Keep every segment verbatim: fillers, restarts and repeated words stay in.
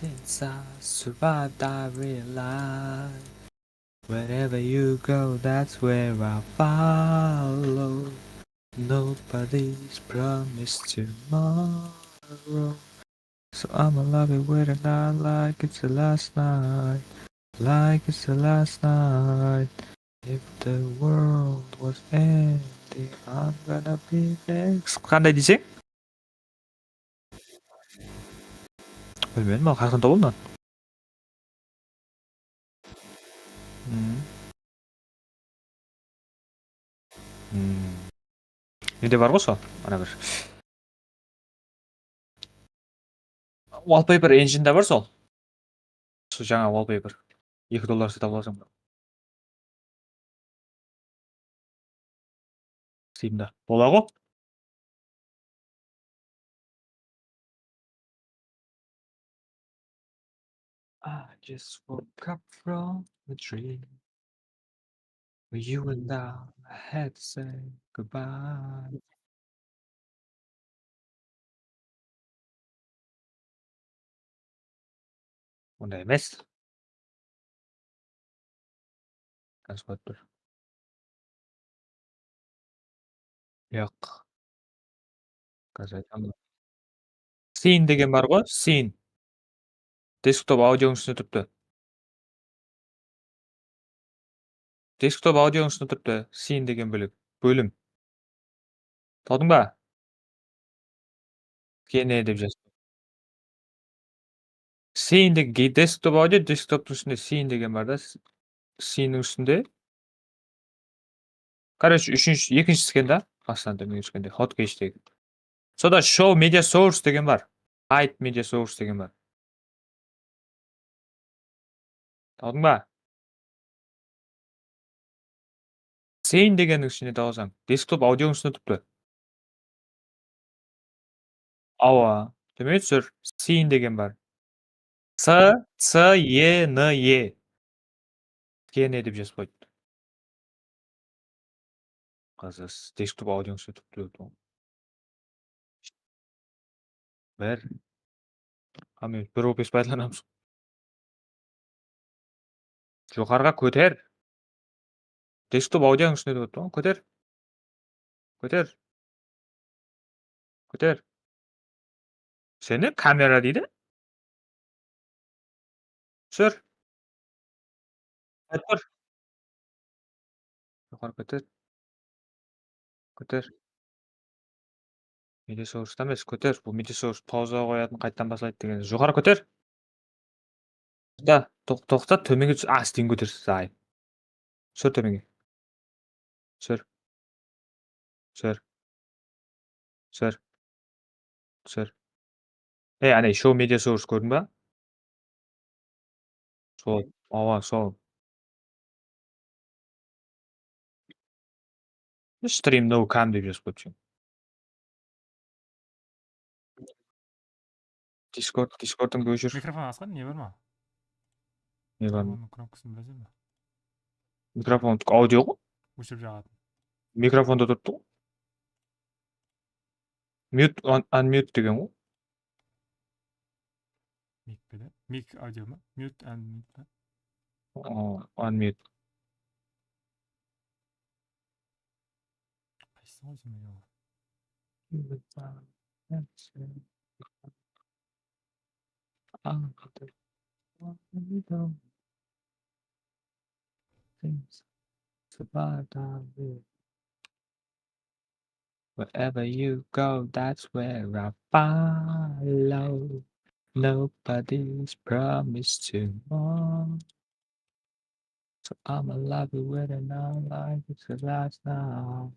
Since I survived, I realize wherever you go, that's where I follow. Nobody's promised tomorrow. So I'ma love it whether or not, like it's the last night. Like it's the last night. If the world was ending, I'm gonna be next. Qanday deseń? Bilmedim, al, qasqan tawalım. Hmm. Hmm. Mende bar ǵo sol, ana bir. Wallpaper engine-da bar sol. Sol jańa wallpaper. Eki dollar sata alasań. Steamda. Bola ǵo. I just woke up from a dream where you and I had to say goodbye. Onday emes. Házir qoyıp tur. Yoq. Házir aytaman. Scene degen bar ǵoy, scene. Desktop audionıń ústinde turıptı. Desktop audionıń ústinde turıptı. Scene degen bólim. Bólim. Taptıń ba? Kene dep jaz. Scene degen desktop audio, desktoptıń ústinde scene degen bar da. Sceneniń ústinde. Короче, úshinshi, ekinshi sken da. Qastan tómenge túskende. Hotkeyshtegi. Soda show media source degen bar. Hide media source degen bar. Taptıń ba? Scene degenniń ishine tabasań. Desktop audionıń ústine turıptı. Awa, tómenge túsir. Scene degen bar. C, C, E, N, E. Kene dep jazıp qoyıptı. Házir desktop audionıń ústine turıptı. Bir. Ha, men bir O B S paydalanamız. Joqarıǵa kóter. Desktop audionıń ústine dep otırman. Kóter. Kóter. Kóter. Seni kamera deydi. Túsir. Qayt tur. Joqarı kóter. Kóter. Media source emes, kóter. Bul media source pauzaǵa qoyatın, qaytadan baslaydı degen. Joqarı kóter. Da, toq-, toqta, tómenge tús. Astin kóter, zay. Túsir tómenge. Túsir. Túsir. Túsir. Túsir. Ey, áne, show media source kórdiń ba? Sol, awa, sol. Stream no cam dep jazıp qoyıpsın. Discord, Discordtıń óshir. Mikrofon asqan, ne bar ma? Ne bar ma? Mikrofonıń knopkasın bileseń be? Mikrofon audio ǵo. Óshirip jaǵatın. Mikrofonda turıptı ǵo. Mute, un-, unmute degen ǵo. Mik pe de? Mik audio ma? Mute, unmute pa? O, unmute. Qaysısın qoysam eken? Wherever you go, that's where I follow. Nobody's promised tomorrow. So I'ma love you whether or not, like it's the last night.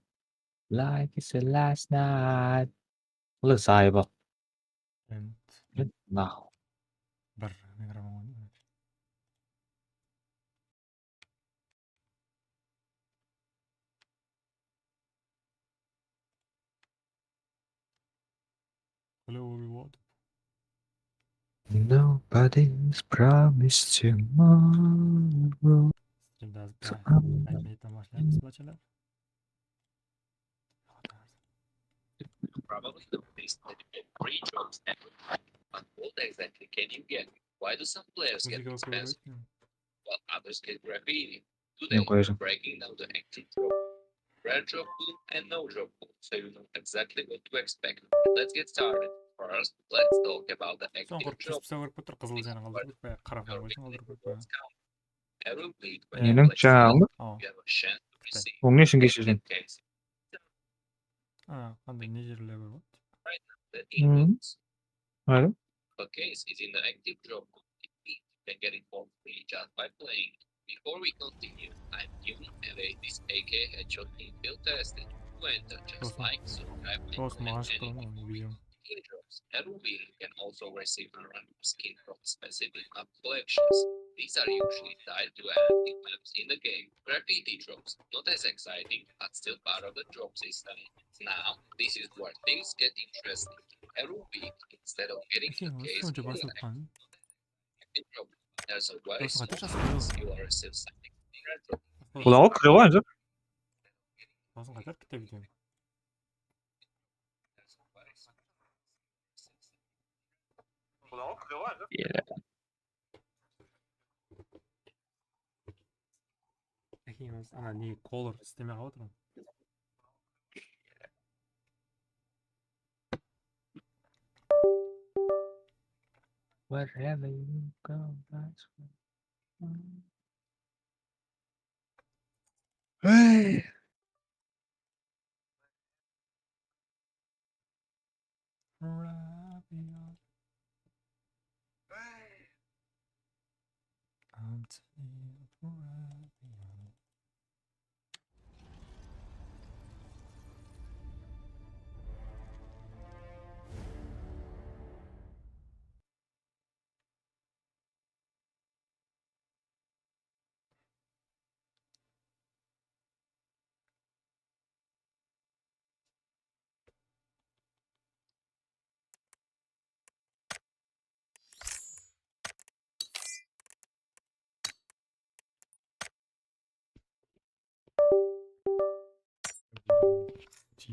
Like it's the last night. Qılı zayıbı. And now. Bir mikrofon qoydım. Hello, everyone. Nobody's promised tomorrow. Streamde azıp, so I'm qaytadan baslaymiz, bachalar. Probably the biggest three jobs ever. What exactly can you get? Some players get expensive, while others get graffiti. Today, we're breaking down the active drop, rare drop pool, and no drop pool, so you know exactly what to expect. Let's get started. First, let's talk about the active drop. Sońǵı qızıl janı qaldırıp qoyayıq, qara qoyayıq, qaldırıp qoyayıq. Every week, when you play Smite, you have a chance to receive active case. A, qanday ne jerler bar ǵoy? Right now, the includes. Alo. A case is in the active drop pool. You can get it for free just by playing. Before we continue, I'm new and this A K headshot team field tested. To enter, just like, subscribe, and comment, and you can win. Teardrops. Every week you can also receive a random skin from specific map collections. These are usually tied to active maps in the game. Graffiti drops, not as exciting, but still part of the drop system. Now, this is where things get interesting. Every week, instead of getting a case or an active drop, there's a way you are still signing. Bulaǵo kire ǵoy, anca. Basın qaytar kitte videonı. Ákeń, ana ne, color islemey qalıp atır. Wherever you go, that's where. Hey. Rabia. I'm telling you, Rabia.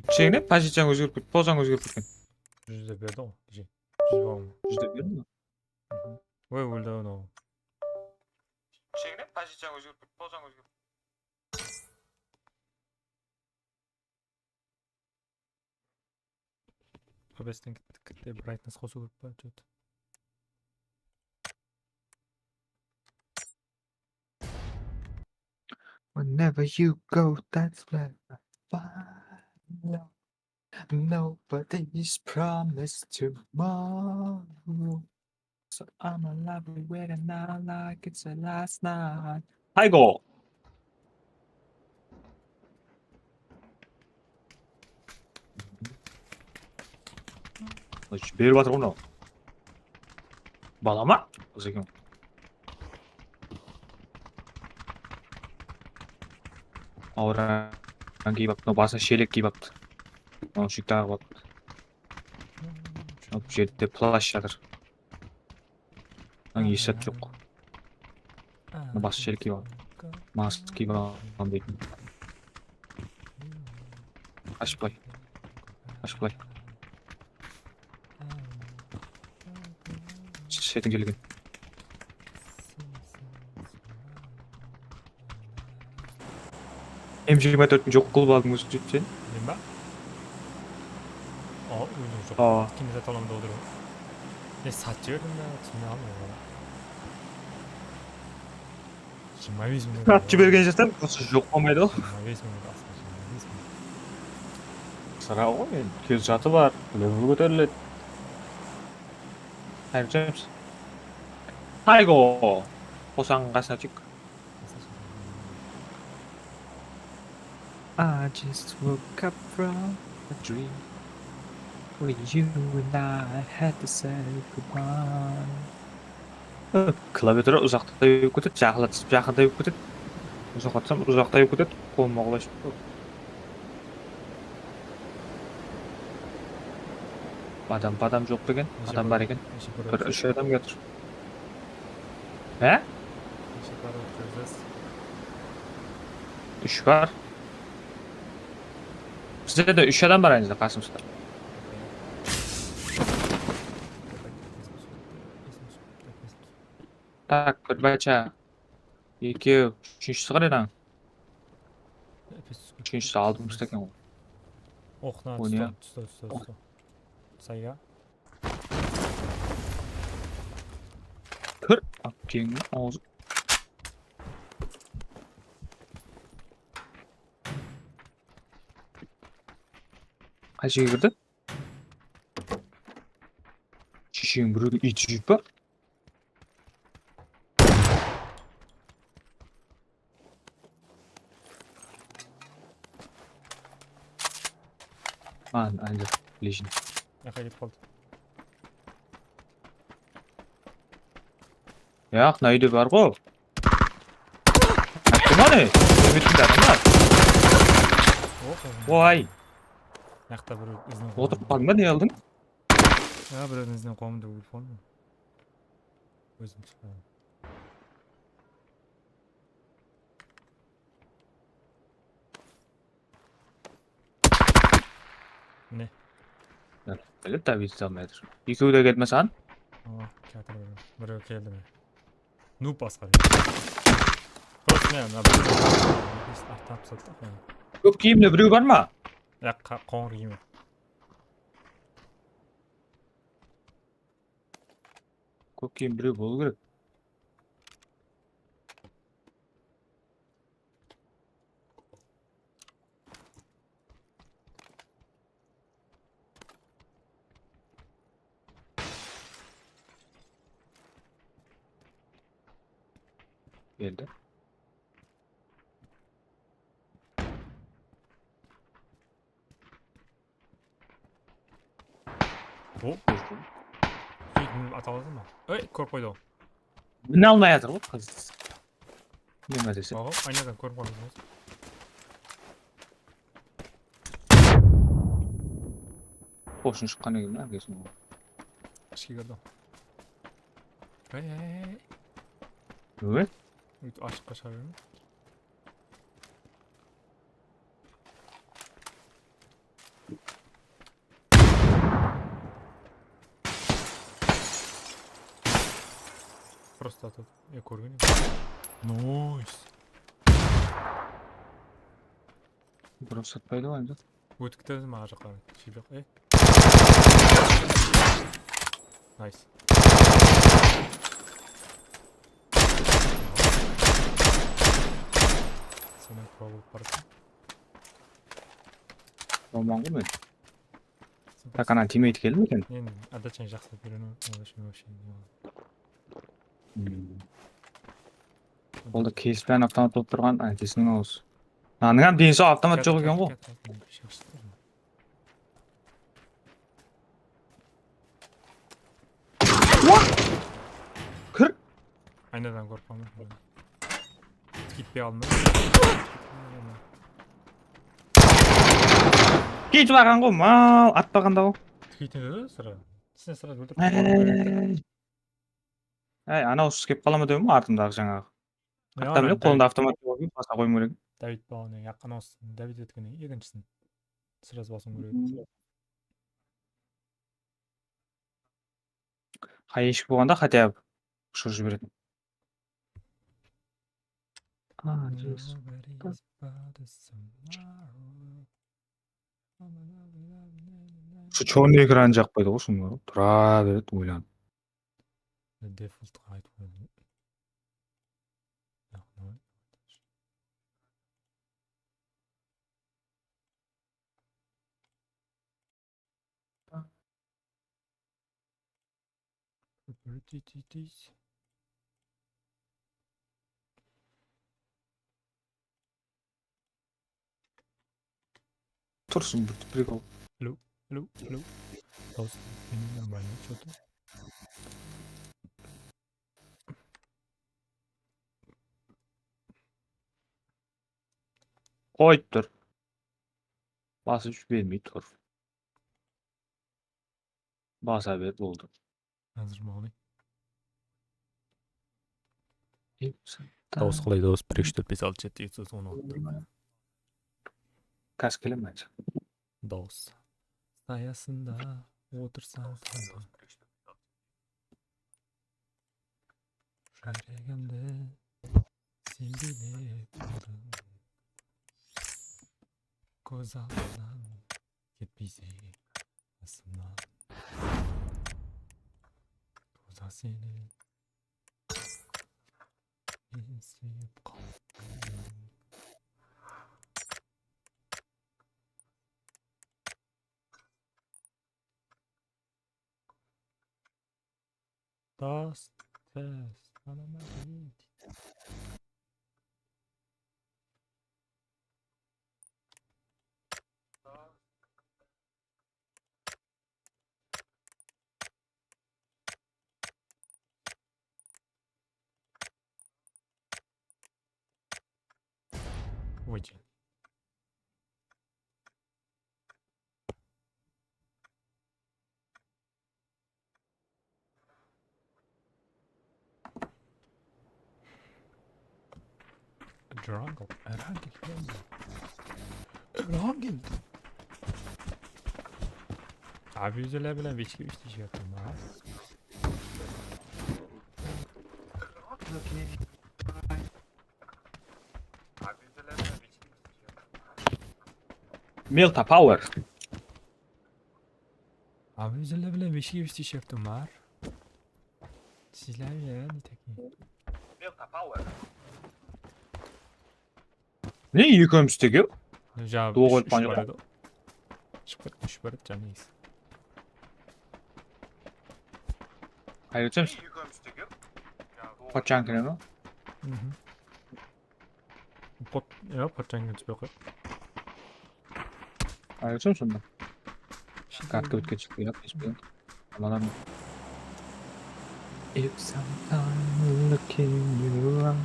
Kishigine poziciyań ózgerip ketken, pozań ózgerip ketken. Júz de berdi ǵoy, keje. Júz bar ma? Júz de berdi ma? Oy, óldi anaw. Kishigine poziciyań ózgerip ketken, pozań ózgerip ketken. Obesten kitti, brightness qosıw kerek pa, что-то. Whenever you go, that's where I follow. Nobody's promised tomorrow. So I'ma love it whether or not like it's the last night. Taygo. Berip atır ǵoy mınaw. Bala ma? Qız eken. Awran kiyip aptı, mınaw basına shelek kiyip aptı. Naushnik taǵıp aptı. Mınaw jerde plash jatır. Mınaw eshzat joq. Mınaw bas shelek kiyip al. Mask kiyip al deydi. Ashıp qoy. Ashıp qoy. Shetiń kelgen. M jigirma tórtti joq qılıp aldıń ózi sen. Men ba? Al, ózim joq. Aa. Kimde zat alamda otırıp. Ne sat jiberdim ba, túsine almay. Jigirma bes minut. Sat jibergen jastan, prosto joq bolmaydı ǵoy. Jigirma bes minut astı, jigirma bes minut. Sıra ǵoy, endi kewzatı bar, level kóteriledi. Qayırjamız. Taygo. Qosań qasına tek. I just woke up from a dream where you and I had to say goodbye. Klaviatura uzaqtay bolıp ketedi, jaqınlatsam jaqınday bolıp ketedi. Uzaqlatsam uzaqtay bolıp ketedi. Qolım awırlay shıqtı. Adam, adam joq pa eken? Adam bar eken. Bir úsh adam kiyatır. Há? Neshe para ótkizesiz? Úsh bar. Bizde de úsh adam bar endi qasımızda. Okey. Esim túsip, esim túsip, esim túsip. Tak, bir bacha. Ekew, úshinshisi qáre lan. Úshinshisi aldımızda eken ǵoy. Oqna. Oyna. Tusta, tusta, tusta, tusta. Sayga. Tur, apteniń awzı. Qay jerge kirdi? Shesheńiz birewdi iyt jeydi pa? Lan, anca leşin. Yaqqa ketip qaldı. Yaq, mına úyde bar ǵo. Ayttım ǵo ne? Úyde adam bar. Oy. Mıyaqta bir izinen. Otırıp qaldıń ba, ne qıldıń? Ya, bir izinen qoyamın dep oyladım. Ózim shıqpadım. Mine. Bilip, tabi, isley almay atır. Ekewi de keldi me saǵan? Awa, kiyatır birew. Birew keldi me? Noob basqa. Prosto mine, mına birew. Arttan pısadı da. Kók kiyimli birew bar ma? Yaq, qońır kiyimi. Kók kiyim birew bolıw kerek. Geldi. O. Seyit, minip ata alasań ba? Ey, kórip qoydı ǵo. Mine almay atır ǵo qız. Neme dese. Oho, aynadan kórip qaldı. Qoshın shıqqan eken, mına kesin. Ishke kirdi. Ey, ey, ey. Neme? Óytip ashıqqa shıǵa berme. Prosto atadı. Ya, kórgen edim. Noyis. Prosto atpaydı ǵoy endi. Ótip ketedi, maǵan jaqqa. Shep jaq. E. Nice. Senen pro bolıp barasań. Olman ǵoy men. Tak, ana teammate keldi eken. Men adachan jaqsı beremiz, ońlashın вообще. Hmm. Boldı, kelispen avtomat bolıp turǵan, aytesiniń awız. Nanıń hám deni saw, avtomat joq eken ǵoy. Kir. Aynadan kórip qalma. Ketpey alma. Ketip alǵan ǵoy, mal, atpaǵanda ǵoy. Ketedi de sıra. Sen sıra óltirip. Ey. Ey, anaw usı kelip qala ma dedim ǵoy, artımdaǵı jańaǵı. Qattan bilip, qolında avtomat joq eken, basa qoyıw kerek. David balaw ne, yaqqan awız David etken ekinshisin. Sraz basıw kerek. Qay eshik bolǵanda хотя бы ushırıp jiberetin. Usı chornıy ekranı jaqpaydı ǵoy, sonda tura beredi, oylanıp. Defaultqa qaytıp qoydım. Tursın, bir, bir prikol. Alo, alo, alo. Dawıs, meniń нормально, что-то. Qoyıp tur. Basıp jibermey tur. Basa ber, boldı. Házir maǵan. Dawıs qalay dawıs? Bir, úsh, tórt, bes, altı, jeti, jeti júz on altı. Kás kele me? Dawıs. Sayasında otırsań. Júregimdi sen biylep turdıń. Kóz aldımnan ketpeyseń qasımnan. Toza seni men súyip qaldım. Dost, dost, tanıma deydi. Выйди. Jungle, Erangel, Erangel. Abuzele bilen vechke ústi jiyaptım ha. Melta Power. Abuzele bilen vechke ústi jiyaptım ha. Sizler ya, ne taki? Ne, ekewimiz tegew? Jańa duo qoyıp qoyǵan joq. Shıǵıp ketip úsh bar edi, jańa iyis. Qayerge túsemiz? Pochchankine ma? Pot, ya, pochchankine túspey qoy. Qayerge túsemiz sonda? Kartta ótken shıqtı ya, Facebook. Aman aman. If sometime looking you up.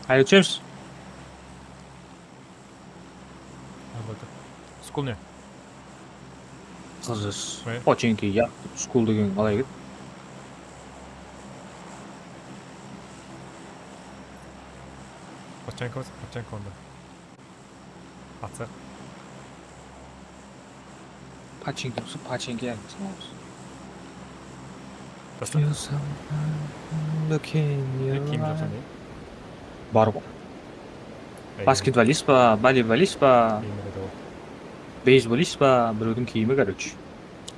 Qayerge túsemiz? Skul ne? Qızız. Pochchenki ya, skul degen qalay edi? Pochchenki bolsa pochchenki onda. Atsaq. Pachinki bolsa pachinki aytsańız. Tasla. Kiyim jasadı. Bar ǵoy. Basketbolist pa, voleybolist pa, beyzbolist pa, birewdiń kiyimi, короче.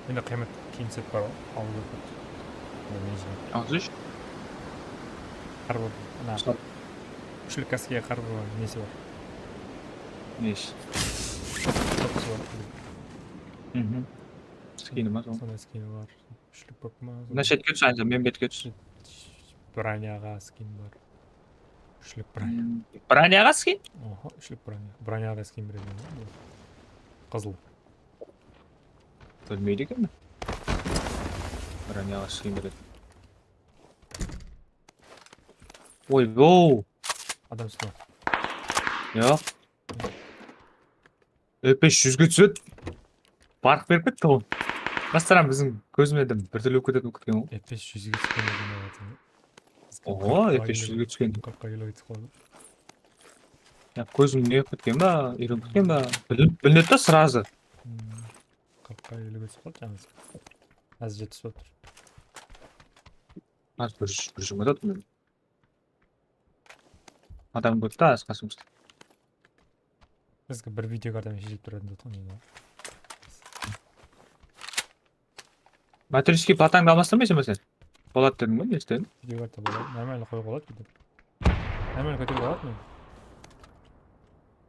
Endi qıymet kiyim set bar ǵoy, awılda kóp. Aǵzısh. Hár bir, ana, úshlik kaskege hár bir nesi bar. Nesi? Topısı bar. Mhm. Skini ma sol? Sonday skini bar. Úshlik bop ma? Mına shetke tús, Anisa, men betke tús. Bronyaǵa skin bar. Úshlik bronya. Bronyaǵa skin? Oho, úshlik bronya. Bronyaǵa da skin beredi. Qızıl. Bilmeydi ekenmen. Bronyaǵa skin beredi. Oy, ow! Adam ústinde. Yoq. F P S júzge túsedi. Barq berip ketti ol. Mastaran biziń kózime de bir túrli bolıp ketedi bolıp ketken ol. F P S júzge túsken eken. Oho, F P S júzge túsken. Qırqqa kilo ketip qaldı. Ya, kózim ne bolıp ketken ba, úyrenip ketken ba? Bilinedi da srazı. Qırqqa kilo ketip qaldı jańası. Házir jetpis bolıp tur. Házir bir júz, bir júz atır. Adam kóp ta, az qasımızda. Bizge bir video kartamen sheshilip turatın zat ǵoy, menda. Matriskiy platańdı almastırmaysań ba sen? Boladı dediń ǵoy, ne istedim? Video karta boladı. Normalno qoyıp aladı video. Normalno kóterip aladı meni.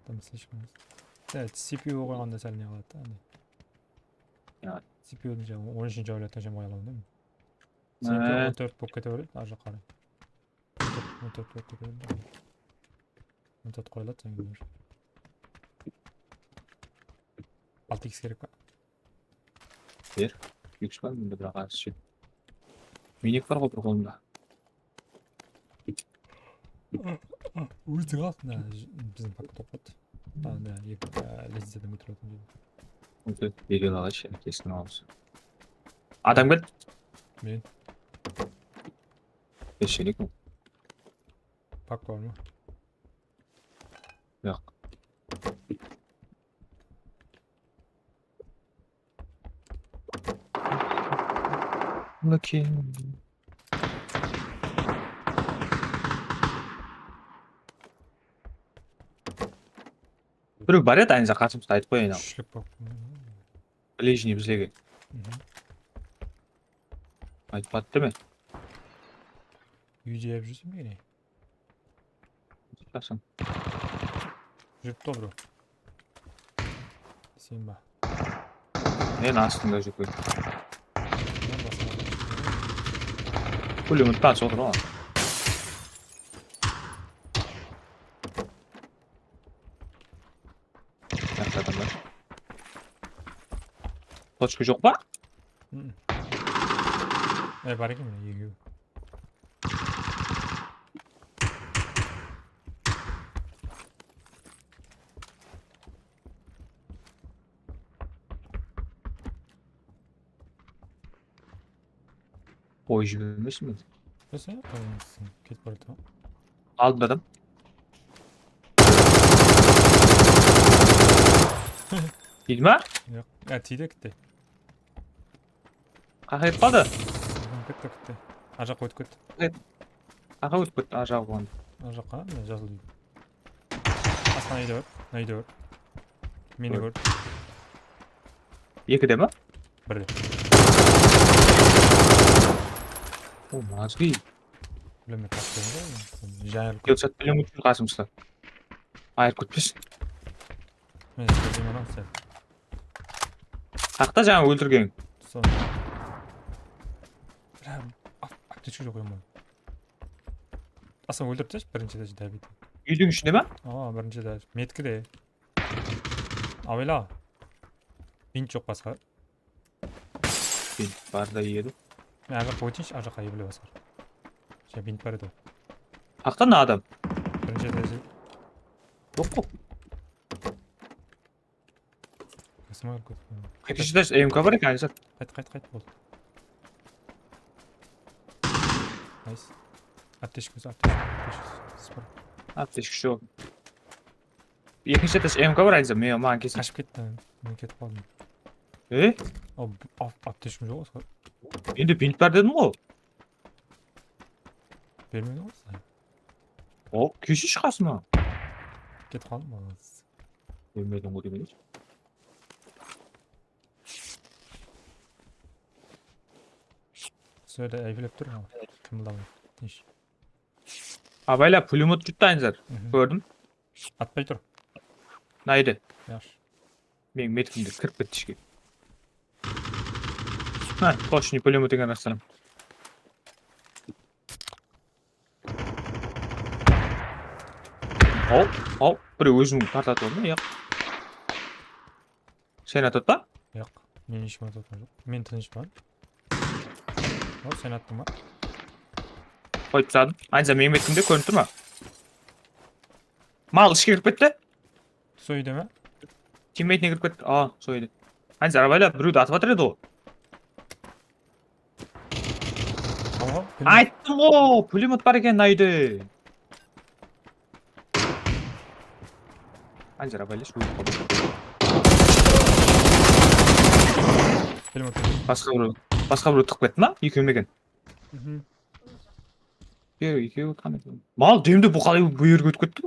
Там слишком. Evet, C P U qoyǵanda sál ne qıladı da, ande. Ya. C P U dıń jaǵı, on úshinshi auliyattan shem qoya alaman da men. Seniki on tórt bolıp kete beredi, arjaqqa qaray. On tórt, on tórt bolıp kete beredi. On tórt qoyıladı, sen kór. Altı X kerek pa? Ber. X bar mında, biraq az shı. Minik bar ǵoy bir qolımda. Óziń al, mına biziń pakka toqtadı. Anda eki, e, lezzetden ótip atırmız. Óte, berip alayınshı, kesin alırsın. Adam kel. Men. Beshelik ol. Pak bar ma? Yoq. Looking. Birew bar edi, aynıza qasımızda aytıp qoyayın al. Úshlik bolıp. Ближний bizlerge. Mhm. Aytpadı deme. Úyde jep júrseń be ne? Júrip dobro. Sen ba? Men astında júrip kettim. Pulemyot pa, sol ǵoy. Jaqta adamlar. Tochka joq pa? E, bar eken, mine, ekew. Qoyıp jibermesin be? Bilseń, qoyıp ketip baratır. Aldında adam. Tiydi ma? Joq. Ya, tiydi, ketti. Qaqa ketip qaldı. Ketti, ketti. Arjaqqa ótip ketti. Qaqa ótip ketti, arjaǵı bolǵan. Arjaqqa, mine, jasıl úy. Aslan úyde bar, mına úyde bar. Meni kórdi. Ekide ma? Birde. O, mazgi. Bilmem, katta. Jayılıp. Yılsat bilen uçır qasımızda. Ayırıp ketpesin. Mine, kórdim, anam sen. Qaqta jańa óltirgen. Sol. Ap-, aptechka joq, qoyamın. Aslan óltirip tash, birinshi etajda dabit. Úydiń ishinde ma? Awa, birinshi etaj. Metkide. Awayla. Bint joq basqa. Bint bar da edi. Men arjaqqa óteyinshi, arjaqqa ebile basqa. Jańa bint bar edi. Qaqta mına adam? Birinshi etajda. Joq ǵo. Qasıma kirip kettim. Ekinshi etaj M K bar eken, Aysat. Qayt, qayt, qayt, boldı. Nice. Aptechka bolsa, aptechka, aptechka. Sıpır. Aptechka joq. Ekinshi etaj M K bar, Aysat, men, maǵan kelsin. Qashıp ketti. Men ketip qaldım. E? Al, al, aptechka joq, Askar. Endi bint bar dedim ǵo. Bermedi ǵo sen. O, kelshi qasıma. Ketip qaldım, maǵan. Bermediń ǵo demeyin. Sol jerde eybelep tur, qımıldamay. Tinch. Abayla, pulemyot júripti, Aynzar. Mhm. Kórdim. Atpay tur. Naydı? Yaqshı. Meniń metkimde kirip ketti ishke. Ha, tochniy pulemyot eken, rastan. Haw, haw, birew ózin tartadı ma? Yaq. Sen atıp atpa? Yaq, men hesh kim atıp atqan joq. Men tınıshpan. Haw, sen attıń ba? Qoyıp tasladım. Aynza, meniń betimde kórinip tur ma? Mal ishke kirip ketti. Sol úyde me? Timmeйтine kirip ketti. A, sol úyde. Aynza, arabayla birewdi atıp atır edi ǵo. Tamam, pulemyot. Ayttım ǵo, pulemyot bar eken, naydı. Anjara, bálesh, ólip qaldı. Pulemyot. Basqa birew, basqa birew tıǵıp ketti ma? Ekew meken. Mhm. Ekew, ekew, qanday? Mal, demdi, bu qalay bu jerge ótip ketti?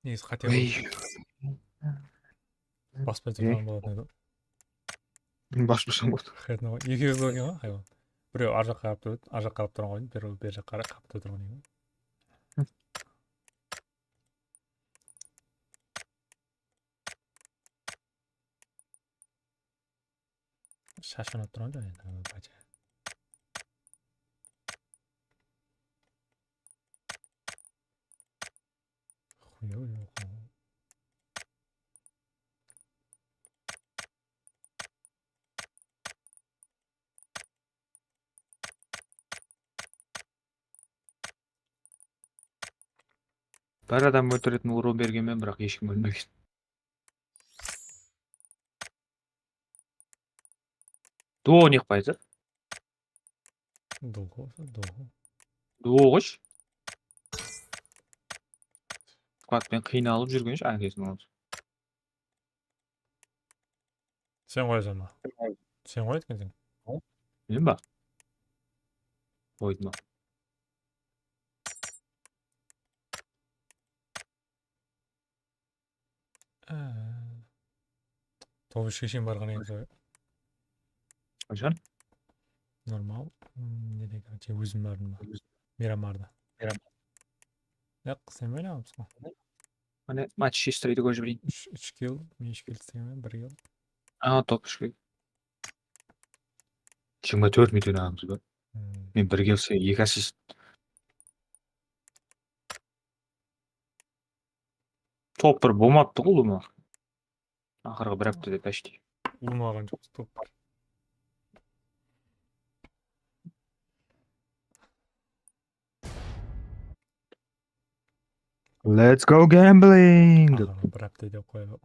Negizi qáte. Ey. Baspay turǵan bolatuǵın edi. Baspasań boldı. Xetna ǵoy. Ekewi bolǵan ǵoy, haywan. Birew arjaqqa qarap turıp, arjaqqa qarap turǵan ǵoy, birew berjaqqa qarap turǵan edi. Shashlanıp turǵan joq endi, pacha. Yoq, yoq. Bir adam óltiretin urıw bergenmen, biraq hesh kim ólmegen. Duo ne qıpaydı? Duo, duo. Duo qoysh. Squadpen qıynalıp júrgenshi, ákesin onı. Sen qoyasań ba? Sen qoydı ekenseń. Men ba? Qoydım ba? Á. Top úshke shekem barǵan ekenbiz ǵoy. Qashan? Normal. Hmm, ne degen, ózim bardım ba? Miramarda. Miramar. Yaq, sen oynamapsız ǵoy. Mine, match historydi kórip jibereyin. Úsh, úsh kill, men úsh kill istegenmen, bir kill. Aa, top úshke. Jigirma tórt minut oynaǵanbız ba? Hmm. Men bir kill, sen eki assist. Top bir bolmaptı ǵoy, ulıwma. Aqırǵı bir háptede почти. Ulıwma alǵan joqsız, top bir. Let's go gambling! Aqırǵı bir háptede qoyıp.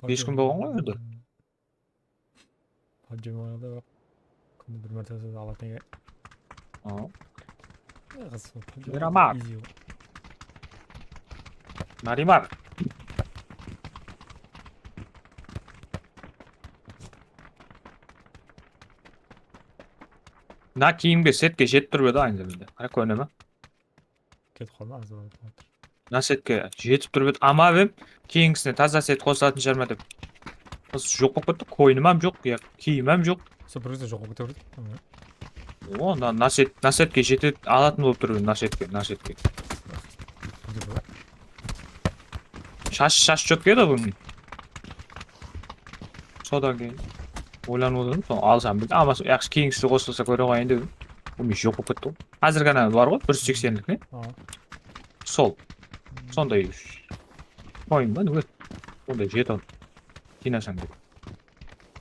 Bes kún bolǵan ǵoy endi. PUBG oynadı, biraq kúnde bir mártebe alatuǵın eken. Aa. Miramar. Narimar. Mına kiyimge, setke jetip turıp edi aynı zamanda. Qara, kóne me? Ketip qaldı, az bolıp atır. Mına setke jetip turıp edi. Ama men keyingisine taza set qosılatuǵın shıǵarman dep. Qız joq bolıp ketti, koynim hám joq, ya kiyim hám joq. Sol bir kózde joq bolıp kete berdi. O, mına, mına set, mına setke jete alatın bolıp tur, mına setke, mına setke. Shash, shash chótke edi bunıń. Sodan keyin oylanıp otırdım, sonı alsam, bir almasam, yaqshı, keyingisi qosılsa kóre qoyayın dedim. Bul joq bolıp ketti ǵoy. Házir ǵana bar ǵoy, bir júz seksenlik ne? Aa. Sol. Sonday koyın ba, ne? Sonday jeton. Jıynasań dep.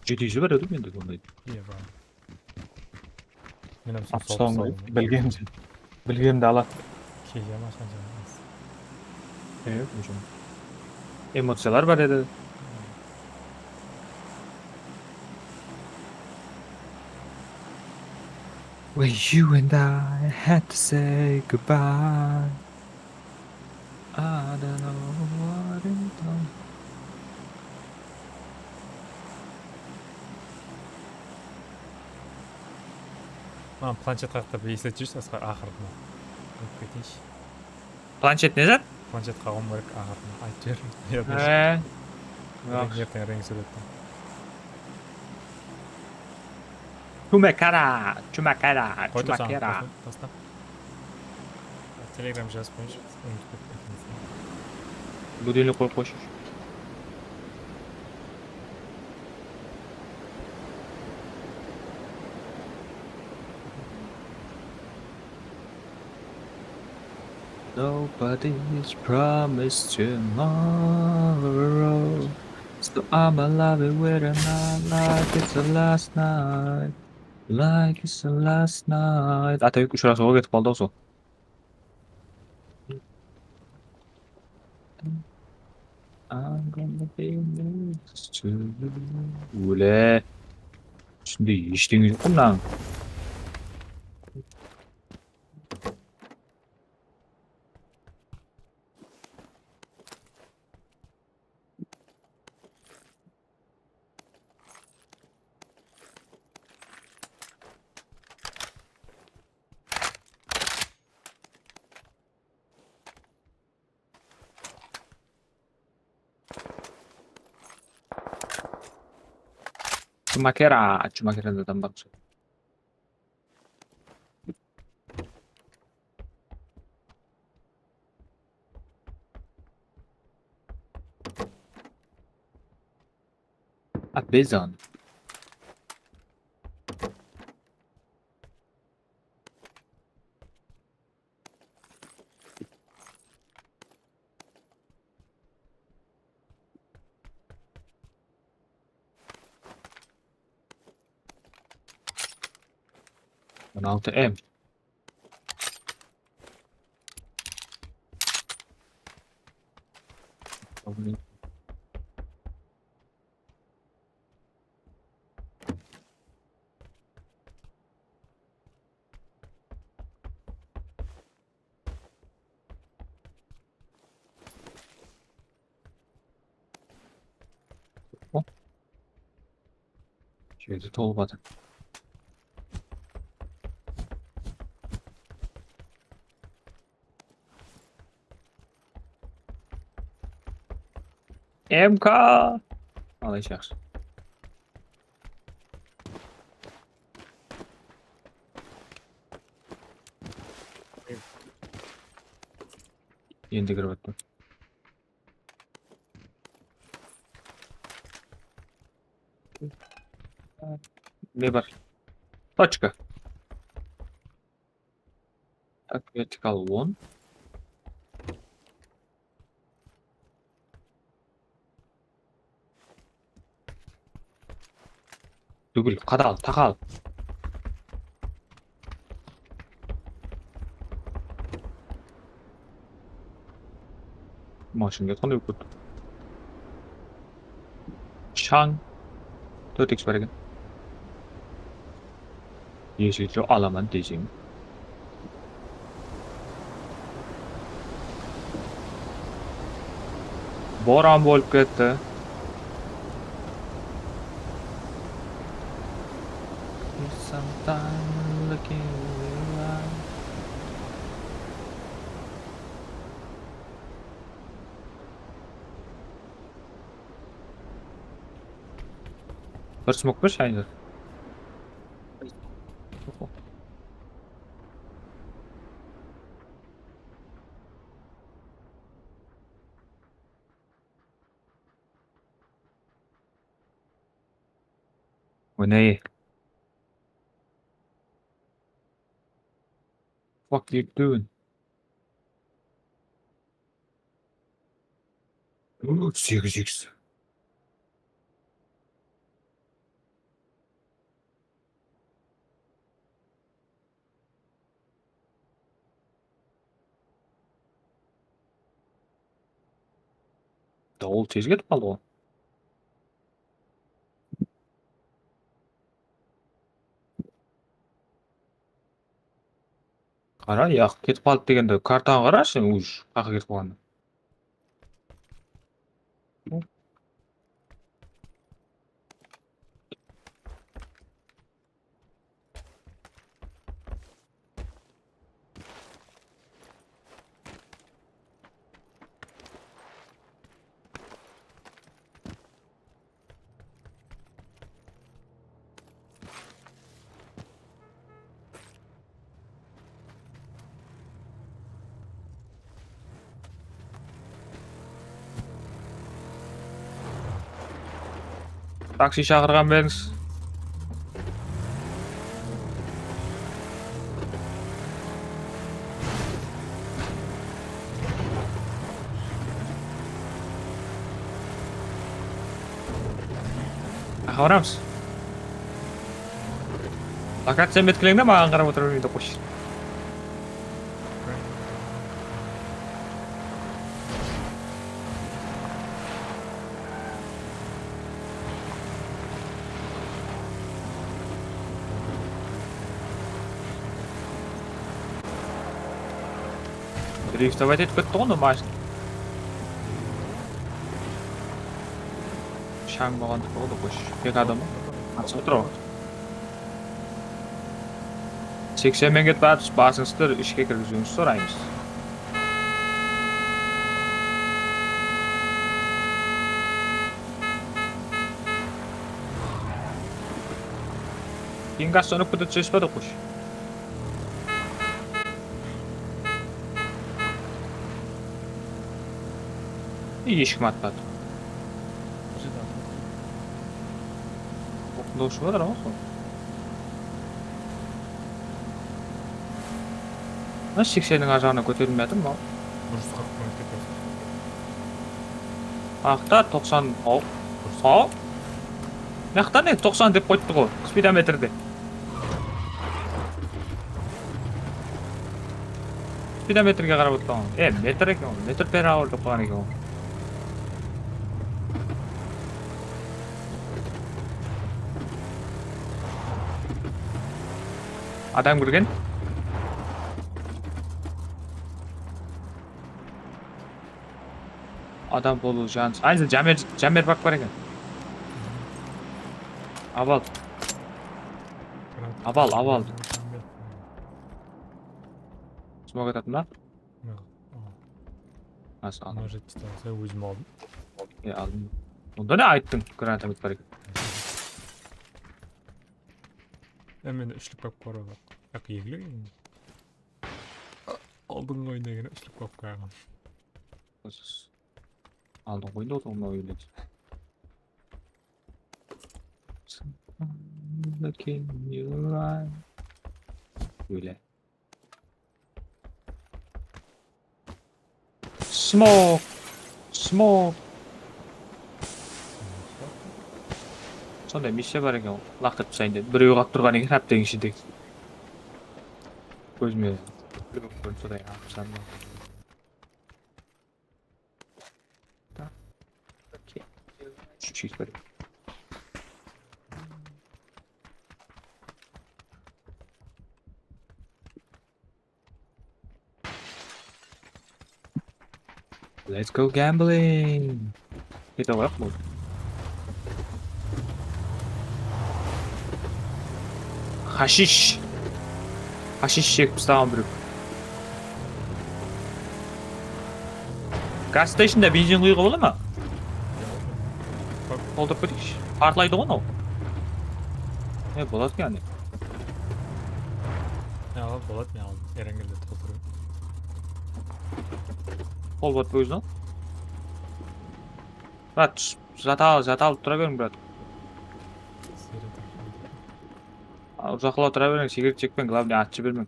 Jeti júzi bar edi mende sonday. Iya, bar. Men hám sol alpıs aldım. Bilgen, bilgenimdi aladı. Keyde almasam jaramaz. Iyá, ózim. Emociyalar bar edi. When you and I had to say goodbye. I don't know what it done. Mınaw planshet haqta bir esletip júrsiz, Asqar, aqırına. Ótip keteyinshi. Planshet ne zat? Planshet qaǵıwım kerek, aqırına aytıp jiber. He. Erteń, erteń reying sóylettim. Chumakara, chumakara, chumakara. Tasta. Telegram jazıp qoyınshı. Будильник qoyıp qoyshı. Nobody's promised tomorrow. So I'ma love it whether or not, like it's the last night. Like it's the last night. Atabek ushırasıwǵa ketip qaldı ǵoy sol. I'm gonna be next to you. Óle. Ústinde eshteńe joq mınań. Chumakera, chumakera da adam bar. Apezan. On altı M. Jerde tolıp atır. M K. Alay, jaqsı. Endi kirip atırman. Ne bar? Tochka. Tak, vertikal on. Dúgil, qadal, taqal. Mashın ketken eki. Shań. Tórt X bar eken. Если что, alaman deseń. Boran bolıp ketti. Sometime looking real. Bir smok bershi, Aynur. O ne? Fuck you doing? Segiz X. Dawıl tez ketip qaldı ǵoy. Qara, yaq, ketip qaldı degende, kartaǵa qarashi, uj, qaqa ketip qalǵanın. Taksi shaqırǵan berińiz. Qaqa baramız? Lokaciya metkileń de, maǵan qarap otıra bermeydi, qoyshı. Driftovать etip ketti ǵoy mına mashina. Shań bolǵan tıqılı da qoysh. Tek adam. Atsa tur ǵoy. Seksen men ketip atırmız, basıńızdı ishke kirgiziwińizdi soraymız. Keyin gazdan urıp kete túsesiz ba, qoysh. Ey, eshkim atpadı. Oqında ushıp atır ǵoy sol. Mına seksenniń arjaǵına kóterilmey atır mal. Bir júz qırq mıń ketedi. Aqta toqsan, aw. Aw. Mıyaqta ne, toqsan dep qoyıptı ǵoy, speedometrde. Speedometrge qarap otırǵan. E, metr eken ol. Metr per hour dep qoyǵan eken ol. Adam kirgen. Adam bolıwı jansı. Ayza, jamer, jamer bak bar eken. Al, al. Aval, aval. Smok atadı ma? Yoq. Nasıl aldım? Mına jerde sen ózim aldım. E, aldım. Onda ne ayttıń? Granatomyot bar eken. E, mende úshlik papka bar, baq. Yaq, egilik. Aldınǵı oyında kene úshlik papka alǵan. Aldınǵı oyında otırǵan oyında. Look in your eye. Böyle. Smoke. Smoke. Sonday missiya bar eken, laq etip taslayın dedim. Birew qap turǵan eken hápteniń ishinde. Kózime. Kórinip turdı, aqsam. Okey. Úshinshi bar. Let's go gambling. Kete qoyaq bul. Hashish. Hashish shegip taslaǵan birew. Gas stationda benzin quyıwǵa bola ma? Toldırıp keteyikshi. Partlaydı ǵoy mınaw. E, boladı eken. Ya, boladı, men aldım. Erengelde toltırıp. Qol bat ózin al. Brat, zat al, zat alıp tura beriń, brat. Uzaqlap tura beriń, sigaret shekpeń, главное, at jibermeń.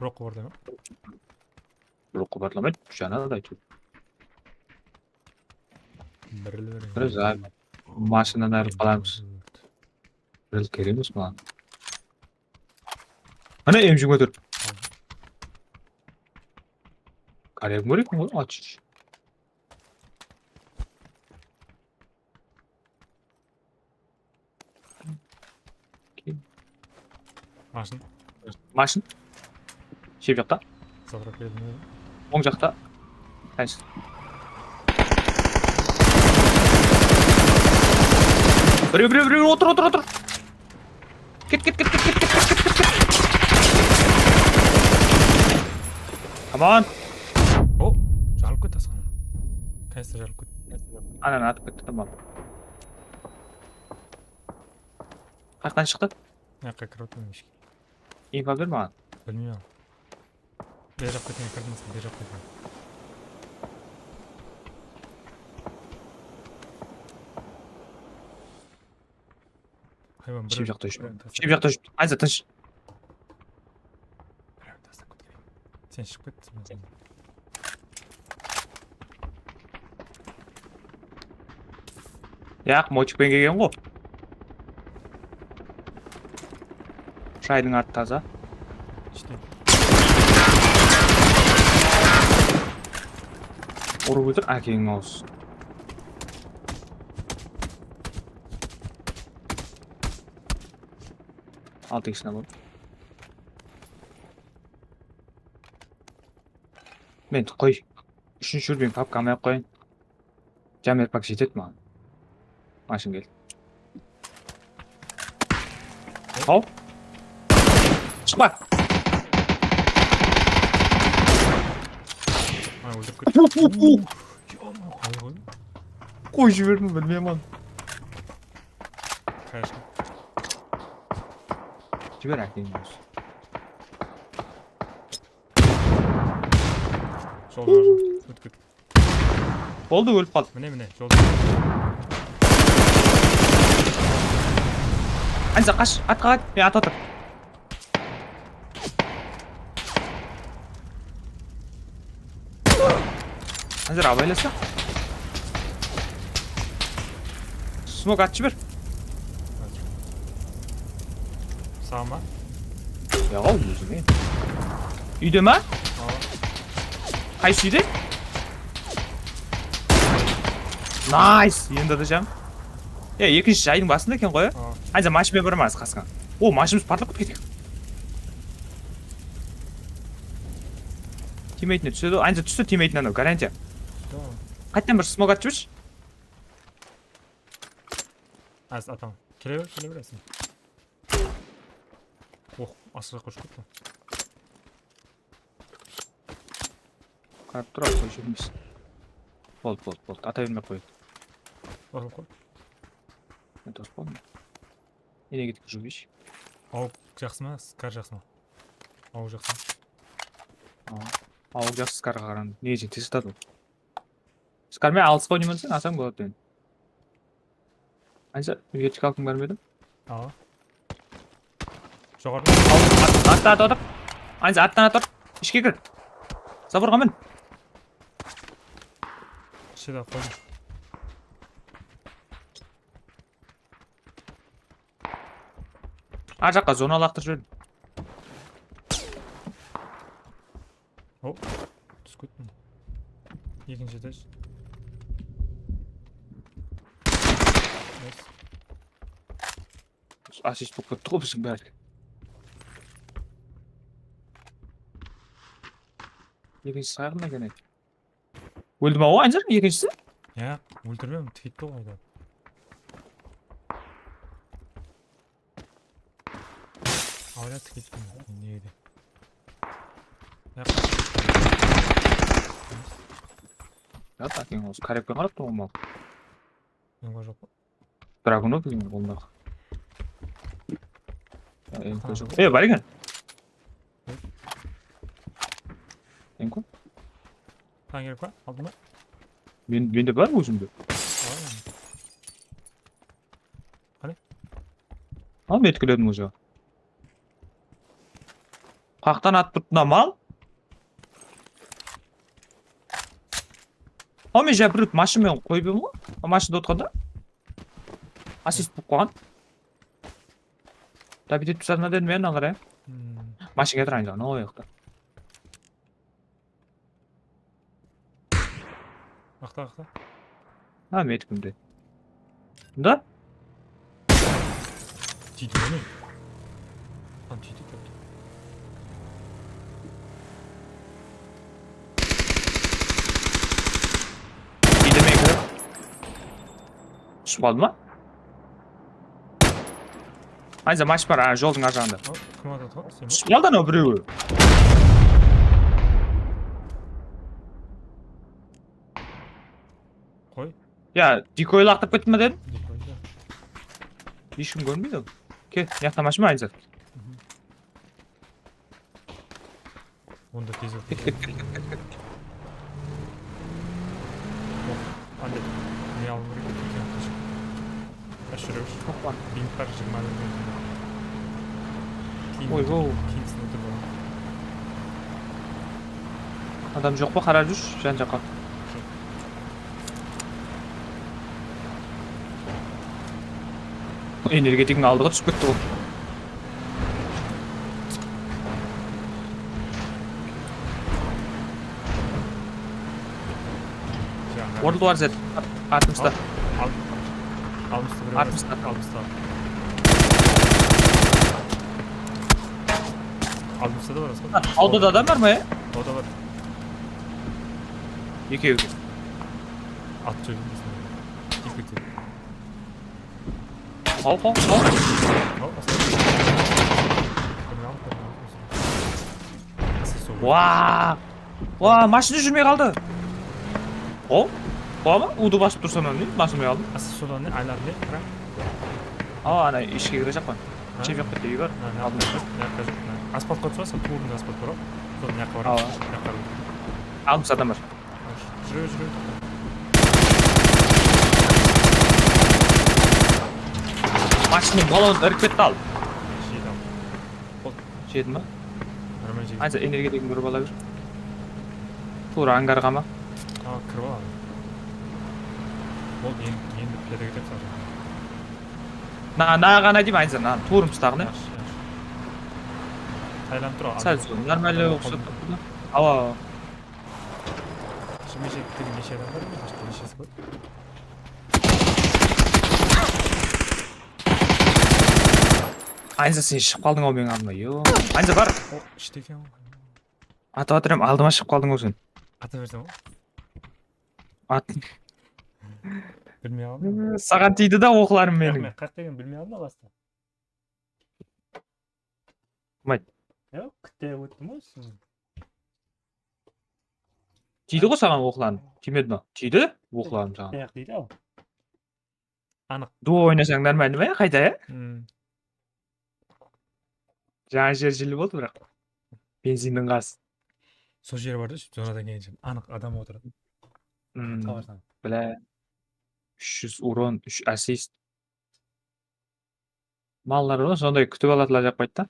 Buraq qoparlama. Buraq qoparlamaydı, janadı, áytewir. Birili beriń. Biraz abi, mashinadan ayırıp qalamız. Birili kerek emes maǵan. Ana, M jigirma tórt. Kollegam bar eken ǵoy, atshısh. Mashın. Mashın. Shep jaqta. Zapravka edim. Oń jaqta. Qaysı? Birew, birew, birew, otır, otır, otır. Ket, ket, ket. Come on. O, jarılıp ketti asqana. Kanister jarılıp ketti. Ananı atıp ketti, tamam. Qayaqtan shıqtı? Mına jaqqa kirip atırman eshke. Info ber maǵan. Bilmeymen. Beri jaqqa kirdim, beri jaqqa kirdim. Haywan, shep jaqta júr. Shep jaqta júr. Ayza, tınısh. Sen shıǵıp kettiń. Yaq, mochikpen kelgen ǵo. Shaydıń artı taza. Ishte. Urıp ótir, ákeń awız. Altı iks nabor. Men qoy. Úshinshi úrben papka almay-aq qoyayın. Jamer pak jetedi maǵan. Mashın keldi. Haw. Shıqpa. Ay, óltirip ketti. Qoyıp jiberdim, bilmeymen. Qayaqqa? Jiber, ákeń, jolda. Ótip ket. Boldı, ólip qaldı. Mine, mine, jolda. Ayza, qash, atqa qayt, men at otır. Házir abaylasa. Smok at jiber. Saǵa ma? Yoq, ózime. Úyde ma? Awa. Qaysı úyde? Nice! Endi de jam. E, ekinshi jaydıń basında eken ǵoy, ya? Awa. Ayza, mashina bar ma qasıńa? O, mashinamız partlap ketken. Timmeytine túsedi. Ayza, tústi timmeytine anaw, garantiya. Tamam. Qayttan bir smok atıp jibershi. Az atam. Kele ber, kele beresiń. Oh, asıǵa qoshıp ketti. Qarap tur, qoy júrmesin. Boldı, boldı, boldı. Ata bermey-aq qoy. Basılıp qoy. Men tosıp qaldım. Energetik júrmeyshi. Awıq jaqsı ma, Skar jaqsı ma? Awıq jaqsı ma? Awıq jaqsı, Skarǵa qaraǵanda. Negizinde tez atadı ol. Skarmen alısqa oynayman deseń, alsam boladı endi. Ayza, vertikalkıń bar ma edi? Awa. Joqarıda. At-, attan atı atır. Ayza, attan atır. Ishke kir. Zaborǵa min. Ishedi qoydım. Ar jaqqa zona laqtırıp jiberdim. Hop, túsip kettim. Ekinshi etaj. Nice. Assist bolıp ketti ǵoy biziń bári. Ekinshisi qayaqta eken? Óldi ma o, Anzar, ekinshisi? Ya, óltirmem, tikeyip tur ǵoy. Awayda tikeyip tur, nege de. Ya. Ya, takiń osı kárepke qarap tur ǵoy mal. Mende joq. Dragunov degen qolındaǵı. Ya, M K joq. E, bar eken. M K? Saǵan kerek pa? Aldıń ba? Men, mende bar ózimde. Al, qáne. Al, men tikledim ózi. Qaqtan atıp turıptı mına mal. Al, men ja bir mashin menen qoyıp edim ǵoy. Mashinada otırǵanda. Assist bolıp qalǵan. Dabit etip taslasın dedim men, mınadan qarayın. Hmm. Mashin ketir, ayın jaǵına, o jaqta. Aqta, aqta. Ha, metikimde. Mında? Tiydi, mine. Lan, tiydi, tiydi. Tiydi me kirip? Túsip qaldı ma? Ayza, mash bar, a, joldıń ar jaǵında. O, kim atır ǵoy? Túsip qaldı anaw birewi. Qoy. Ya, dikoy laqtırıp ketti ma dedim? Dikoy da. Hesh kim kórmeydi ol. Kel, mıyaqta mash bar, Ayza. Mhm. Onda tez ol. Ket, ket, ket, ket, ket. Oh, ande. Ne alıp kerek? Ash júre ber. Hoppa. Bint bar, jigirma bergen. Keyin, oy, wow, keyin sinirdi bu. Adam joq pa? Qarap júrshi jan jaqqa. Joq. Energetikiń aldıǵa túsip ketti ǵoy. World War Z. Ar-, artımızda. Al, al. Altmısta birew. Artımızda. Altmısta. Altmısta da bar, Asqar. Ha, awda da adam bar ma ya? Awda bar. Ekewi. At júrdi. Tiyip ketedi. Al, al, al. Al, Asqar. Birini al, birini al. Asqar, sol. Waa! Waa, mashina júrmey qaldı. O? Bola ma? Udı basıp tursam, ne? Basılmay qaldım. Asqar, sodan ne? Aylanıp ne? Qara. Awa, ana ishke kirejaqpan. Ha? Jep joq, bitta úy bar. Ha, aldımda. Mıyaqqa joq. Asfalt qoyıp turasız, tuwrında asfalt bar ǵoy. Sol mıyaqqa baradı. Awa. Mıyaqqa baradı. Aldımızda adam bar. Júre, júre. Mashinanıń balonın irip ketti al. Jedi al. Jedi ma? Nормально jedi. Ayza, energetikini urıp ala ber. Tuwrı angarǵa ma? A, kirip al. Ol endi, endi piyada ketemiz. Na, na ǵana deymen, Ayza, na, tuwrımızdaǵı ne? Yaqshı, yaqshı. Aylanıp tur, sál sol, нормально uqsap turıptı da. Awa, awa. Shımejektegi neshe adam bar? Neshesi bar? Ayza, sen shıǵıp qaldıń-aw meniń aldıma, yo. Ayza, bar. O, ishte eken ǵoy. Atıp atırman, aldıma shıǵıp qaldıń-aw sen. Ata bersem ǵoy. At. Bilmey qaldım. Saǵan tiydi da oqlarım meniń. Yoq, men qayaqta ekenin bilmey qaldım da basta. Kim ayttı? Yoq, kite óttim ǵoy. Tiydi ǵoy saǵan oqlan. Tiymedi ma? Tiydi oqlan saǵan. Tiydi-aq, tiydi-aw. Anıq. Duo oynasań normalnıy ma ya, qayta ya? Hmm. Jańa jer jilli boldı, biraq. Benzinniń ǵazı. Sol jeri bar da, sóytip zonadan kelgenshe anıq adam otıradı. Hmm. Sawashań. Bilá. Úsh júz uron, úsh assist. Mallar bar, sonday kútip aladılar, jaqpaydı da.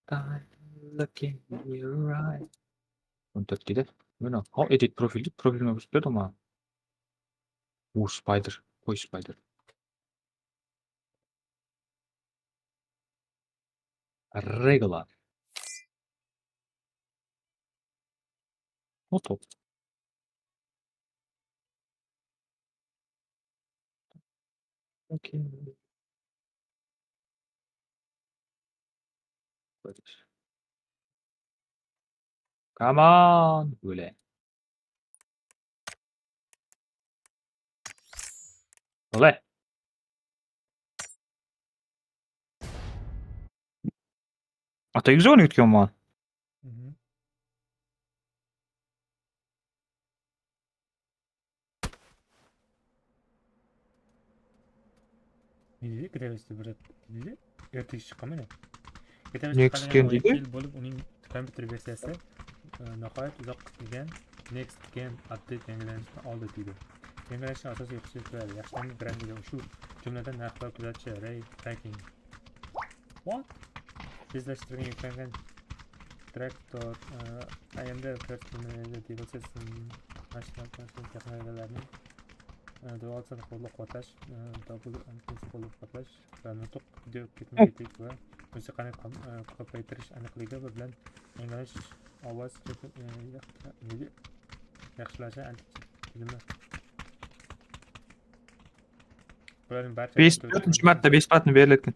Time looking in your eyes. On tórt deydi. Mine, how edit profil deydi. Profilime kórsep berdi maǵan. U spider. Qoy spider. Regular. Oto. Okey. Come on, óle. Óle. Ata egizon úyretken maǵan. Mhm. Ne deydi? Kitap esti bir zat. Ne deydi? Ertesi shıqqan mene. Kitap esti Next chiqqannan keyin keyin deydi? Oyın fail bolıp, onıń kompyuter versiyası, e, nihoyat uzaq kutilgan Next Gen Update yangilanishni oldi deydi. Yangilanishning asosiy xususiyatlari: yaxshilangan grafika, ushbu jumladan narxlar kuzatishi, ray tracking. What? Tezlashtirilgan yuklangan traktor, e, A M D First Generation Digital System, mashina texnologiyalarining, e, dual sensorli quvvatlash, e, double antenna qo'llab quvvatlash va nutq video ketma-ketik va musiqani kom-, e, ko'paytirish aniqligi bilan yanglish ovoz, e, yaxshilashi tizimi. Bularning barchasi bes, tórtinshi martta besplatno beriledi eken.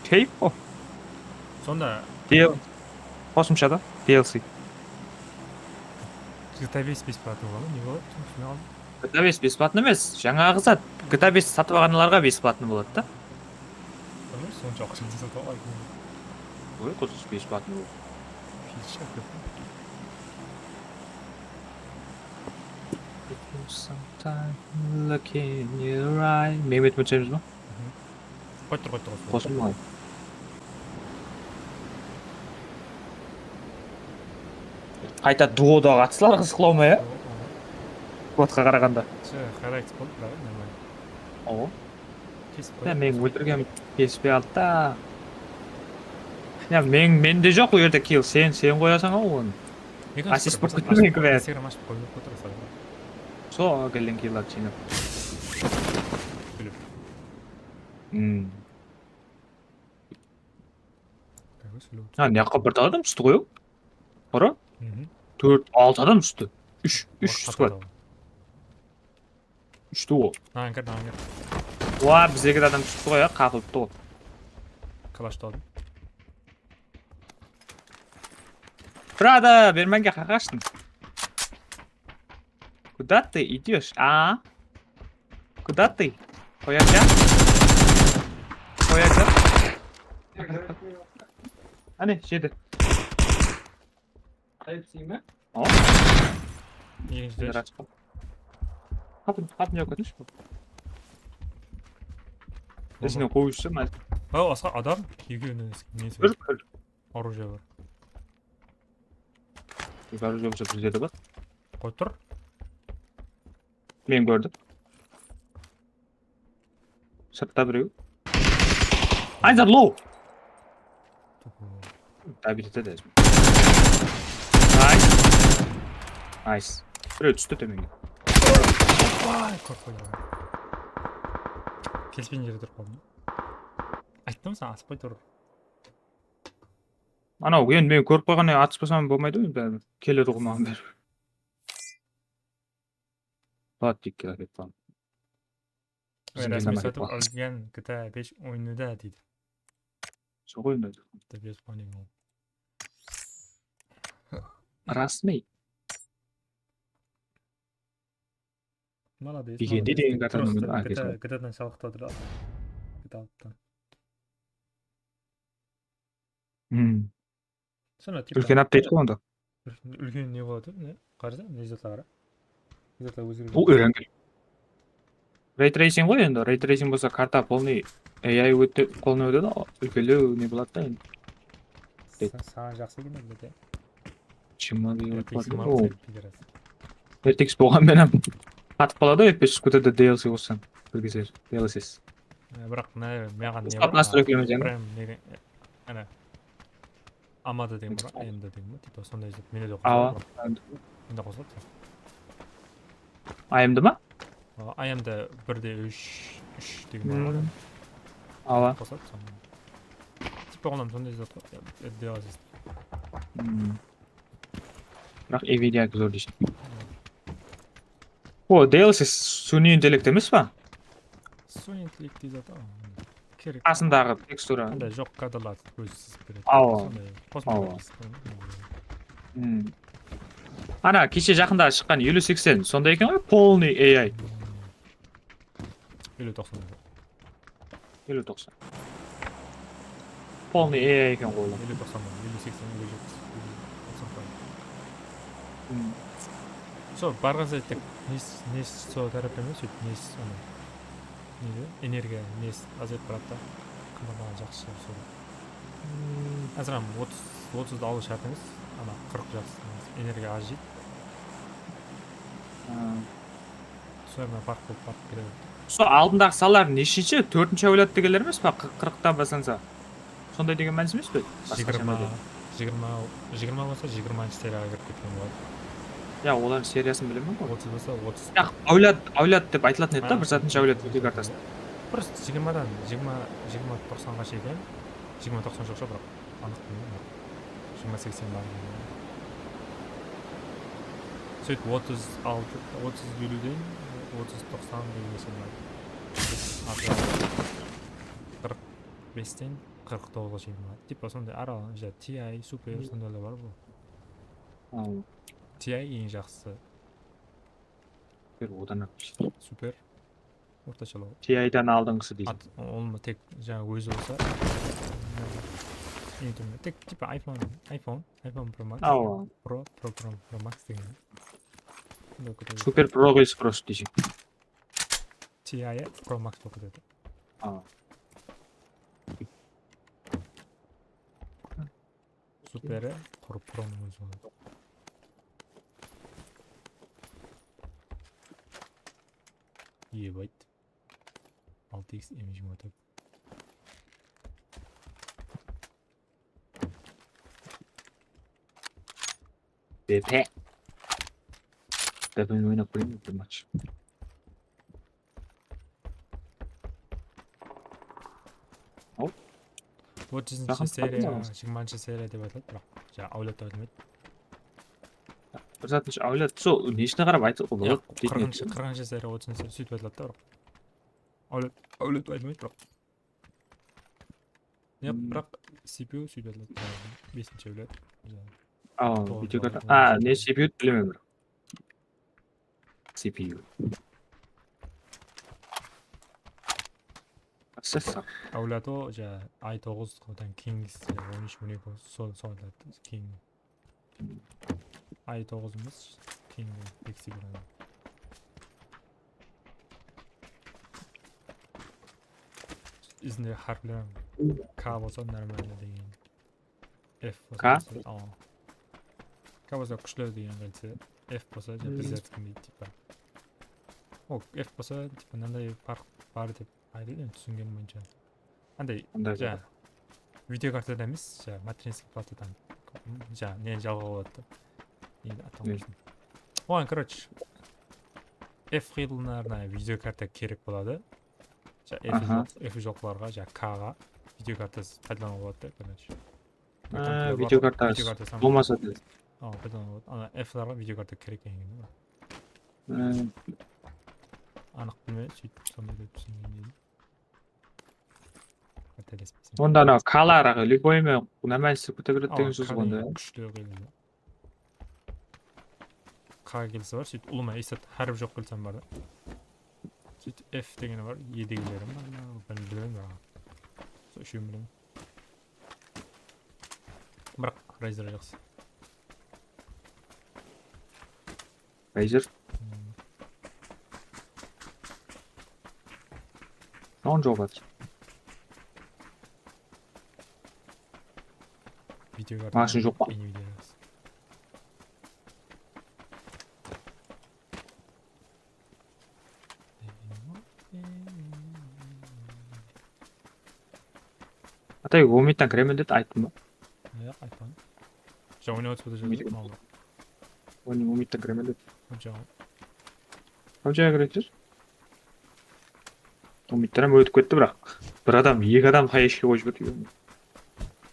Keyf o. Sonda D L, qosımshada D L C. G T A bes besplatno bola ma? Ne boladı? Túsine aldım. G T A bes besplatno emes, jańaǵı zat. G T A bes satıp alǵanlarǵa besplatno boladı da. Bilmeymen, sonsha aqsha satıp alǵan. Oy, qız besplatno boladı. Fizika kóp. Sometime looking in your eye. Mehmet Mutsayımız ba? Qoyıp tur, qoyıp tur, qoyıp tur. Qosılmadı. Qayta duodaǵı atıslar qızıqlaw ma ya? Duo, aha. Squadqa qaraǵanda. Highlights boldı, da, normal. Awa. Kesip qoydı. Meni óltirgen kespey aldı da. Ya, men, mende joq, o jerde kill. Sen, sen qoyasań-aw onı. Assist bolıp ketti meniki bári. Instagram ashıp qoyıp otırsań. Sol kelgen killlerdi jıynap. Kúlip. Hmm. Ha, mıyaqqa bir adam tústi ǵoy-aw. Qara. Tórt, altı adam tústi. Úsh, úsh squad. Úshti o. Mınaǵan kirdi, mınaǵan kirdi. Wa, bizlerge de adam tústi ǵoy, ya, qapılıptı ǵoy. Kalashti aldım. Brother, bermenge qaqashtıń. Куда ты идёшь, а? Куда ты? Qoyaqta. Qoyaqta. Áne, jedi. Qayıp sıyma? Al. Ekinshi de. Qapın, qapın jawıp ketińshi. Izinen qoyıwshı ma? Baw, asqa adam, ekewiniń nesi? Bir, bir. Оружие bar. Orужие bolsa bizde de bar. Qoyıp tur. Men kórdim. Sırtta birew. Ayzar low. Добить etedi. Nice. Nice. Birew tústi tómenge. Vay, kórip qoydım. Kelispegen jerde turıp qaldım. Ayttım saǵan, asıqpay tur. Anaw, endi men kórip qoyǵannan keyin atıspasam bolmaydı ǵoy, báribir. Keledi ǵoy maǵan báribir. Boladı, tiyip keledi, aytpaǵan. Rasmiy satıp alǵan G T A besh oyını da deydi. Joq oyında. Bitta berip qoyayın ol. Rasmiy. Молодец. Bigende degen kartanı G T A, G T A-dan shalaqtadı da. G T A altıdan. Hmm. Sonda tipa úlken update ǵoy onda. Úlken ne boladı? Ne? Qarasa, ne zatlar qara. Ne zatlar ózgeredi. Bul úyrengen. Ray tracing ǵoy endi. Ray tracing bolsa karta полный A I ótedi, полный ótedi, úlkenlew ne boladı da endi. Sa-, saǵan jaqsı eken endi de. Чему? Pideras. R T X bolǵan menen qatıp qaladı ǵoy, F P S skuterdi D L C qossań. Bir kese D L C. Biraq mına maǵan ne bar? Nastroykalama jańa. Prime nege, ana. A M D degen bar, A M D degen ba? Tipa sonday zat. Mende de qosıladı. Awa. Mende qosıladı. A M D ma? A, A M D bir de úsh, úsh degen bar ǵoy. Awa. Qosıladı sonda. Tipa onnan sonday zat ǵoy. Dep alasań. Biraq Nvidia zor deysiz. O, D L C sun'iy intellekt emes pa? Sun'iy intellekt deydi zat. Kerek. Qasındaǵı tekstura. Qanday joq kadrlardı ózi sızıp beredi. Awa. Sonday qosımshalar. Awa. Ana, keshe jaqında shıqqan eliw seksen, sonday eken ǵoy, полный A I. Eliw toqsan. Eliw toqsan. Полный A I eken ǵoy ol. Eliw toqsan, eliw seksen, eliw jetpis, eliw toqsan. Sol barǵan sayt tek nes, nes sol tárepten emes, sóytip nes, ana, ne de, energiya nes azayıp baradı da. Qımbatlaǵan jaqsı sol. Azıram otız, otızdı alıw shárt emes. Ana, qırq jaqsı. Energiya az jeydi. Solar menen park bolıp barıp keledi. Sol aldındaǵı sanlar neshinshi? Tórtinshi áwlad degenler emes pa? Qı-, qırıqtan baslansa. Sonday degen mánis emes pe? Basqasha jigirma, jigirma, jigirma bolsa, jigirmanshı seriyaǵa kirip ketken boladı. Ya, olardıń seriyasın bilemen ǵoy. Otız bolsa, otız. Ya, áwlad, áwlad dep aytılatın edi da, bir zatınshı áwlad videokartası. Просто jigirmadan, jigirma, jigirma toqsanǵa shekem, jigirma toqsan joq sha, biraq. Anıq bilmeymen. Jigirma seksen bar. Sóytip otız altı, otız eliwden otız toqsan degenge sheyim bar. Qırq besten qırq toǵızǵa sheyin bar. Tipa sonday aral, ja, T I, Super, sondaylar bar ǵoy. Ti eń jaqsısı. Super, odan aq. Super. Ortashalaw. T I-dan aldınǵısı deysiń. At, ol tek jańa ózi bolsa. Eń tómen. Tek tipa iPhone, iPhone, iPhone Pro Max. Awa. Pro, Pro, Pro, Pro Max degen. Super Pro ǵoy, просто deyseń. T I Pro Max bolıp ketedi. Awa. Superi qurı Pronıń ózi boladı. Ебать. Altı X M jigirma tórt. B P. B P oynap kóreyim bir match. Otızınshı seriya, jigirmanshı seriya dep aytıladı, biraq jańa áwlad aytılmaydı. Bir zatınshı áwlad, sol neshine qarap aytıp boladı? Qırqınshı, qırqınshı seriya, otızınshı seriya, sóytip aytıladı da, biraq. Áwlad, áwlad aytılmaydı, biraq. Ne, biraq C P U sóytip aytıladı. Besinshi áwlad. Awa, videokarta. A, ne C P U bilemen, biraq. C P U. Processor. Áwlad o, ja, i toǵız, odan keyingisi, on úsh, on eki, sol, sol áwlad keyin. I toǵız emes, keyingi X segiz. Izinde háripler K bolsa нормально degen. F bolsa, K? Awa. K bolsa kúshli degen ǵelse, F bolsa, ja, пиздец deydi, tipa. O, F bolsa, tipa, mınanday parq bar dep aytıldı, endi túsingenim boyınsha. Anday, ja, videokartada emes, ja, материнский платадан, ja, neni jalǵap aladı da. Neni atamay. Oǵan, короче, F qıyılınlarına videokarta kerek boladı. Ja, F joq, F joqlarǵa, ja, K-ǵa videokarta paydalanıwǵa boladı da, короче. Videokarta bolmasa da. Awa, paydalanıwǵa boladı. Ana, F-larǵa videokarta kerek eken. Anıq bilme, sóytip sonday dep túsingen edim. Qátelespesem. Onda anaw kaları любой me, nármen islep kete beredi degen sóz Kane onda. Kúshli qıyın. K kelisi bar, sóytip ulıwma esat hárip joq bilsem bar da. Sóytip F degeni bar, E degenleri bar, men bilmeymen aǵa. Sol úshewin bilemen. Biraq Razer jaqsı. Razer. Hmm. Soǵan joq atır. Video bar. Mashın joq pa? Mini video jaqsı. Atay, umidten kiremen dedi, ayttım ba? Yoq, aytpadım. Sen oynap atırıp atır. Oyın umidten kiremen dedi. Qanshaq? Qanshaq kiresiz? Umidten hám ótip ketti, biraq. Bir adam, eki adam hayeshke qoyıp jiberdi.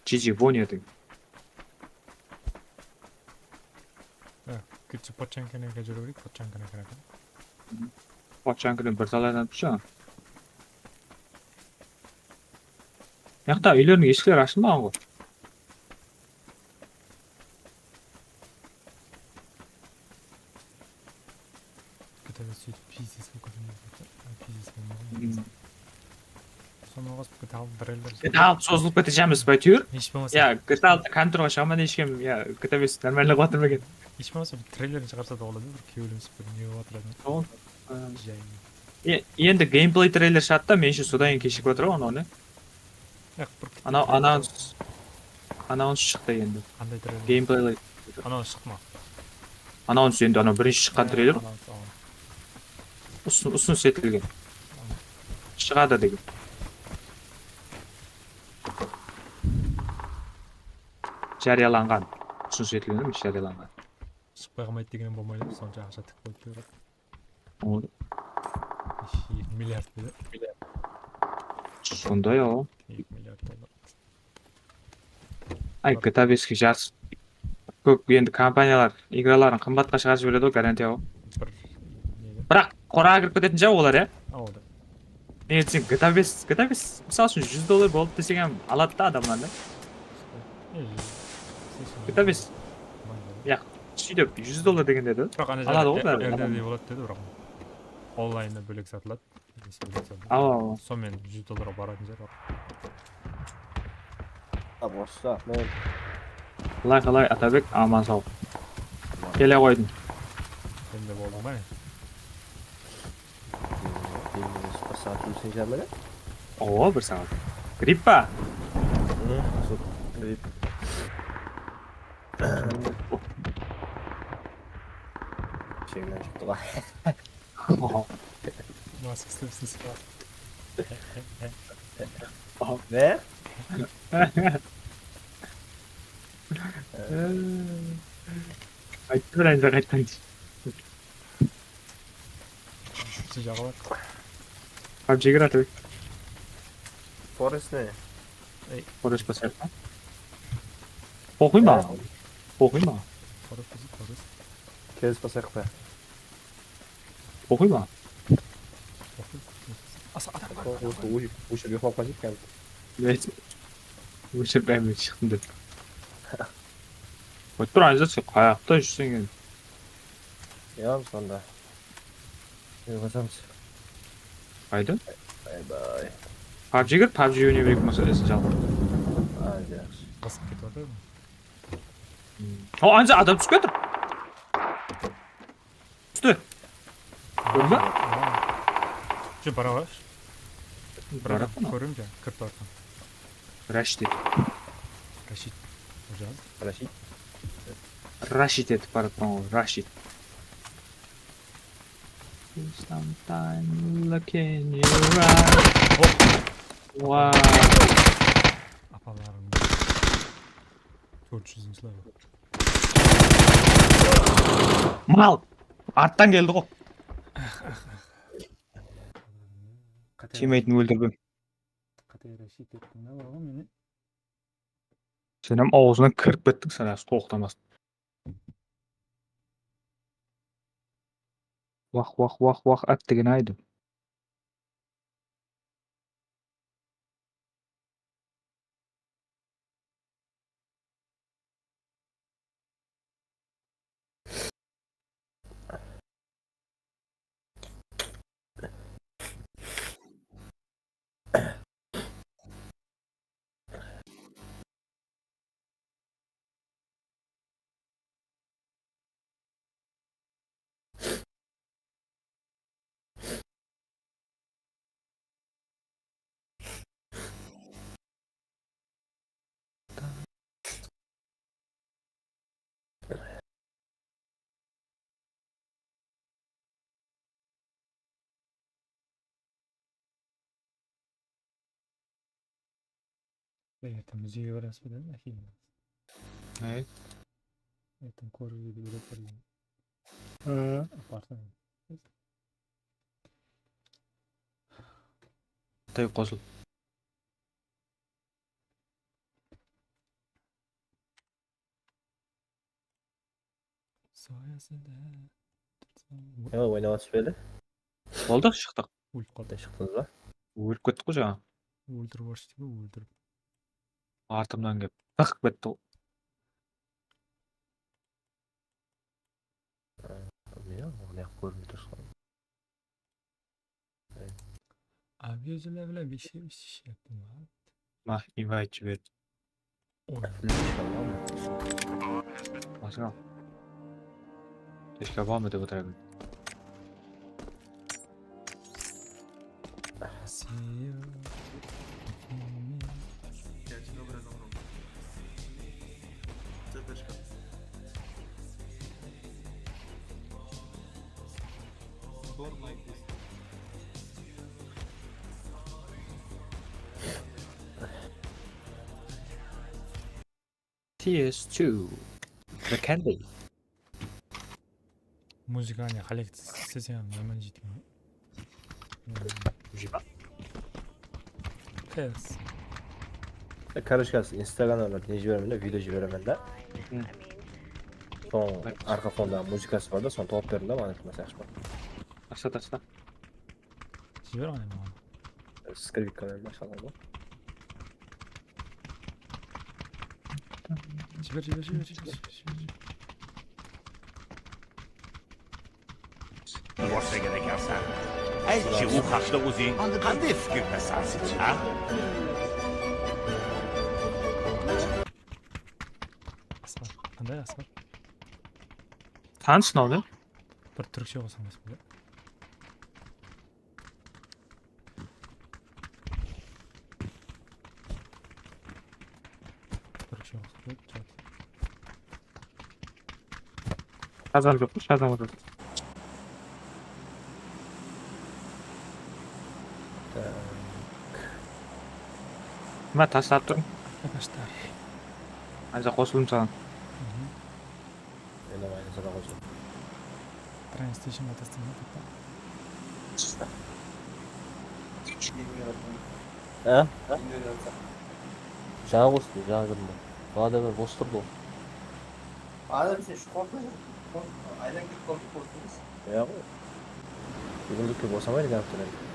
G G, Vonya degen. Ketshi Potchankinen júre bereyik, Potchankinen kiredi. Potchankinen bir talay adam túsedi. Mıyaqta úylerdiń eshikleri ashılmaǵan ǵoy. Kitabe sóytip pizdes bolıp ketedi. Pizdes bolmaǵan. Sonnan qosıp G T A altı treyler. G T A altı sozılıp ketejemiz, ba, áytewir. Hesh bolmasa. Ya, G T A altı kontorǵa shıǵaman, hesh kim, ya, G T A bes normalno qılıp atırma eken. Hesh bolmasa bir treylerin shıǵarsa da boladı, bir kewlimiz bir ne bolıp atır edi. Sol. Jay. E, endi gameplay treyler shıǵadı da, menshe, sodan keyin keshigip atırman onı. Yaq, bir Anaw, anons. Anons shıqtı endi. Qanday treyler? Gameplay. Anons shıqtı ma? Anons endi, anaw birinshi shıqqan treyler. Anons, anons. Usın-, usınıs etilgen. Shıǵadı degen. Járiyalanǵan. Usınıs etilgen emes, járiyalanǵan. Shıqpay qalmaydı degen bolmaydı, sonsha aqsha tik qoyıp qoyǵan. O- Eki milliard dedi. Sonday, awa. Eki milliard dollar. Ay, G T A beske jarıs. Kóp endi kompaniyalar igraların qımbatqa shıǵarıp jiberedi ǵoy, garantiya ǵoy. Bir nege? Biraq qoraǵa kirip ketetin shıǵar olar, ya? Awa da. Nege deseń, G T A bes, G T A bes, mısal ushın, júz dollar boldı deseń hám aladı da adamlar da. Ey, G T A bes. Yaq, sóytip, júz dollar degende de. Biraq ana Aladı jaqta ǵoy bári. R D R de boladı dedi, biraq. Onlaynda bólek satıladı. Nesip etsem. Awa, awa. Sonıń menen júz dollarǵa baratın jer. What's up, man? Qalay, qalay, Atabek, aman saw. Kele qoydım. Sen de boldıń ba? Bir saat júrseń jármene? Owa, bir saat. Grippa? Hı, sol grip. Sheńnen shıqtı ǵoy. Maska islepsiz ba? Ne? Ayttı bir anda qayttan. Jaǵa bar. PUBG kir, Atabek. Forest ne? Forest basayıq pa? Poxıy ma? Poxıy ma? Forest basayıq, Forest. Kelis basayıq pa? Poxıy ma? Asa adam bar. Uy, uy, uy, uy, uy, uy, Men óshirip, men shıqtım dep. Qoyıp tur, Ayzat, sen qayaqta júrseń endi? Ya, sonda. Ne basamız? Qayda? Bay bay. PUBG kir, PUBG oynay bereyik, bolmasa, esin jalǵan. Ay, jaqsı. Basıp ketip atır. O, Ayzat, adam túsip atır. Tústi. Kórdiń ba? Joq, bara ber. Bir Bara adam ber. Kórdim ja, kirip atırǵan. Rashid. Rashid. Hojam. Rashid. Rashid etip baratpan ǵoy, Rashid. Sometime looking you right. Wow. Apalarım. Tórt júzinshi level. Mal! Arttan keldi ǵo. Qate, Teammate'in óldirdim. qate Rashid ettim da, bar ǵo meni. Sen hám awzına kirip kettiń, sen hám toqtamasın. Wah, wah, wah, wah, át degen aydı. Erteń muzeyge barasız ba dedim, ákeyim. Ne? Erteń kórgizedi, úyretpergen. Aparsam. Tey qosıl. Soyasında. Ewa, oynap atırız beli. Boldı, shıqtıq. Ólip qaldı. Shıqtıńız ba? Ólip kettik ǵoy jańa. Óltirip júrsiz be, óltirip. Artımnan kelip, tıqıp ketti ǵoy. Ne, onı yaq kórmey tursań. Abi, ózi bile bile bir şey, bir şey yaptım abi. Mah, invayt jiberdi. Oy. Masha. Teshka bormi dep otıraman. T S two. The Candy. Muzıkanı qalay istesem, yaman jeymen. Jep. Tez. E, короче, házir Instagramda bir ne jiberemen de, video jiberemen de. Soń arqa fonda muzıkası bar da, sonı tawıp beriń de, maǵan aytmasın, yaqshı ma? Tasta, tasta. Jiber ǵana maǵan. Skripka menen bashladı ǵoy. Jiber, jiber, jiber, jiber, jiber. Orta gerek yapsa. Aytshı, u haqda o'zing qanday fikirdasan, a? Asqar, qanday Asqar? Tanıs mınaw ne? Bir túrkshe qosam bolsa. Túrkshe qosam. Shazam joq, Shazam joq. Nima taslap turıń? Arkadaşlar. Anca qosıldım saǵan. Endi mayda sada qosıl. Train Station atastın ba, toqta. Á? Jańa qostı, jańa kirdim. Bada bir bos turdı ǵoy. Adam sen shıqıp atpa? Aylanıp ketip qaldı, qostı emes. Iyá ǵoy. Búginlikte bosamaydı kompyuter endi.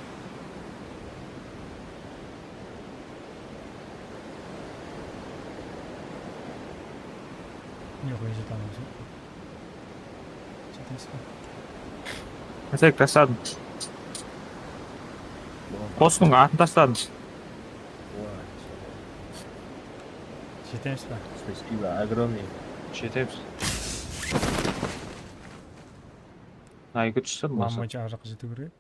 Ne qoyacaq tamam. Jetemiz be? Atak tasladım. Postıń atın tasladım. Jetemiz be? Спасибо огромное. Jetemiz. Ayki tústi bolsa. Mamma arjaqqa jetiw kerek.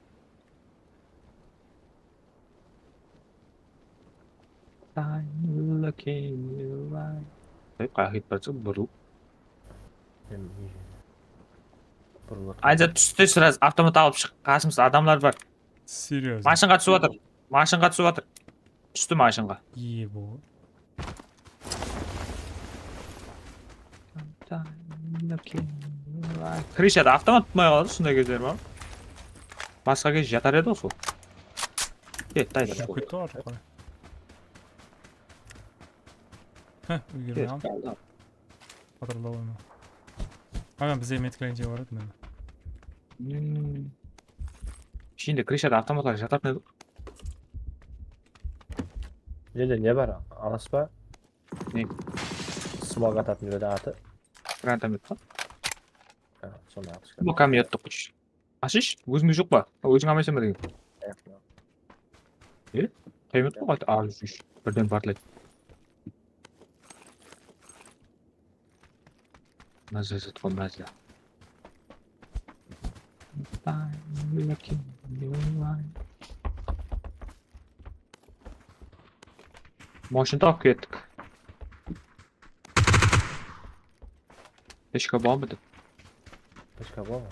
Ey, qayaqqa ketip baratsa, burıl. Burıl. Ayza, tústi sraz, avtomat alıp shıq, qasımızda adamlar bar. Seryoz. Mashinǵa túsip atır. Mashinǵa túsip atır. Tústi mashinǵa. Ebo. Krishada avtomat tutmay qaladı, usınday gezler bar. Basqa kez jatar edi ǵoy sol. Ketti, ayda. Júrip ketti ǵoy, artqa. Heh, úlgermey qaldı. Patronlar oyma. Ana, bizde metklenje bar edi mende. Hmm. Ishinde krishada avtomatlar jatatın edi. Mende ne bar? Alas pa? Ne? Smog atatın edi atı. Granatomет pa? Ha, sonı atış. Bu kamyondı qoysh. Ashish, ózińde joq pa? Óziń almaysań ba degen? Yoq, yoq. E? Qıymet qo, qayta A úsh úsh. Birden portlaydı. Mazza zat qo, mazza. Moshin tapıp kettik. Peshka bormidi? Peshka bormi?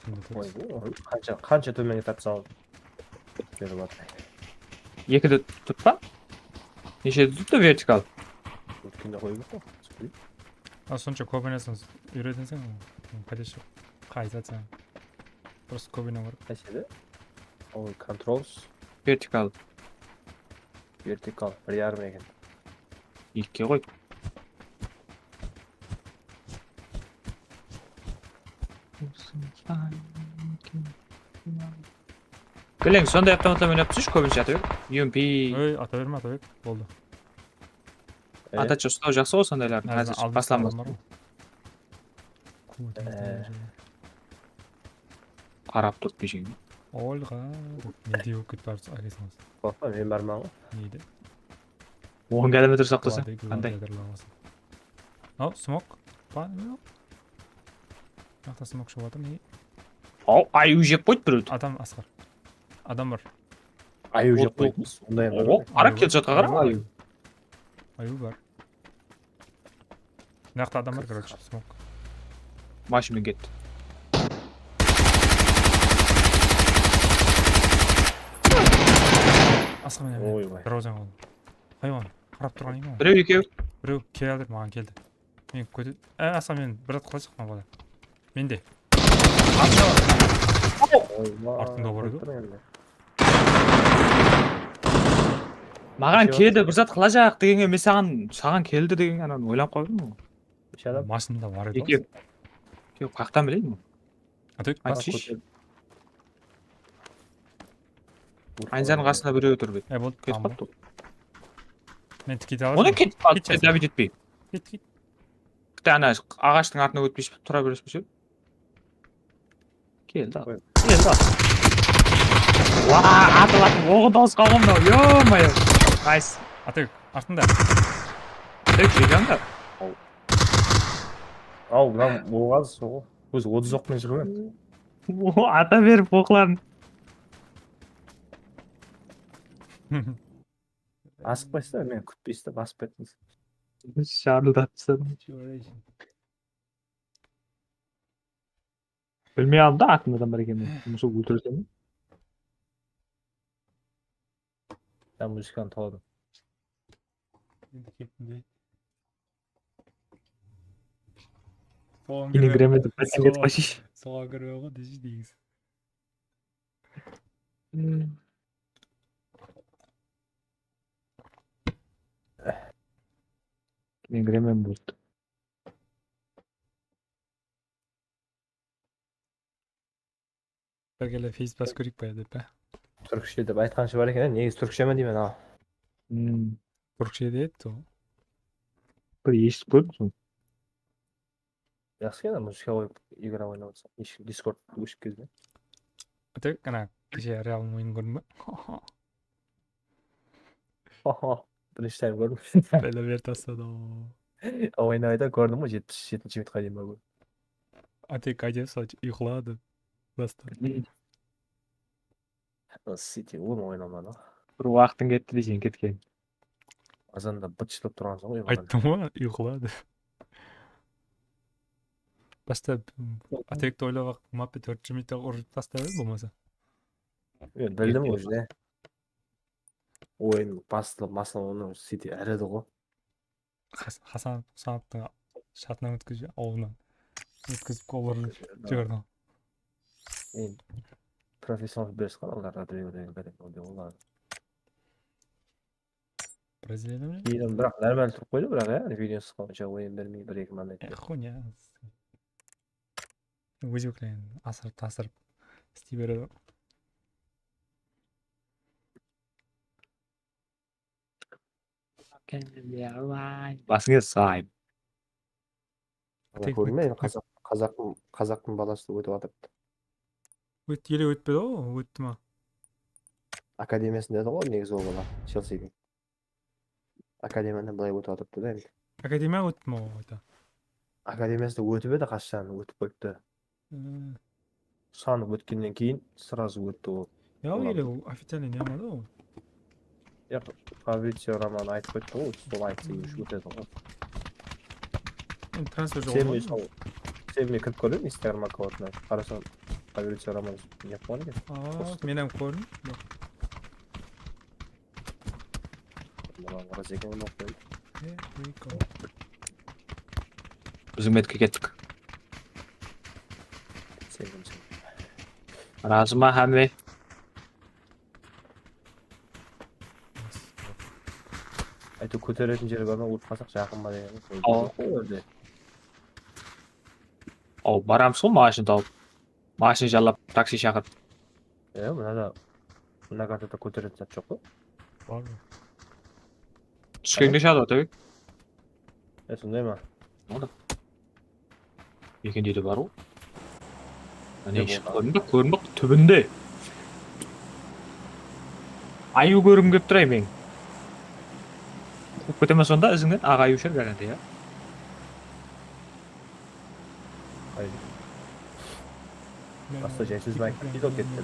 Túnde Oy, turıpsız. bu qansha, qansha tómenge tartsa al. Berip atır. Ekide turıp pa? Neshede turıptı vertikal? Ótkende qoyıp atır. A, sonsha kóbinesiń úyretenseń, podeshok. Qaysı atsań. Просто kóbine barıp. Qaysede? Ol controls. Vertikal. Vertikal, bir yarım eken. Ekige qoy. Gileń, sonday avtomatlar oynap túrshi, kóbinshe Atabek. U M P. Ey, ata berme, Atabek. Boldı. E, Atacha uslaw jaqsı ǵoy sondaylardı. Házir baslanbas. Qarap turıp keshegin. Olga, ne dey ókit barıpsız, akesiniz. Qorqpa, men barman ǵoy. Neydi? On kilometr saqlasa, qanday? Al, smok. Ba, ne? Mınaqta smok shıǵıp atır, ne? Aw, ayıw jep qoydı birewdi. Adam, Asqar. Adam bar. Ayıw Ot, jep qoyıpsız. Onday Oho, qara, kelyatqanǵa qara. Ayıw. Ayıw bar. Mınaqta adam bar, короче, smok. Mashinamen ketti. Asqar, mine, mine. Oy, oy. Darwazanı aldım. Haywan, qarap turǵan eken ǵoy. Birew, ekew. Birew kele atır, maǵan keldi. Men kóte-, e, Asqar, men bir zat qılasaq, mına bala. Mende. Oyma. Artımda bar edi. Qoyıp tur endi. Maǵan Kyo. Keldi, bir zat qılajaq degenge, men saǵan, saǵan keldi degenge, anaw oylanıp qaldım ǵoy. Úsh adam. Mashinada bar edi. Ekew. Ekew, qayaqtan bileyin? Atek, Ay, bas. shish. Aynzardıń qasında birew tur be? E, boldı, Ketip tamam. Qaldı. Men tikey de alasın. Onı ketip qaldı, Ketip sen dabit etpey. Ket, ket. Bitta ana aǵashtıń artına ótpey tura beresiz be? Keldi. Qoy. Keldi. Waa, atıp atıp oǵı dawıs qalǵan mınaw. Yo-moyo. Nice. Atek, artında. Tek jeganda. Aw, mınaw oǵaz soǵı. Ózi otız oq penen júr ǵoy. Oo, ata berip oqların. Asıqpaysız da, meni kútpeysiz de, basıp kettińiz. Sharıldatıpsın. Bilmey aldım da atın adam bar ekenin. Bunısı óltirsem. Mına muzıkanı tawadım. Endi kettim de. Soǵan Keyin kirme, kiremen dep, soǵan, bashish. Soǵan kirme ǵoy, deyish deyiz. Keyin kiremen boldı. Bir kere feyzbas kóreyik pa dep pa? Túrkshe dep aytqanshı bar eken, negizi túrkshemen deymen aǵa. Hmm. Túrkshe de edi ol. Bir eshitip koydım. Jaqsı eken, muzıka qoyıp, igra oynap atsa. Eshik Discord óship ketedi. Tek ana keshe real oyın kórdiń ba? Oho, birinshi taym kórdim. Bela berip tasladı. Oynaydı kórdim ǵoy, jetpis jetinshi minutqa deyin bar. Atek aytayın, sol uyqıladı. Basta. City on oynamadı. Bir waqtıń ketti deyseń ketken. Azanda bıtshıtap turǵan soń uyqıdan. Ayttım ǵoy, uyqıladı. Basta Atekti oylap aq, muhabbet tórt júz minutta urıp taslap edi bolmasa. Men bildim уже. Oyın bastı, masala onıń City iri edi ǵoy. Has-, Hasan Husanovtıń shartınan ótkizip, awılına ótkizip, gol urıp jiberdi. Endi professional beresi qal, olar Rodrigo degen báleńe, onday boladı. Braziliyada ma? Keyin biraq normal turıp qoydı, biraq ya, videonı sısqanınsha oyın bermey, bir-eki manat. E, хуйня. Ózbekler asırıp tasırıp istey beredi. Basıńa sayın. Kórmey, qazaq, qazaqtıń, qazaqtıń balası ótip atırıptı. Ót-, ele ótpedi ǵoy, ótti ma? Akademiyasında edi ǵoy negizi ol bala, Chelsidiń. Akademiyadan bılay ótip atırıptı da endi. Akademiya ótti ma ol qayta? Akademiyasında ótip edi, qashan ótip qoyıptı. Sanıp ótkennen keyin сразу ótti ol. Ya, ele oficialno ne qılmadı ol? Ya, Fabrizio Romano aytıp qoyıptı ǵoy, sol aytsa уже ótedi ǵoy. Endi transfer Sen joq men sol, sen men kirip kórdim Instagram akkauntına. Qarasań, Qayerge Ramazan? Ne qılǵan eken? Aa, men hám kórdim. Mınaw Ramazan eken, oynap qoydı. Here we go. Biziń medke kettik. Sevdim seni. Razı ma hámme? Áytewir kóteretin jeri bar ma, urıp qalsaq jaqın ba degen. Awa. Joq ǵoy o jerde. Aw, baramız ǵoy mashina tawıp. Mashina jallap, taksi shaqırıp. E, mına da, mına kartada kóteretin zat joq ǵoy. Bar ma? Túskende shadı, Atabek. E, sonday ma? Boldı. Mekende de bar ǵoy. Mine, ne iship boldı? Kórdim be, kórdim be, túbinde. Ayıw kórgim kelip tur, ay, men. Quwıp ketemen sonda izińnen, aǵa ayıw shıǵar, garantiya. Ay. Basta jaysiz mayk kiydi, o ketti.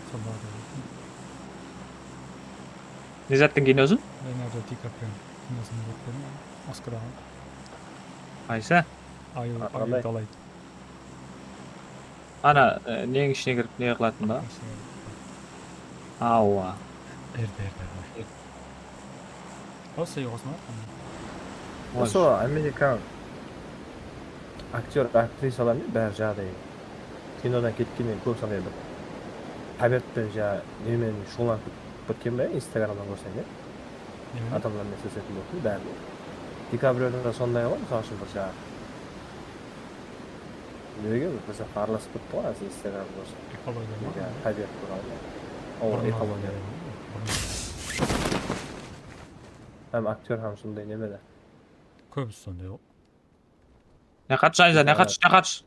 Ne zattıń kinosı? Leonardo DiCaprio kinosın kórip keldim. Oskar alǵan. Qaysı? Ayıw, a-, ayıw qanday? Talay. Ana, e, neń ishine kirip ne qılatın ba? Ishine kirip. Awa. Erde, erde, erde. Ol sey qosma. Usı Amerikan aktyor, aktrisalar ne bári jaǵday kinodan ketkennen kóp sonday bir hábetten ja nemen shuǵıllanıp ketken ba, Instagramdan kórsem ya. Adamlar men sesletin boldı bári. DiCaprioda da sonday ǵoy, mısal ushın bir jaǵı. Nege bizden aralastırıp turǵan házir Instagram bolsa. Ekologiya ma? Tabiat tuwralı. Awa, ekologiya. Hám aktyor hám sonday neme de. Kóbisi sonday ǵoy. Ne qatsh, Ayza, ne qatsh, ne qatsh?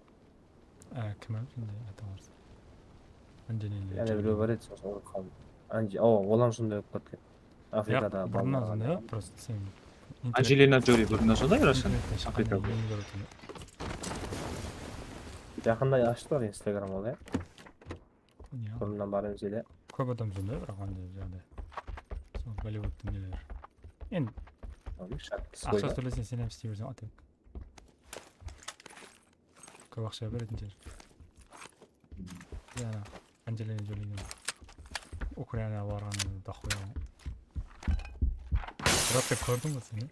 Á, kim edi sonday ata barsa? Anjelina Joli. Jáne birew bar edi, soń urıp qaldı. Anji, awa, ol hám sonday bolıp ketken. Afrikada balalar. Burınnan sonday, prosto sen. Anjelina Joli burınnan sonday, rastan. Afrikada. Jaqında ashtılar Instagram ol, ya. Burınnan bar edi ele. Kóp adam sonday, biraq ande jaǵday. Sol Golliwudtıń neleri. Endi aqsha tóleseń, sen hám isley berseń, Atabek. Kóp aqsha beretin jer. Yana Anjelina Jolini Ukrainaǵa barǵanı da qoyaman. Bratı kórdiń be sen?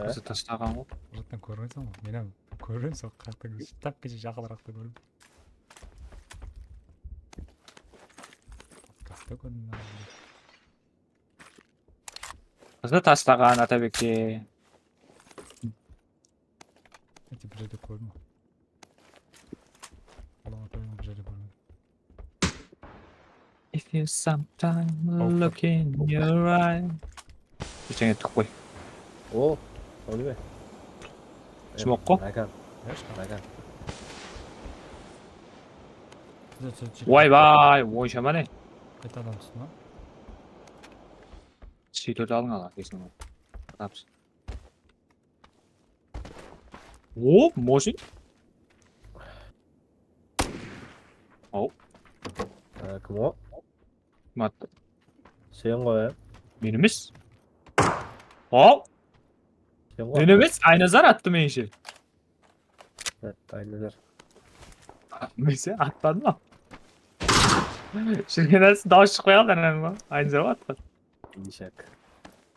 Bizi tastaǵan ǵoy. Brattan kórgenseń ǵoy. Men hám kórgenseń, qattı tap keshe jaqınıraqta kórdim. Katta kórdim. Qızdı tastaǵan Atabekke. Ete bir jerde kórdim. Alamatoyın bir jerde kórdim. If you sometime look in your eye. Eштеңе ettik qoy. O, o neme? Smok ǵo? Nagan. Nagan. Oybay, onsha ma ne? Qayta adam tústi ma? Seytordı alıń ala, kesin. Tapsın. O, moshin. Aw. Á, kim o? Kim attı? Sen ǵoy, á. Men emes. Aw. Sen ǵoy. Men emes, Aynazar attı menińshe. Attı Aynazar. Menińshe atpadı ma? Júrgen arası dawıs shıqpay qaldı, anań ba? Aynazar ǵoy atqan. Nishak.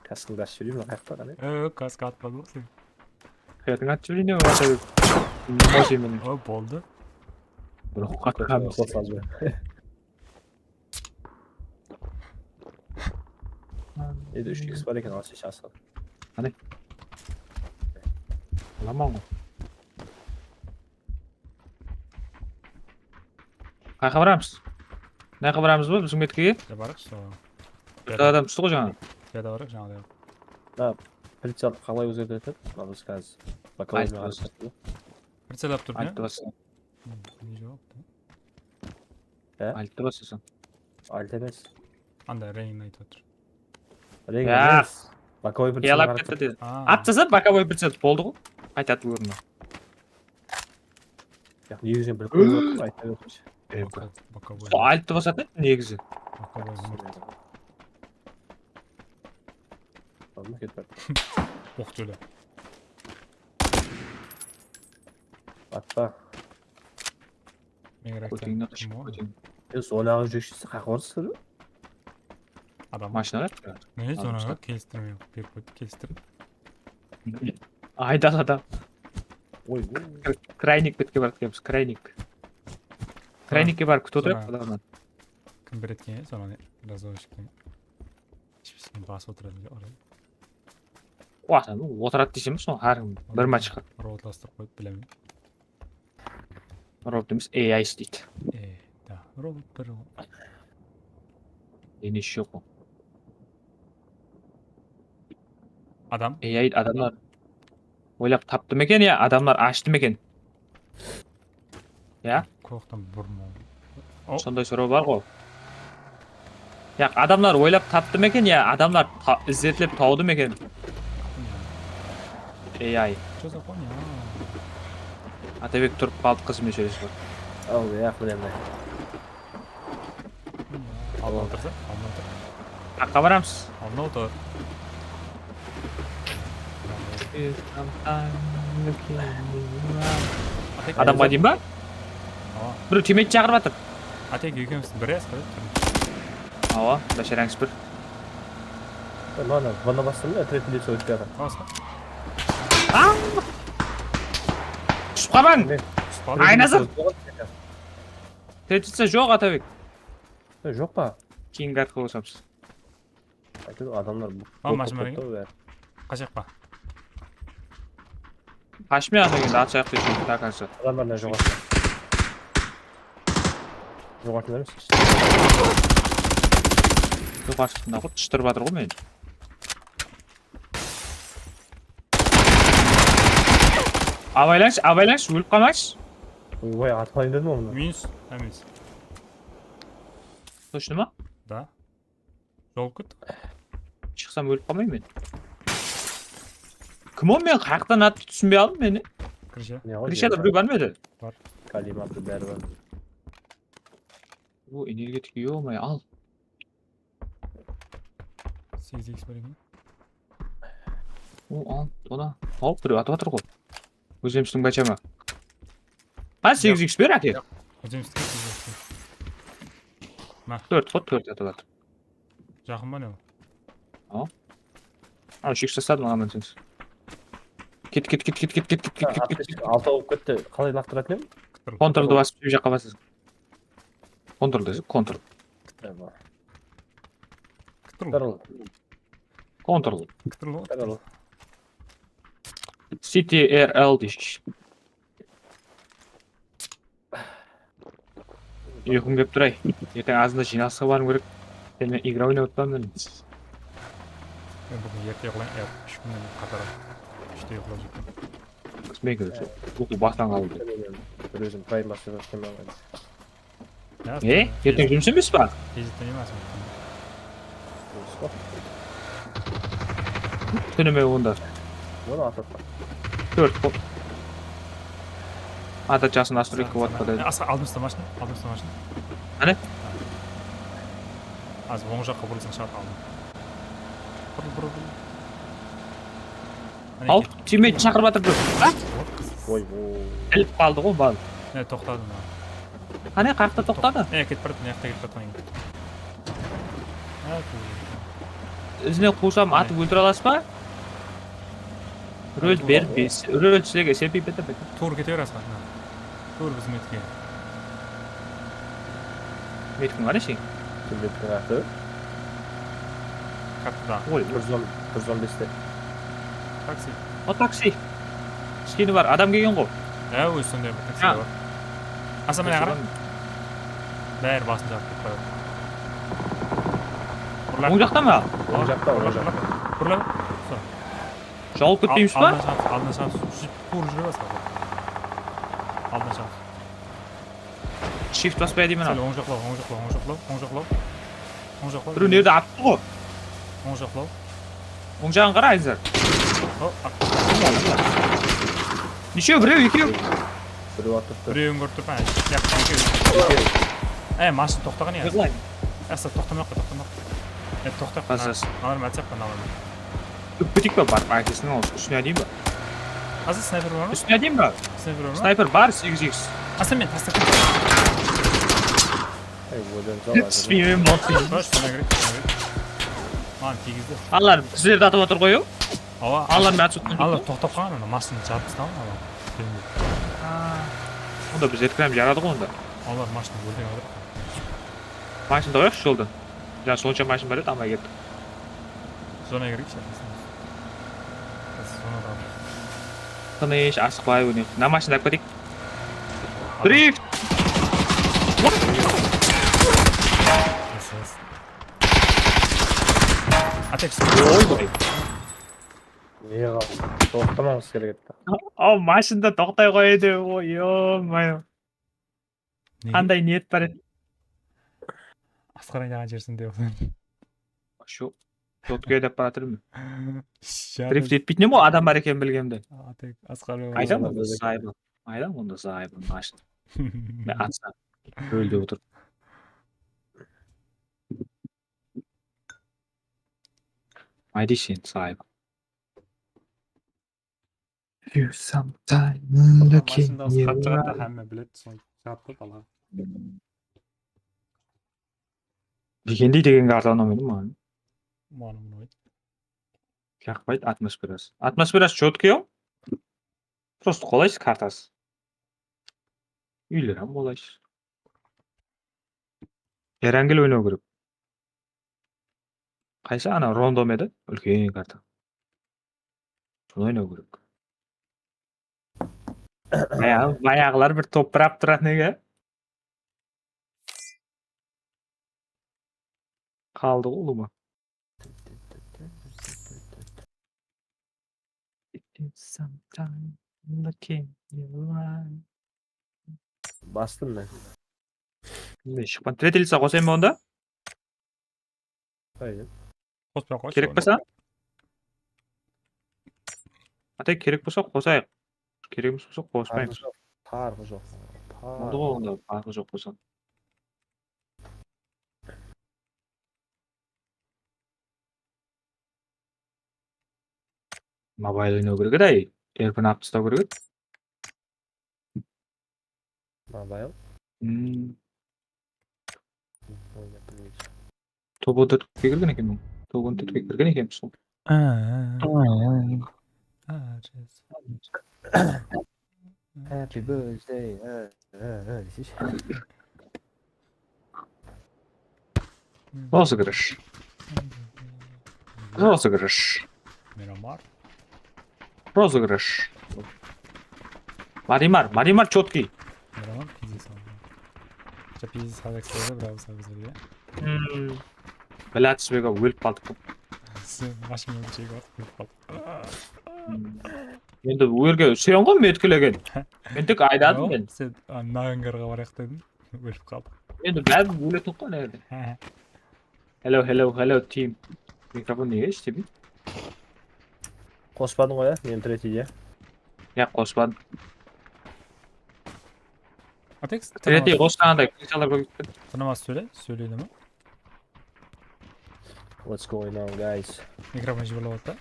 Kaskıńdı ashıp jibereyim be, qayaqta qane? Ee, kaskı atpadı ǵoy sen. Qayaqtıń atıp jibereyim be, Atabek? Moji menen. O, boldı. Ruxqa qos aldı. Edi, úsh iks bar eken, al, sheshe asıl. Qane? Alaman ǵoy. Qayaqqa baramız? Mınayaqqa baramız ba, biziń medkege? Ya, barayıq, sol. Bir adam tústi ǵoy jańa. Ya da barayıq, jańa da. Ha, pricel qalay ózgertedi? Mına biz házir bokovoi. Pricel alıp tur, ya? Ayttı basqa. Ne joq? He? Alttı basasın. Alt emes. Anda Reyn aytıp atır. Reyn emes. Bokovoi pricel. Qıyalap ketti de. Attı zat bokovoi pricel boldı ǵoy. Qaytadı ornına. Yaq, negizi bilip qoyıp atırmın, ayta bersinshi. Bokovoi. Sol alttı basatın edi negizi. Bokovoi. Aldım, ketip. Oq, jóle. Atpa. Kóteńdi, kim o? Kóteń. E, zonaǵa júrshisi, qaqorıs sırı? Adam. Mashina. Mine, zonaǵa kelistirmey berip qoydı, kelistirip. Aydal adam. Oy, oy. Kraynik betke barıp kelemiz, kraynik. Kraynikke barıp kútip otırayıq adamlar. Kim beredi eken, sonı razovishkim. Heshbir basıp otıradı orayı. Wah, sen otıradı deyseń be, soń hár kim bir match shıqadı. Robotlastırıp qoyıp bilemen. Robot emes, A I isleydi. E, da, robot bir o. Ene joq o. Adam. A I adamlar oylap taptı ma eken, ya adamlar ashtı ma eken? Ya? Koqtan burın. Sonday soraw bar ǵo. Ya, adamlar oylap taptı ma eken, ya adamlar ta-, izertlep tawdı ma eken? A I. Что за хуйня? Atabek turıp qaldı, qızı menen sóylesip atır. Al, ya, mine, mine. Aldına otırsa, aldına otır. Qaqqa baramız? Aldına otır. Adamǵa deyin ba? Awa. Birew timeyti shaqırıp atır. Atek, ekewimiz bir esqada turmız. Awa, basharangiz bir. Mana, mana bastım da, tretiyde sóytip atır. Basqa. Aa! Túsip qalmań! Aynasın! Tretiyda joq, Atabek. E, joq pa? Keyingi arqa qosamız. Aytır, adamlar bu. Al, mashina bárgen. Qashaq pa? Qashmay ata endi, atshayıq dep, так, asa. Adamlardan joqarı. Joqarı emes. Joqarı sırtında qurt shıtırıp atır ǵo meni. Abaylanshı, abaylanshı, ólip qalmayshı. Oy, atlayın dedim onı. Minus, ha, minus. Точно ma? Da. Jol kút. Shıqsam ólip qalmayman men. Kim o, men qayaqtan attı túsinbey aldım meni. Krisha. Krishada birew bar ma edi? Bar. Kalimatı bári bar. O, energetik, ё-моё, al. Segiz X bar eken. O, al, tola. Al, birew atıp atır ǵo. Ózemizdiń bachama. Ha, segiz X ber, áke. Ózemizdiń segiz X. Tórt ǵo, tórt atıp atır. Jaqın ba ne? Al. Al, shek tasladım, aman sen. Ket, ket, ket. Altı bolıp ketti. Qalay laqtıratuın edim? Kontroldı basıp, jep jaqqa basasıń. Kontrol dese, kontrol. Ktrl. Kontrol. Ktrl. Ctrl. Ctrl deyshi. Uyqım kelip tur, ay. Erteń azında jıynalısqa barıwım kerek. Sen men igra oynap otırman men. Men búgin erte uyıqlayın, ya, úsh kúnnen qatar. Úshte uyıqlap júrdim. Qız men kirip, uqıw baslanǵanlı. Bir ózim prime basıp atırman. E, erteń jumıs emes pa? Tezlikten emas. Túnime onda. Tórt qol. Ata jasın nastroyka qılıp atpa dedi. Asqa, aldımızda mashina, aldımızda mashina. Qáne? Az oń jaqqa burılsań, shıǵadı aldın. Burıl, burıl, burıl. Al, timeyti shaqırıp atır bir. Oy, oy. Ilip qaldı ǵo, bal. E, toqtadı mına. Qáne, qayaqta toqtadı? E, ketip baratır, mıyaqta ketip baratır. Izinen quwsam, atıp óltire alasız ba? Rol berip, rol sizlerge, S P berip. Tuwrı kete ber, Asqar. Tuwrı bizimki. Metkiń qáne seniń? Kim dep turıptı? Kartada. Oy, bir júz on, bir júz on beste. Taksi. O, taksi. Skini bar, adam kelgen ǵo. Ya, ózi sonday bir taksi bar. Asa, mine qara. Bári basın jarıp ketip baradı. Oń jaqta ma? Oń jaqta, oń jaqta. Burla. Sol. Jawılıp ketpeymiz ba? Aldına shıǵamız, aldına shıǵamız. Júp, tuwrı júre basqa. Aldına shıǵamız. Shift baspay deymen. Sál oń jaqlaw, oń jaqlaw, oń jaqlaw, oń jaqlaw. Oń jaqlaw. Birew nerede attı ǵo? Oń jaqlaw. Oń jaǵın qara, Ayzar. O, a- Neshew, birew, ekew? Birew atırıptı. Birewin kórip turman. Yaq, ekew. Ekew. E, mashina toqtaǵan ya. Yıqlayın. Asa, toqtamaq, toqtamaq. E, toqta. Azır. Alarım, atsaq pa, alarım. Kúttik pa, barıp ákesiniń ústine deyin ba? Házir snayper bar ma? Ústine deyin ba? Snayper bar ma? Snayper bar, segiz X. Asa, men taslap kettim. Ózin sal. Túspeymen, bot. Qosh, shına kireyik, shına kireyik. Maǵan tiygizdi. Allar bizlerdi atıp atır ǵoy, aw. Awa. Allar men atıp atırman. Allar toqtap qalǵan, ana mashina jarıp taslaǵan, ana. Onda bizlerdi kirem jaradı ǵoy onda. Allar mashina órdek atır. Mashindı qoyayıqshı jolda. Jańa sonsha mashina bar edi, almay kettik. Zona kireyikshi. Zona bar. Tınısh, asıqpay óyneyik. Mına mashindı alıp keteyik. Drift! Atex. Oy, boy. Ne qaldı? Toqtamaǵımız kerek etti. Aw, mashinda toqtay qoydı. Oy, yo-moyo. Nege? Qanday niyet bar edi? Asqar aynaǵan jersin dep. Shu Jotke dep baratırman. Drift etpeytinen ǵoy, adam bar ekenin bilgenimde. Atek, Asqar. Qayda onda zayıbı? Qayda onda zayıbı? Ashın. Men atsam. Óldi otır. Aydı sen, zayıbı. You sometime looking. Mashinda qısqartı qatta hámme biledi, soń jawap qoyıp aladı. Legendey degen karta unamay ma? Maǵan unaydı. Jaqpaydı atmosferası. Atmosferası чёткий-aw. Просто qolaysız kartası. Úyler hám qolaysız. Erangel oynaw kerek. Qaysı ana random edi? Úlken karta. Sonı oynaw kerek. Bayaǵı, bayaǵılar bir topırap turatuǵın eken. Qaldı ǵoy ulıwma. Sometime looking you line. Bastım men. Bilmey shıqpan. Tretilsa qosayın ba onda? Hayır. Qospay qoyshı. Kerek bolsa? Atay, kerek bolsa qosayıq. Kerek emes bolsa qospaymız. Parqı joq. Parqı joq. Boldı ǵoy onda, parqı joq bolsa. Mobil oynaw kerek edi, ay. Erpin alıp taslaw kerek edi. Mobil. Hmm. Oynap bilmeydi. Top on tórtke kirgen eken bul. Top on tórtke kirgen ekenbiz ǵoy. Aa. Aa. Happy birthday. Ha, ha, ha, deseyshi. Rozıgrısh. Rozıgrısh. Miramar. Rozıgrısh. Marimar, Marimar чёткий. Miramar pizza saldı. Bitta pizza saldı, biraq saldı bizlerge. Hmm. Блядь, ólip qaldıq. Sen mashina jegi atıp ólip qaldıq. Endi ózge sen ǵoy metkilegen. Men tek aydadım men. Sen, a, mına angarǵa barayıq dedim. Ólip qaldıq. Endi bárimiz óletuǵın ǵoy mına jerde. Hello, hello, hello, team. Mikrofon nege ishlemeydi? Qospadıń ǵoy, ya? Meni третий de. Ya, qospadım. Atex, tretий qosqanday krısalar kóbeyip ketti. Tınımas sóyle, sóyledi me? What's going on, guys? Mikrofon jiberilip atır.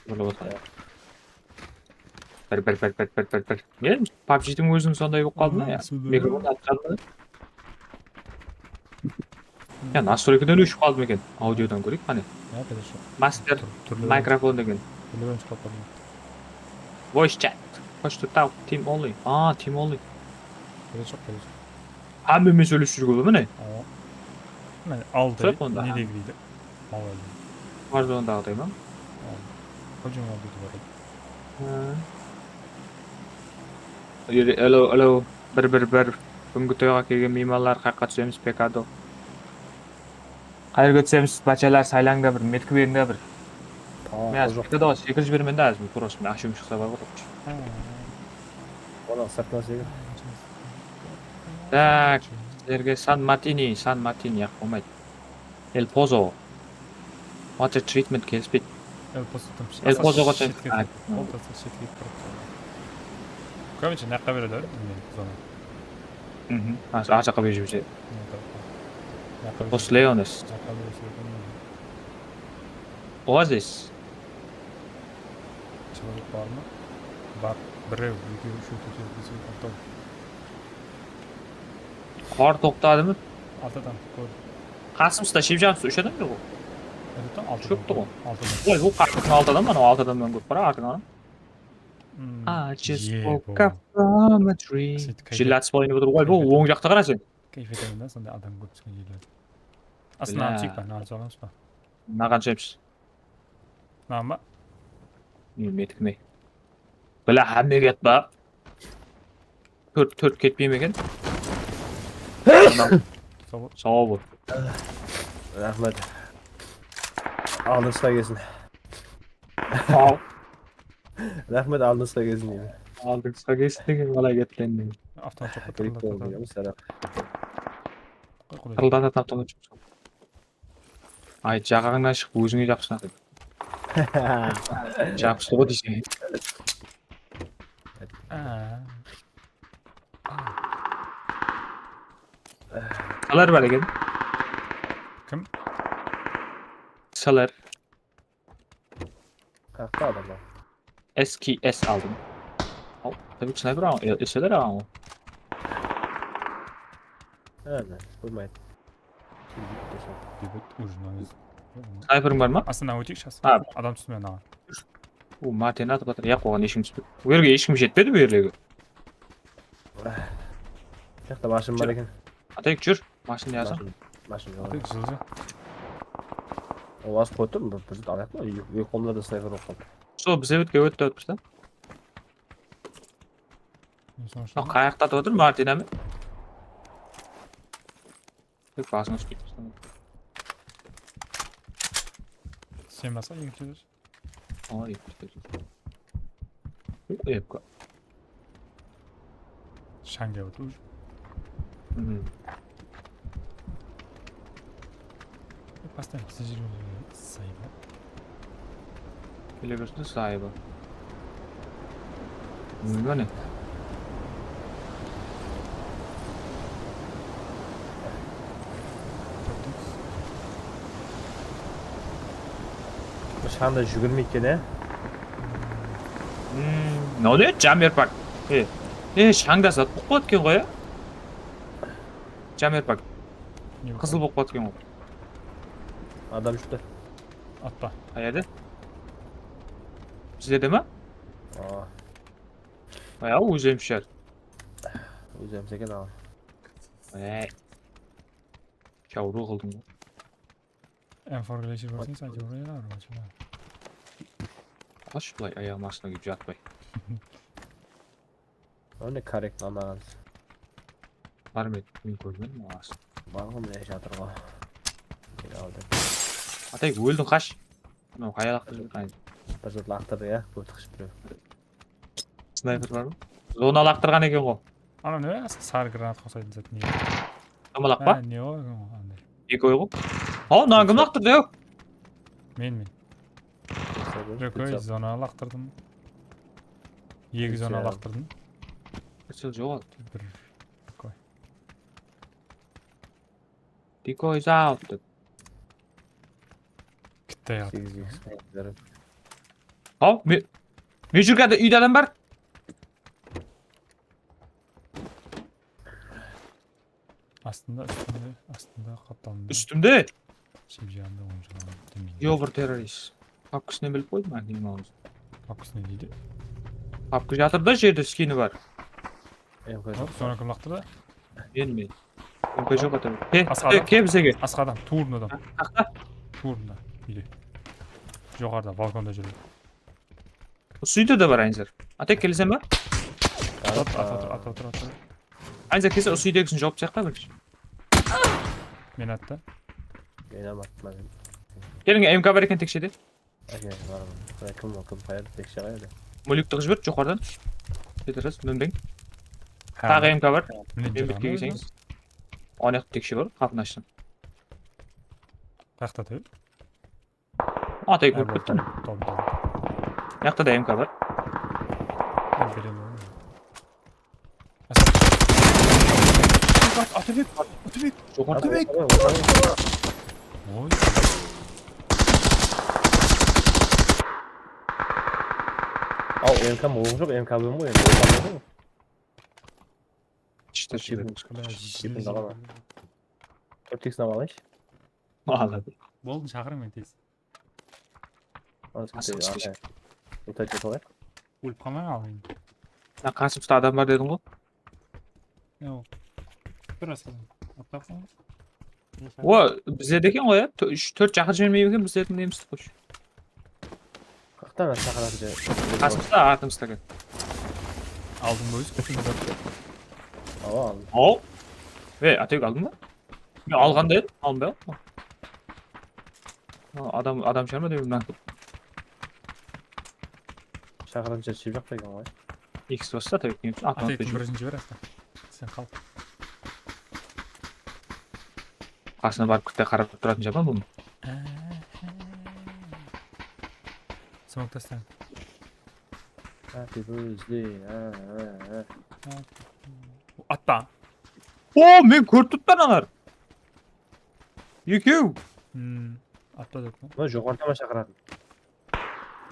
Jiberilip atır. Bir, bir, bir. Men pabjidiń óziniń sonday bolıp qaldı ma, ya? Mikrofon atqandı. Ya, nastroykadan óship qaldı ma eken? Audiodan kóreyik, qáne. Ya, kerek joq. Master mikrofon degen. Voice chat. Push to talk, team only. A, team only. Kerek joq, kerek joq. Hámme menen sóylesip júrge bola ma ne? Awa. Mine, aldı. Sol onda, ne degi deydi? Awa. Warzone-daǵıday ma? Awa. Qojam aldı bar edi. Hello, hello. Bir, bir, bir. Búgingi toyǵa kelgen miymanlar, qayaqqa túsemiz, pekado. Qayerge túsemiz, bachalar, saylań da bir, metki beriń da bir. Men házir pekado sekirip jiberemen da, házir, просто men ashıwım shıqsa bar ǵoy. Onıń sırtına sekir. Tak, sizlerge San Matini, San Matini yaq bolmaydı. El Pozo. Water treatment kelispeydi. El Pozo tamshı. El Pozoǵa shetke ketip, ol tasa shetke ketip turıptı. Короче, mına jaqqa beredi, bilmeymen, zona. Mhm. Ar jaqqa berip jiberse. Mına tarafqa. Mına jaqqa berse. Posle ones. Mına jaqqa berse. Oazis. Человек bar ma? Bar. Birew, ekew, úshew, tórtew, besew, altı. Qor toqtadı ma? Altı adam kórdim. Qasımızda shep jaǵımızda úsh adam joq ǵo. Altı adam, altı Úsh bolıptı adam. Ǵo. Altı adam. Oy, bul qasımızda altı adam, anaw altı adamnan kórip qara artıq anaw. Hmm, I just ye, woke bu. Up from a dream. Seytip kayf Jillat spoyın otır. Oy, bul kayf oń jaqta qara sen. Kayf etemen da, sonday adam kórip túsken jerlerde. Bля. Astına alıp shıyıp pa, mına alıp alamız ba? Mına qansha emiz? Mınaman ba? Menikimen. Bla, hámmege atpa. Tórt, tórt ketpey me eken? Saw bol. Saw bol. Raxmet. Aldıńızǵa kelsin. Saw. Raxmet, aldıńızǵa kelsin deymen. Aldıńızǵa kelsin degen qalay ketkenin. Avtomat joq pa, Kerek tırıldat boldı atadı. Emes, Araq. Qoy, qoy. Tırıldat atadı, avtomat joq. Ay, jaǵańnan shıǵıp ózińe japısınadı. Japıstı ǵo deyseń. Á. Salar bar eken. Kim? Salar. Qaqta adamlar. S K S aldım. Al, tabii snayper aldım. Eseler aldım. Hadi, qoymaydı. Debut ujinanız. Snayperıń bar ma? Astına óteyikshi. Ha. Adam túspe maǵan. O, Martin atıp atır. Yaq, oǵan hesh kim túspedi. Bu jerge hesh kim jetpedi bu jerdegi. Mıyaqta mashın bar eken. Atayıq, júr. Mashın jazıń. Mashın, mashın joq. Tek jılja. Ol azıp qoydı, bir, bir zat alayıq pa? Eki, eki qolımda da snayper bolıp qaldı. Sol, biz evetke ótti, ótippiz da. Men soń Mına qayaqta atıp atır, Martin áme. Tek basına túspey. Sen basa, ekinshi ózi. Oy, etti. Epka. Shańlap atır. Mhm. Постоянно bizde júrgen sayıbı. Kele bersin sayıbı. Mine. Shańda júgirmeydi eken, e? Hmm, mınaw ne? Jammer pak. E, e, shańda zat bolıp qaladı eken ǵoy, ya? Jammer pak. Qızıl bolıp qaladı eken ǵoy. Adam júripti. Atpa. Qayerde? Bizlerde ma? Aa, Bayaǵı ózem shar. ózemiz eken al. Ey. Kawru qıldıń ǵoy. M four glacier barsań, sen jor ya, armaçı. Ash, bılay ayaǵım astına kiyip jatpay. Óne korrekt almaǵan. Bar ma edi, men kórmedim astın. Bar ǵo, mine jatır ǵo. Mine aldı. Atay, óldiń, qash. Mınaw qayaq laqtırıp júr, qáne. Bir zat laqtırdı ya, kóp tıqshıp birew. Snayper bar ma? Zona laqtırǵan eken ǵo. Ana ne, sarı granatqa uqsaydı zat ne? Domalaq pa? Ha, ne o, anday. Dekoy ǵo. Haw, mınaǵan kim laqtırdı, yow? Men, men. Dekoy, zona laqtırdım. Eki zona laqtırdım. Pricel joq. Bir dekoy. Dekoy out. Kitta yaq. Segiz X berip. Haw, me-, men júrgende úyde adam bar. Astında, ústinde, astında, qaptalında. Ústimde. Shep jaǵında, oń jaǵında, tómende. Yo, bir terrorist. Papkasınan bilip qoydım men, neme alıp. Papkası ne deydi? Papka jatır da, jerde skini bar. M K Hop, joq. Sońra kim laqtırdı? Men, men. M K joq, ata. Ke, Asqar ke, adam. ke bizege. Asqar adam, tuwrında adam. Qaqta. Tuwrında, úyde. Joqarıda, balkonda júr. Usı úyde de bar, Aynzar. Ata, keleseń ba? At, at, at, at, at, at. Aynzar, kelse usı úydegisin jawıp tayaq pa birinshi? Men attı. Men ham attıman. Keliń, M K bar eken tekshede. Ake, baraman. Kim o, kim qayerdi? Tekshe qayerde? Mulikti qıp jiber, joqarıdan. Petrus, minbeń. Taǵı M K bar. Mine, Men bitke kelseńiz. Anaq tekshe bar, qapını ashsın. Qayaqta tur? Atay, Ha, kórip turdım. Top, top. Mıyaqta da M K bar. Berem. Atırbek, Atırbek. Joqarıda. Atırbek. Oy. Al, M K mı? Oǵ joq, M K mı? M K mı? İşte Jep, jep, jep, jep, jep, jep. Tórt iks alayınshı. Aladı. Boldı, shaqırıń meni tez. Anası Asıl bitti, kishkene. Ólip qalmay ǵoy. Mına qasımızda adam bar dediń ǵoy. Yoq. Bir asıl. Atlap qoyıńız. O, bizlerde eken ǵoy, ya. Tó-, úsh, tórt shaqırıp jibermeydi eken bizlerdiń nemiz, xosh. Qırq dana shaqırıp jiber. Qasımızda, artımızda eken. Aldıń ba ózi? Awa, aldım. Aw. Ey, Atek, aldıń ba? Men alǵanda edim, alınbay qaldı. Ha, adam, adam shıǵar ma deymen, mına. Shaqırınca shep jaqta eken ǵoy. X bassa, Atek, ne ushın? Atek, birinshi ber asta. Sen qal. Qasına barıp, kútte qarap turatın japan bunı. Smok tastań. Happy birthday, ha, ha, ha. Atpa. O, men kórip turıppan alar. Ekew. Hmm, atpa dep. Mına joqarıda ma shaqıratın?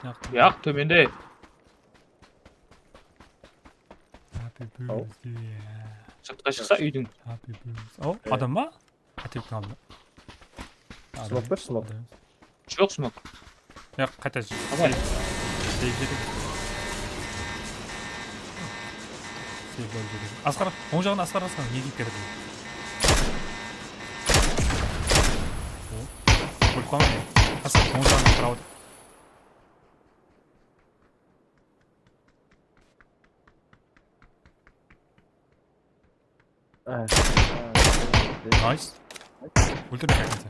Yaq. Yaq, tómende. Happy birthday. Sırtqa shıqsa úydiń. Happy birthday. O, adam ba? Atektiń aldında. Smok ber, smok. Joq smok. Yaq, qayta. Abay. Seyf, seyf jedi. Seyf bolıp jedi. Asqar, oń jaǵın Asqar, Asqar, ne kiyip ketedi? O, ólip qalmadı. Asqar, oń jaǵın Asqar alıp. Nice. Óltirdim, kayfınsa.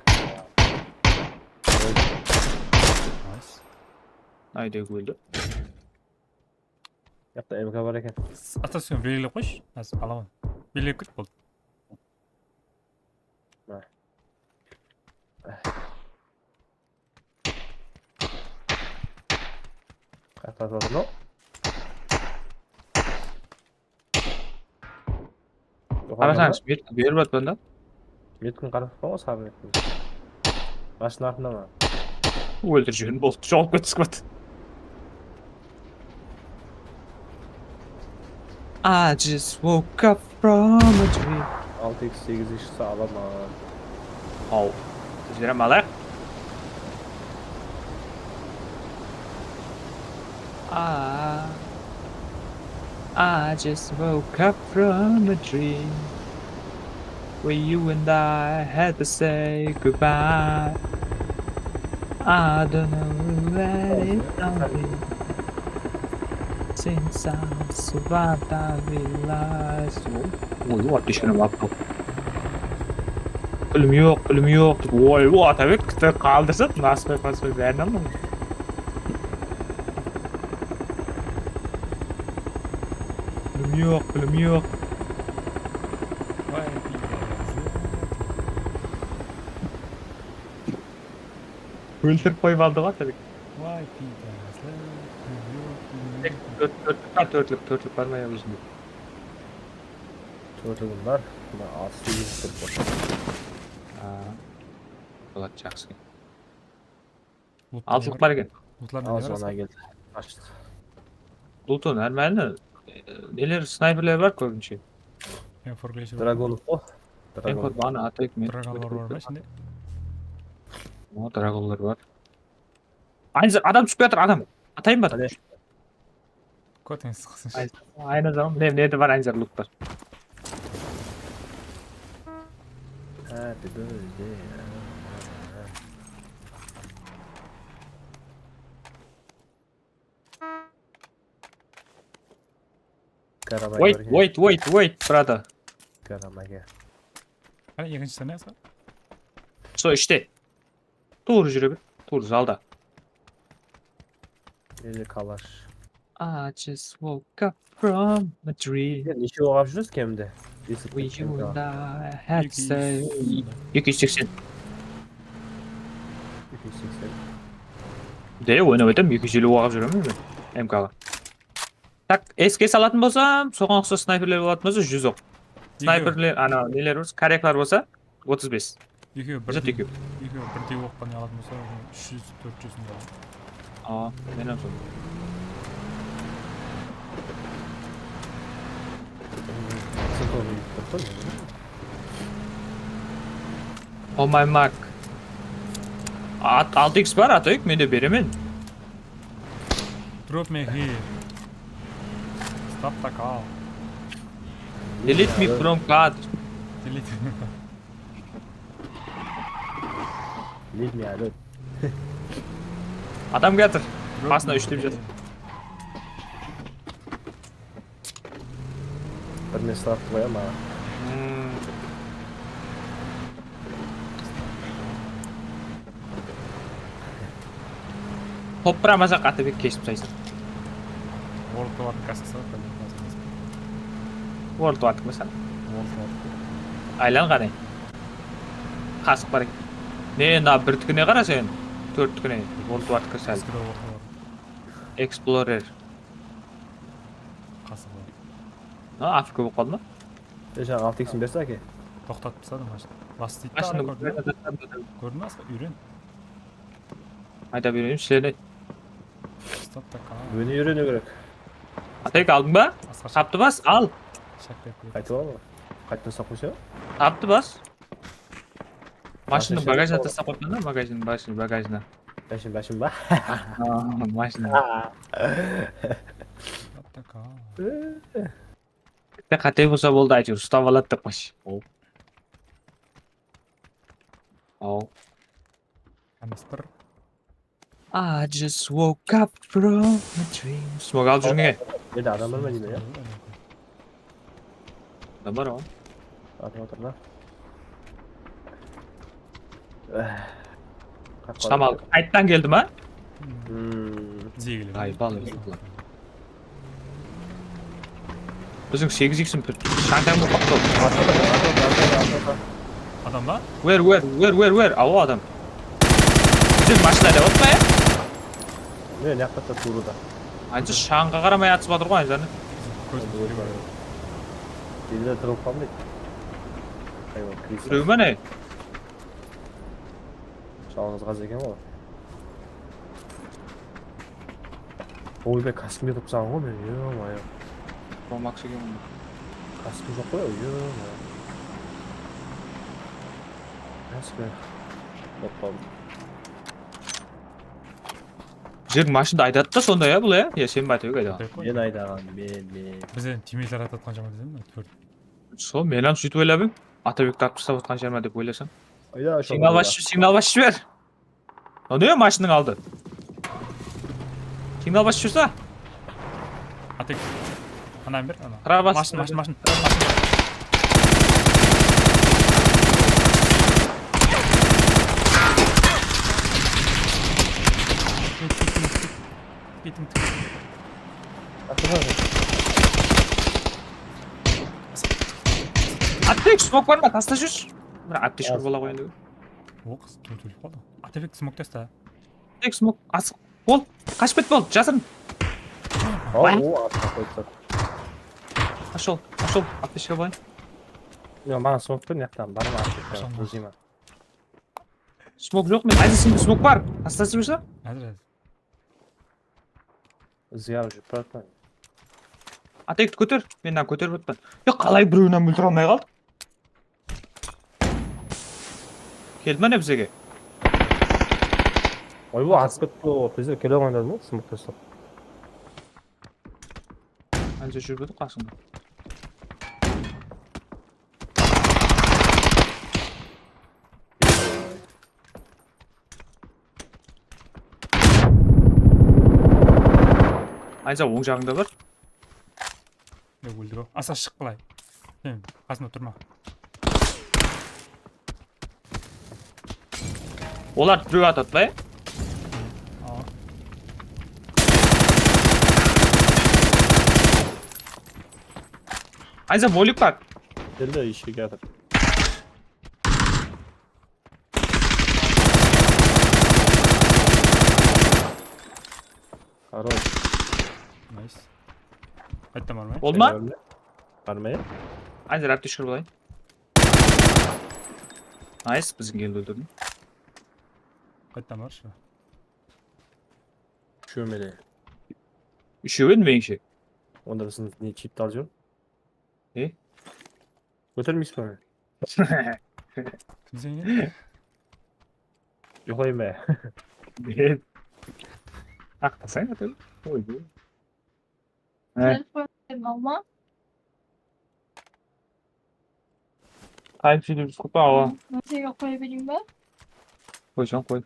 Nice. Ayda óldi. Jaqta M K bar eken. Ata, sen belgilep qoyshı, házir alaman. Belgilep ket, boldı. Mına. Qaytadı ol. Qarasańız, metkin berip atpan da. Metkin qarap atpan ǵoy, sarı metkin. Mashina artında ma? Óltirip jiberin, boldı, joǵalıp kettik, boldı. I just woke up from a dream. Altı iks segiz iks shıqsa alaman. Aw. Biz berem alayıq. I, I just woke up from a dream where you and I had to say goodbye. I don't know where it's going. Since I survived, I realized. Oy, oy, ateşine bak. Pilim joq, pilim joq dep. Oy, o, Atabek, kútip qaldırsa, nasıbay, pasıbay, bárin aldım. Pilim joq, pilim joq. Vay, óltirip qoyıp aldı ǵoy, Atabek. Vay, piyda. Tek tórt, tórtlük bar, tórtlük, tórtlük bar ma ya ózinde? Tórtligim bar. Mına altı segiz turıp tur. Aa. Boladı, jaqsı. Altılıq bar eken. Lootlar ne bar? Al, sonı keldi. Ashtıq. Lootı normalno. E, neler, snayperler bar kóbinshe. M four glacier. Dragon bar. Dragon. M four bana atayıq men. Dragonlar bar ma ishinde? O, dragonlar bar. Aynzar, adam túsip kiyatır, adam. Atayın ba? Qáne? Kótińiz qısınshı. Ay, ayna zaman, ne, nede bar, Aynzar, loot bar. Happy birthday. Wait, wait, wait, wait, brother. Karamaga. Qáne, ekinshisi ne? Sol ishte. Tuwrı júre ber. Tuwrı zalda. Ele kalash. I just woke up from a dream. Ya, neshe oq ap júresiz kemde? Esittim. We, you and I had to say. Eki júz seksen. Eki júz seksen. De, oynap aytam, eki júz eliw oq ap júremen men M K ǵa. Tak, eske salatın bolsam, soǵan uqsas snayperler bolatuǵın bolsa, júz oq. Snayperler, ana, neler bolsa, korreklar bolsa, otız bes. Ekewi birdey, ekewi birdey oqqa ne alatın bolsa, úsh júz, tórt júz ne aladı. Aa, men hám sol. Sen toǵız júz. Oh my mark. At, altı iks bar, Ataýık, men de beremen. Drop me here. Stop the car. Delete me from card. Delete. Bilmeydi. Adam kiyatır. Qasına úshlep jatır. Bir mesel attı qoya ma? Hmm. Topıramasaq, Atabek, kesip taslaysań. World of Warcraft kasası bar, World of Warcraft. World of Warcraft ma sen? World of Warcraft. Aylan qáne. Qasıq bar eken. Ne, mına birtikine qara sen. Tórttikine. World of Warcraft sál. Eskide World of Warcraft. Explorer. Qasıǵı. Ha, A F K bolıp qaldı ma? E, jańa altı iksin berse, áke. Toqtatıp tasladı mashina. Lastıydı. Mashina ara kórdiń be? Kórdiń be, Asqar? Úyren. Ayda bereyim, sizlerdi. Stop taka. Óne úyreniw kerek. Atek, aldıń ba? Asqar, taptı bas, al. Qaytıp al. Qaytadan saqlasa? Taptı bas. Mashinniń bagajına taslap qoyıppan da, bagajniń bagajına, bagajına. Bashin, bashin ba? Aa, mashina. Stop taka. Bitta qáte bolsa boldı, áytewir, ustap aladı dep qoyshı. Aw. Aw. Kanister. I just woke up from a dream. Smok alıp júrgen. Jerde adam bar ma deymen, ya? Adam bar ǵoy. Atıp atır da. Shamal qayttan keldi ma? Hmm. Bize keledi. Ay, bal. Biziń segiz iksim shańtań bolıp qaptı. Adam ba? Where, where, where, where, where? Awa, adam. Biziń mashina dep atpa ya? Mine, mına jaqta tuwrıda. Anca shańǵa qaramay atısıp atır ǵoy, anca. Bizler tırılıp qalmaydı. Hayvan, Kristal. Birew ma ne? Jalıńız ǵaz eken ǵoy. Oybay, kaskimge turıpsań ǵoy men, ё-моё. Pro Max eken ǵoy. Kaskim joq ǵoy, ё-моё. Kaskim. Bolıp qaldı. Jigit mashindı aydadı da sonda, ya, bul, ya? Ya sen be, Atabek aydaǵan? Men aydaǵan, men, men. Biz endi timeyler atatqan jaman desem, tórt. Sol, men hám sóytip oylap edim. Atabek tartıp taslap atqan shıǵar ma dep oylasań. Signal basıp, signal basıp jiber. Ane, mashinniń aldı. Signal basıp júrse. Atek. Ananı ber, ana. Qıra bas. Mashın, mashın, mashın. Ket, ket, ket, ket. Ketim. Atek, smok bar ma? Tasta júrshi. Bir aptechka bola qoyın dep. O qız tórt ólip qaldı. Atabek, smok tasta. Atabek, smok. Asıq. Bol. Qashıp ket, bol. Jasırın. Aw, o, asıq qoyıptı. Ashıl, ashıl. Aptechka bolayın. Yo, maǵan smok ber, mıyaqtan. Bar ma aptechka? Smok joq men. Ayza, sende smok bar. Tasta júrse. Házir, házir. Izge alıp júrip baratpan. Atekti kóter, men mınanı kóterip atpan. Ya, qalay birewin hám óltire almay qaldı? Keldi ma ne bizege? Oy, bu atıp ketti ǵoy, bizler kele almaydı ma, smok taslap. Anca júrip edi qasında. Ayza, oń jaǵıńda bar. Ya, óldi-aw. Asa, shıq, qılay. Sen qasımda turma. Olar túrip atadı, bılay. Awa. Ayza, bolik bar. Keldi, ishke kiyatır. Хорош. Nice. Qayttan barmay? Bolma? Barmay? Ayza, aptechka bolayın. Nice, biziń keldi, óltirdim. Qayttan barshı. Úshew mene. Úshew edi, menińshe. Onda biziń ne, chipti alıp júr? Ne? Kótermeysiz be? Kim sen? Joqlayın ba? Men. Aqtasań atır. Oy bu. Telefon alma. Qayım suydi biz kupa awa. Seni qoya bereyim ba? Qoysań qoy.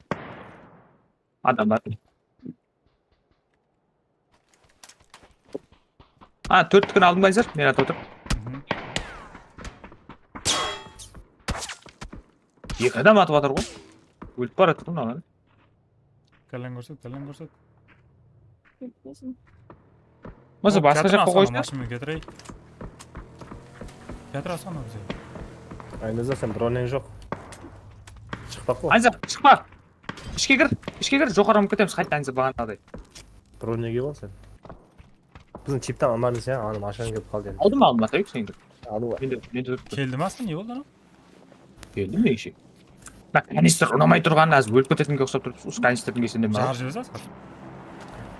Adam bar. Ha, tórttikini aldım, Bayzar. Men atıp otır. Eki adam atıp atır ǵoy. Ólip baratır ǵoy mınalar. Kállen kórset, kállen kórset. Masa basqa jaqqa qoysa. Mashina ketirey. Ketir asana bize. Aynazar, sen droneń joq. Shıqpaq qo. Ayzar, shıqpa. Ishke kir, ishke kir, joqarı alıp ketemiz, qaytta Ayzar baǵanaday. Dronege bol sen. Biziń chiptan almadız ya, anı mashina kelip qaldı endi. Aldım, aldım, atayıq sen. Alıw. Men de, men de. Keldi ma, ne boldı anaw? Keldim ne ishe. Mına kanistr unamay turǵanın házir ólip ketetinge uqsap turıpsız. Usı kanistrdiń kesinde bar. Jarıp jiberesiz.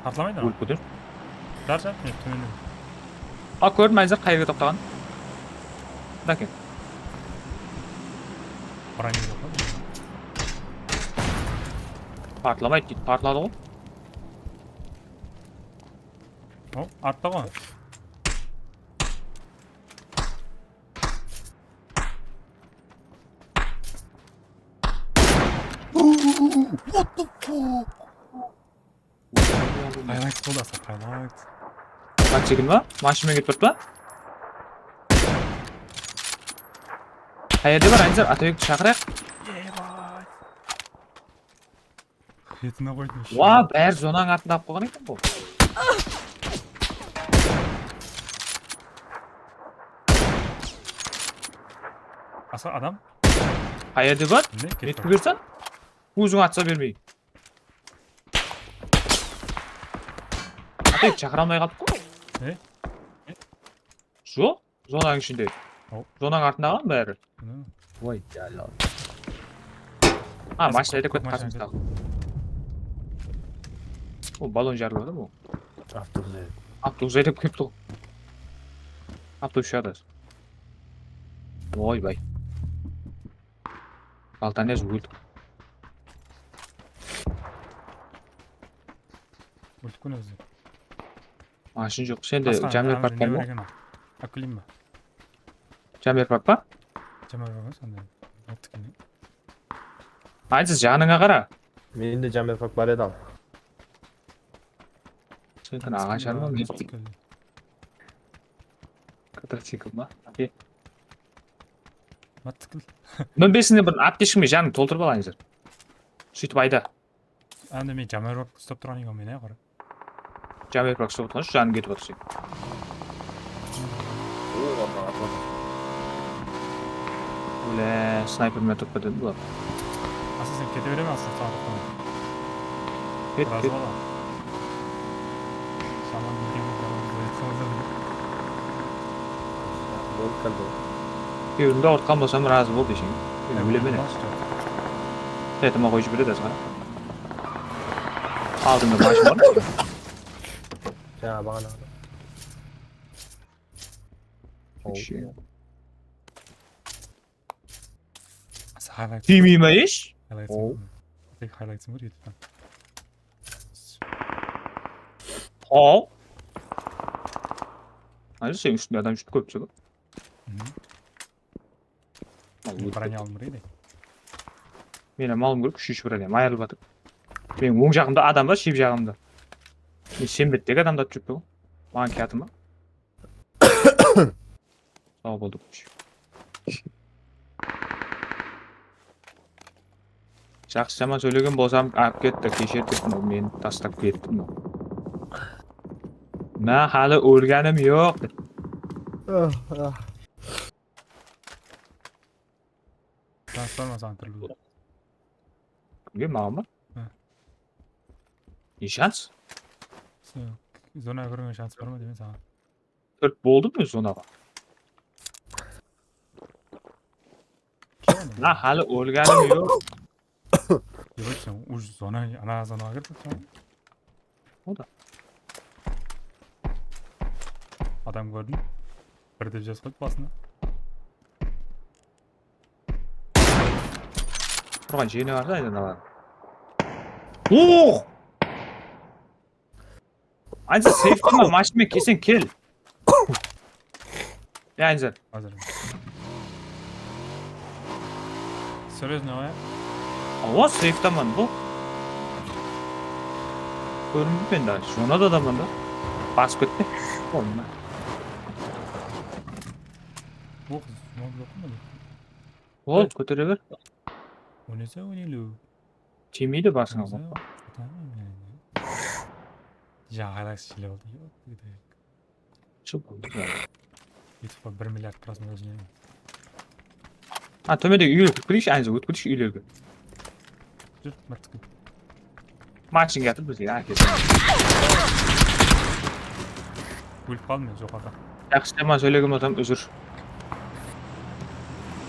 Partlamaydı anaw. Ólip keter. Jar, jar, men tómende. A, kórdim, Ayzar qayerge toqtaǵanın. Mına eken. Bronye joq pa? Partlamaydı deydi, partladı ǵoy. O, artta ǵoy. What the fuck? Highlights boldı, asa highlights. Qat jegin ba? Mashinamen ketip turıptı. Qayerde bar, Ayzar? Atabekti shaqırayıq. Etine qoydım. Wa, bári zonanıń artında alıp qoyǵan eken bul. Asa adam. Qayerde bar? Ne? Etip bersen. Óziń atsa bermey. Atabek shaqıra almay qaldı ǵoy. Ne? Joq. Zonanıń ishinde. Hop. Zonanıń artında ǵoy bári. Ne? Oy, dál al. Ha, mashina aydap ketip qasımızdaǵı. O, ballon jarıladı ma? Avtobus. Avtobus aydap kelipti ǵoy. Avtobus shıǵadı. Oy bay. Baltanez óldi. Óltip kóne bizde. Mashın joq. Sende jamer pak bar ma? Akleyim ba? Jamer pak pa? Jamer pak emes, anda. Aytsız, janıńa qara. Mende jamer pak bar edi al. Sen kene aǵa jarma men. Katasikl ma? Okey. Mattıkıl. Mınbesinde bir apteshkime janıń toltırıp alayıńızlar. Sóytip ayda. Anda men jamer pak uslap turǵan eken men, ya, qara. Jamer pak uslap otırǵan, janıń ketip atır sen. Óle, snayper menen turıp ketedi bular. Asa sen kete bereme, asa saatlıqtan. Ket, ket. Shaman bilgen. Bolıp qaldı. Kewlimdi awırtqan bolsam, razı bol deseń. Men ólemen. Setima qoyıp jiberedi azǵana. Aldında mashina bar. Jańa baǵana. Kúshi. Highlight. Tiymey ma hesh? Highlight. Oh. Tek highlight bar YouTube'dan. Haw. Házir seniń ústińde adam júrip kórip tur. Bronye aldım bir edi. Men hám alıwım kerek, úshinshi bronye ayırılıp atır. Meniń oń jaǵımda adam bar, shep jaǵımda. Men sembettegi adamdı atıp júrip tur. Maǵan kiyatım bar. Saw boldı. Jaqsı jaman sóylegen bolsam, alıp ketti, keshir dep, meni taslap ketti. Mına, háli ólgenim joq. Transforma saǵan túrli. Kimge, maǵan ba? Hı. Ne shans? Zonaǵa kirgen shans bar ma deymen saǵan. Kirip boldım men zonaǵa. Mına, háli ólgenim joq. Yoq, sen uj zona, ana zonaǵa kirip tursań. O da. Adam kórdim. Bir dep jazıp qoydı basına. Turǵan jerine qarasa, aydan alar. Oh! Aynısa, seyfte ma, mashina kelseń, kel. Ya, Aynısa. Házir. Seryoznıy ǵoy. Awa, seyftaman bul. Kórinbeymen da, zona da adaman da. Basıp ketpe. Boldı. Ol qız, zona joq ma? Ol, kótere ber. Oynasa oynaylı. Tiymeydi basıńa. Oynasa, ataman men. Jańa Hilux jile boldı. Yoq, degdek. Shıp boldı. Youtube bir milliard prosmotr jıynayman. Ha, tómendegi úylerge kirip keteyikshi, Aynısa, ótip keteyikshi úylerge. Júr, mırtıq. Mashina kiyatır bizge, ha, kesin. Ólip qaldım men joqarıda. Jaqsı, jaman sóylegen bolsam, úzir.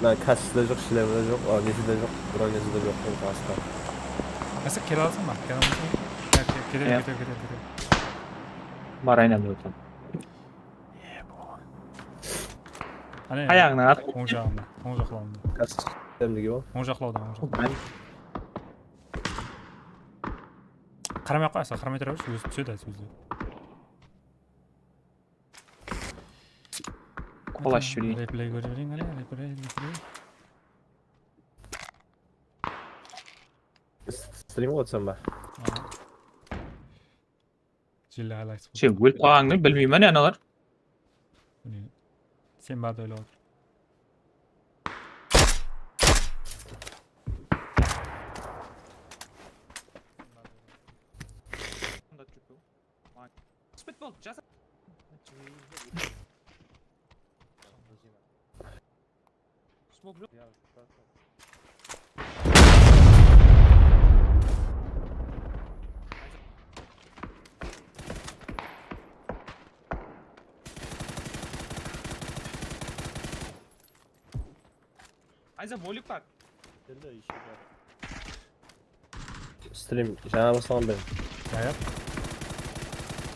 Mına, kaskisi de joq, shlemi de joq, a, nesi de joq, bronesi de joq, asqar. Nesi, kele alsın ba? Kele alsın. Ya, ke-, kete ber, kete ber, kete ber, kete ber. Bar, aynan óttim. Áne, ayaǵınan at. Oń jaǵında, oń jaqlawında. Kask shlemi de joq. Oń jaqlawda, oń jaqlawda. Qaramay-aq qoy, Asqar, qaramay tura bershi, ózip túsedi, ózip. Qolash júreyik. Repley kórip jibereyin, qáne, repley, repley. Strim otsań ba? Aha. Jilli highlights. Sen ólip qalǵanıńdı bilmeymen, analar. Mine, sen bardı oylap otır. Qısmet boldı, jasa. Smok joq. Ayza, molik bar. Endi ishi bar. Strim jańa baslaǵan beren. Jayap.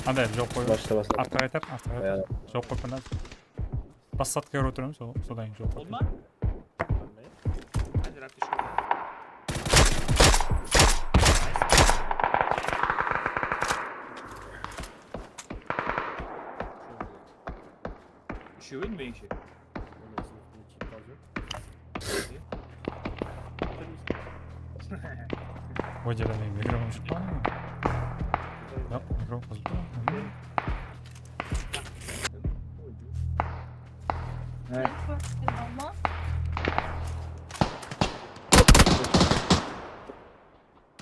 Anday, joq qoy. Basta basladım. Artqa qaytar, artqa qaytar. Joq qoyıppan. Bassatka kórip otırman, sol, sodan keyin joq qoyıppan. Boldı ma? Házir atışıp. Úshewi menińshe. Oy, jada men mikrofon ushıp qaldım. Yoq, mikrofon qızıp tur.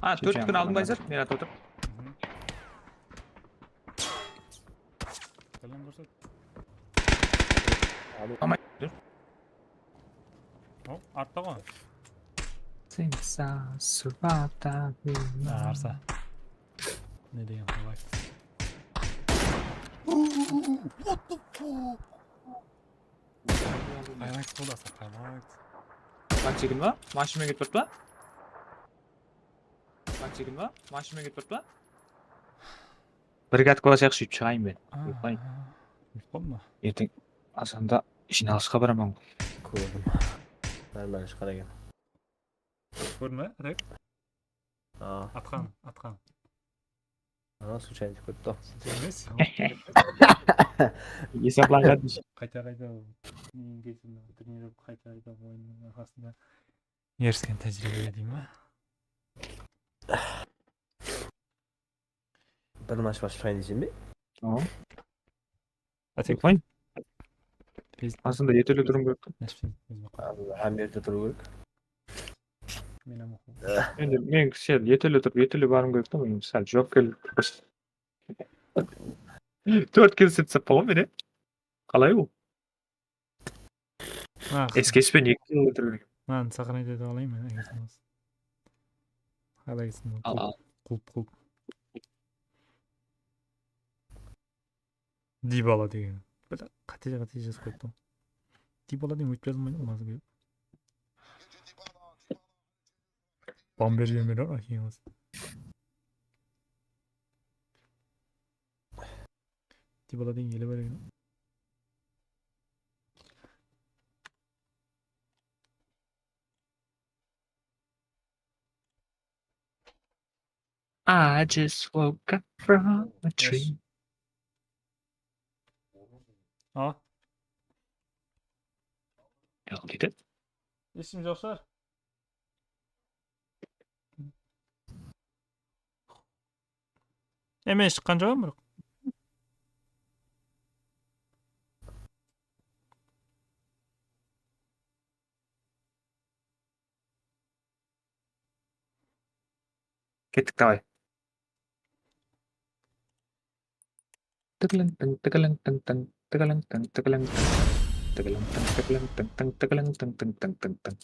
Ha, tórt kún aldım, Bayzar, men atıp otır. Sálem kórset. Hop, artta ǵoy. Sen sa, sıvata, arsa. Ne degen qolay. What the fuck? Highlights boldı, Asqar, highlights. Bak, jigin ba? Mashina ketip turıptı. Bak, jigin ba? Mashina ketip turıptı. Brigadka basayıq, sóytip shıǵayın men. Uyıqlayın. Uyıqlama. Erteń azanda jıynalısqa baraman. Kórdim. Normalno shıǵar eken. Kórdiń be, Atak? Aa. Atqan, atqan. Aa, случайно kóripti. Emes. Esaplanǵan. Qayta-qayta trenirovka, qayta-qayta oyınnıń arqasında. Erisken tájiriybe dey me? Bir mash basıp shıǵayın deyseń be? Tamam. Atak. Qoyın. Qasında etele turıwım kerek. Hám jerde turıw kerek. Men hám oqıp. Endi men sel etele turıp, etele barıwım kerek ta, men sal juwapkerlik. Tórt kere set sappa ǵoy mene. Qalay ol? Ha, eskes penen eki kilometr. Mınanı сохранить etip alayın men, eger bolmasa. Qalaysın? Al, al. Qulp, qulp. Dibala degen. Bir qáte, qáte jazıp qoyıptı. Dibala degen óytip jazılmaydı ǵoy, mazı kelip. Bamber jemler bar, keyin bolsa. Dibala degen ele bar eken. I just woke up from a dream. A? Ne qıl deydi? Esim joq shıǵar. Emes, shıqqan joq, biraq. Kettik, davay. Tıgılıń tıń, tıgılıń tıń tıń, tıgılıń tıń, tıgılıń tıń, tıgılıń tıń, tıgılıń tıń tıń, tıgılıń tıń tıń tıń tıń tıń.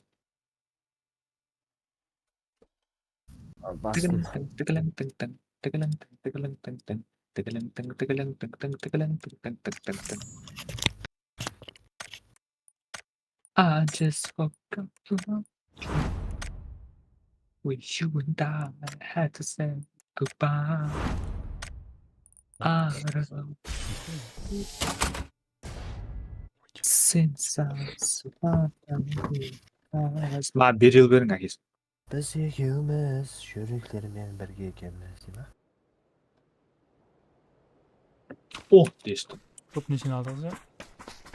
Al, bastım. Tıgılıń tıń, tıgılıń tıń tıń, tıgılıń tıń, tıgılıń tıń tıń, tıgılıń tıń, tıgılıń tıń tıń, tıgılıń tıń tıń tıń tıń tıń. I just woke up from a dream. We, you and I had to say goodbye. I don't know. Since I survived, maǵan beril beriń, ákesi. Biz ekewimiz júreklermen birge ekenbiz, dey ma? Oh, destim. Kóp nesheni aldıńız ya?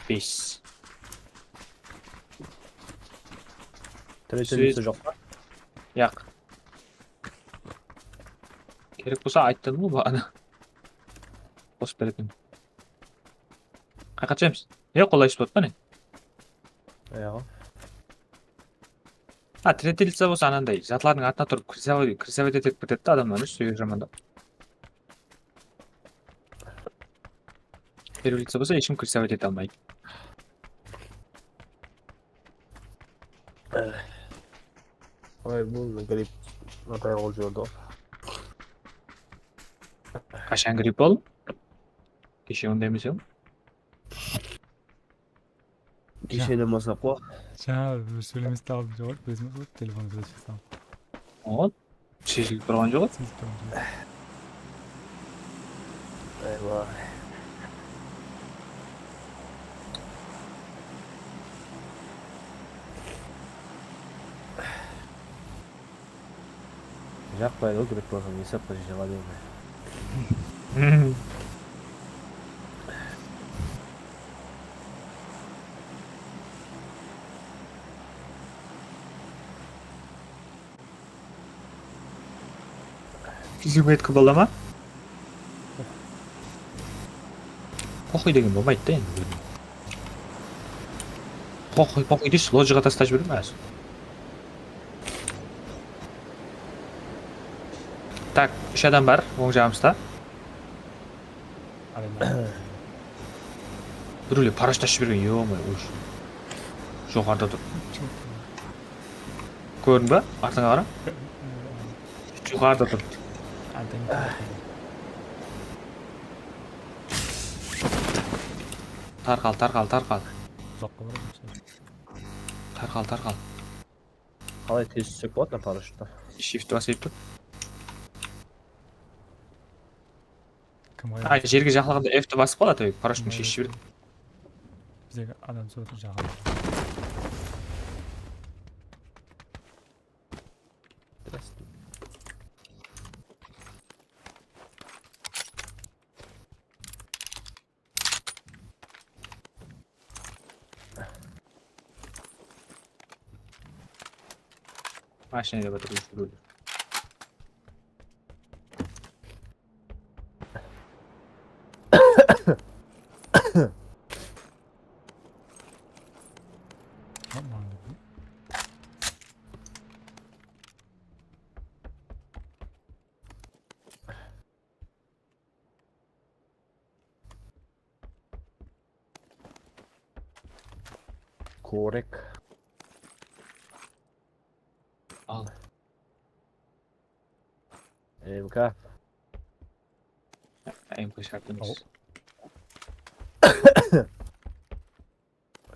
Bes. Tretiyesi joq pa? Yaq. Kerek bolsa ayttım ǵoy baǵana. Qosıp beretin. Qayqa túsemiz? E, qolay túsip atpa ne? Ayaǵı. Ha, tretilitsa bolsa ananday zatlardıń atına turıp, krisovit etip ketedi da adamlar, sóyir jamandap. Pervilitsa bolsa, hesh kim krisovit ete almaydı. Ay, bul grip atay ol jerde. Qashan grip ol? Keshe onday emes edi. Keshe de masaq qo. Jańa bir sóylemesdi aldım joq, ózim telefonımdı sóylesem. Oǵan sezilip turǵan joq. Sezilip turǵan joq. Eywa. Jaqpaydı ǵoy, grip bolsam, esapqa jıǵa bermey. Jigirma eki bola ma? Poxuy degen bolmaydı da endi. Poxuy, poxuy deysiz, lojiga taslap jiberiń házir. Tak, úsh adam bar, oń jaǵımızda. Birewler paraşyut ashıp jibergen, ё-моё, uy. Joqarıda tur. Kórdiń ba? Artıńa qara. Joqarıda tur. Tarqal, tarqal, tarqal. Uzaqqa baradı. Tarqal, tarqal. Qalay tez tússek boladı mına parashyuttı? Shift basıp tur. Kim qayda? Ha, jerge jaqınlaǵanda F ti basıp qaladı, parashyuttı sheship jiberedi. Bizdegi adam suratı jaǵa. Mashina aylap atır, úsh rul. Korek. Al. M K. M K shartımız. Al.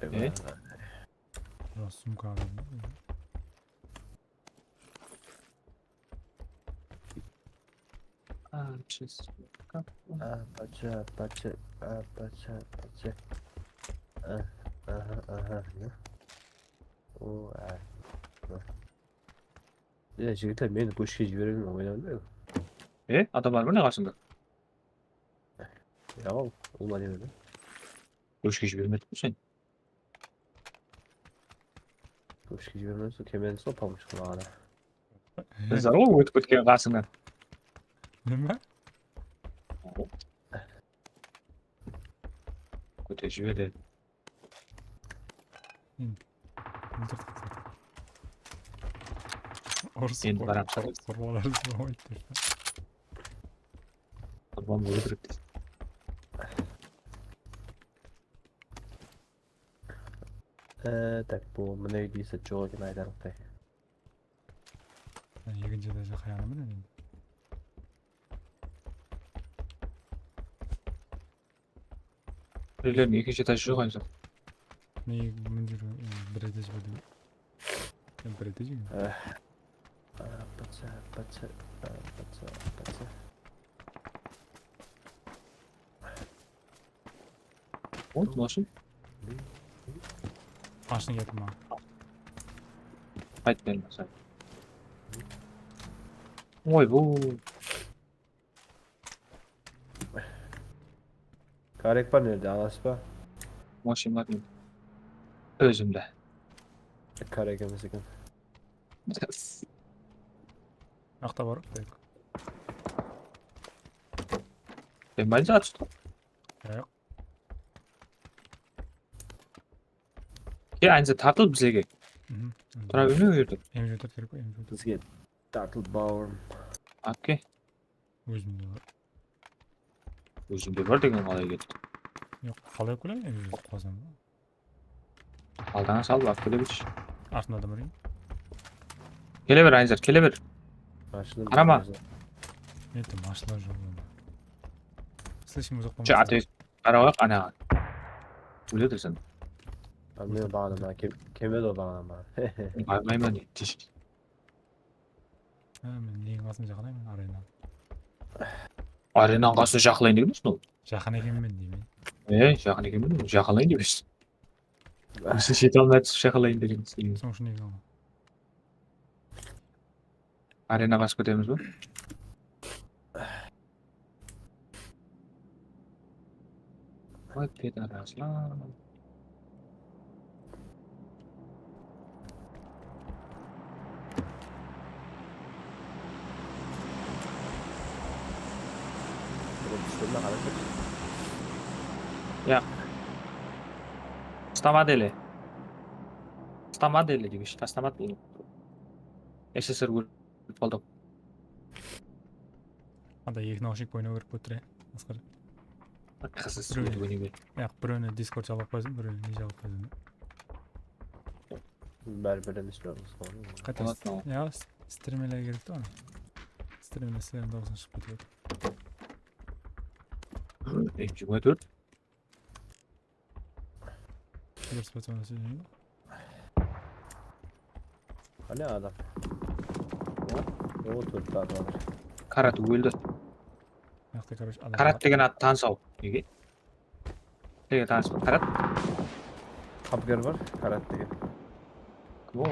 Eyvallah. Biraz sumka alayım da. Apaçı, apaçı, apaçı, apaçı. Ah, aha, aha, ne? O, ah, ah. Ya, jigitler, meni góshke jiberemiz, oynamaydı. E, adam bar ma ne qasıńda? Ya, ol, ol ne dedi? Óshke jibermedik pe sen? Óshke jibermedik, sol kelmedińiz ǵoy, pomıshka manaǵan. Bizler ǵoy ótip ketken qasıńnan. Neme? Kóterip jiberdi. Endi. Endi toqta, toqta. Orıs. Endi baramız. Qurbalar. Qurban bolıw kerek. E, tak, bul mına úyde esap joq eken, aytarlıqtay. Ekinshi etaje qayanaman endi. Birewlerdiń ekinshi etajı joq eken. Ne, mına jerde, e, bir etaje bar dep. Ya, bir etaje eken. Eh. Patsa, patsa, patsa, patsa. Oy, mashın. Mashın keldi maǵan. Qayt berme sen. Oy, bu. Karek bar nerde, alasız ba? Mashın bar mende. Ózimde. Karek emes eken. Maqta bar, Karek. Sen bence aç. Yoq. Ke, aynısa tartıl bizlerge. Mhm. Tura berme o jerde. M dört kerek ǵoy, M dört. Bizge tartıl, bawırım. Okey. Ózimde bar. Ózimde bar degen qalay ketdi? Yoq, qalay kúlem, M dört qazan. Aldına salıp alıp kele bershi. Artında adam bar eken. Kele ber, Aynzar, kele ber. Qarama. Neti mashina joq onda. Слишком uzaq bolmasın. Ata, qara qoyaq anaǵa. Óledi sen. Men baǵanaman, kelmedi ol baǵanaman. Barmayman endi. Ha, men neniń qasında jaqınayman, arena. Arenanıń qasında jaqınlayın degen ol. Jaqın ekenmen deymen. E, jaqın ekenmen, jaqınlayın dep eshittim. Jete almay atırıp jaqınlayın degen. Sonıń ushın nege alma? Arena basıp ketemiz be? Vay, pedaraslar. Ya. Stamadeli. Stamadeli demiş, tastamat boldı. S S R Qaldı. Anda eki naushnik oynaw kerek boldı, Asqar. Qızı oynaw kerek. Yaq, birewine Discord jalıp qoysın, birewine ne jalıp qoysın. Bári bir emes pe, Asqar? Qayta. Ya, streamerler kerek te ona. Streamerler dawısına shıǵıp ketedi. Jigirma tórt. Durıs pa, tońası? Qáne adam? O, tórtti adam. Karat óldi. Mıyaqta, короче, adam. Karat degen at tanıs-aw. Nege? Nege tanıs pa? Karat? Qapıker bar, Karat degen. Kim o?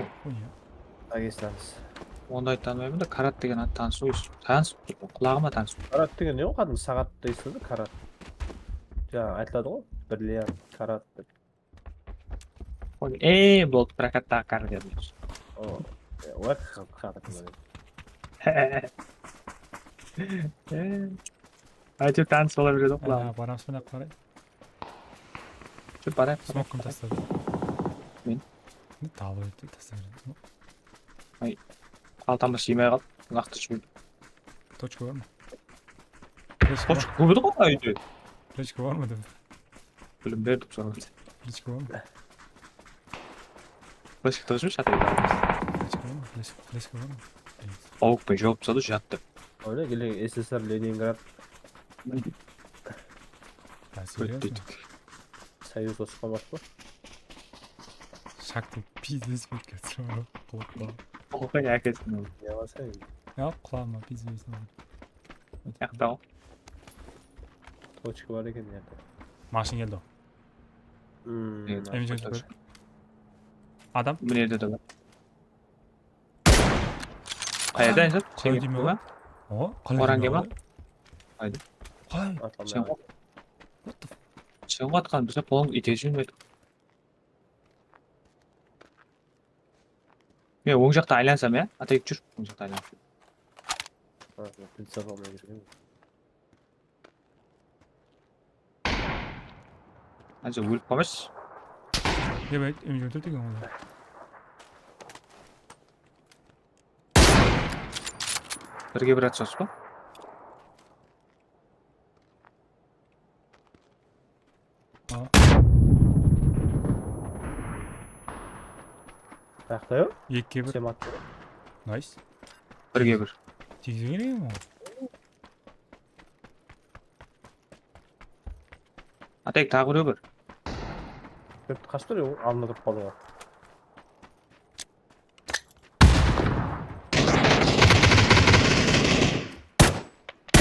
Dagestans. Onday tanımayman da, Karat degen at tanıs, tanıs, qulaǵıma tanıs. Karat degen ne o, qádimgi saǵat deysiz be, Karat? Jańa aytıladı ǵoy, brillиант, Karat dep. Ey, boldı, prokattaǵı Karat dep. O, e, oy, Karat dep. Áytewir tanıs bola beredi ǵoy qulaǵıma. Baramız ba, qaray? Júr, barayıq. Smok kim tasladı? Men. Ne talıp etti, taslap beredi. Ay, qaltamda sıymay qaldı. Laqtı júr. Tochka bar ma? Tochka kóp edi ǵoy ayda. Fleshka bar ma dedim. Bilim berdim soǵan. Fleshka bar ma? Fleshka tıǵıp júrshi atayın. Fleshka bar ma? Fleshka, fleshka bar ma? Awıqpay jawıp tasladı, jattı. Oyna, gele S S R Leningrad. Ya, серьёзно? Союз osıp qalmaqpa? Shakti pizdes bolıp ketsin, qulaqpa. Qoqay ákesin ol. Ya, basayın. Ya, qulağıma pizdes bolıp. Yaqtaw. Tochka bar eken, nerde? Mashın keldi. Hmm. Emin júrip ber. Adam? Mına jerde de bar. Qayerden, Ensar? Qoy deymen ǵoy. O, qalay? Oran kelme. Qayda? Qay? Atlandı. Sen qo-, what the f-, sen qo atqan, bize qolın ite júrmedi. Men oń jaqta aylansam, ya? Atayıp júr, oń jaqta aylansam. Ha, pil saqlamay kirgen. Anca ólip qalmaysız. Dep ayt, M jigirma tórt eken onı. Birge bir atsız ba? A. Ayaqta yoq. Ekige bir. Sem attı. Nice. Birge bir. Tiygize kelgen ol. Atek, taǵı birew bar. Turıptı, qashıp tur, aldında turıp qaldı ǵoy.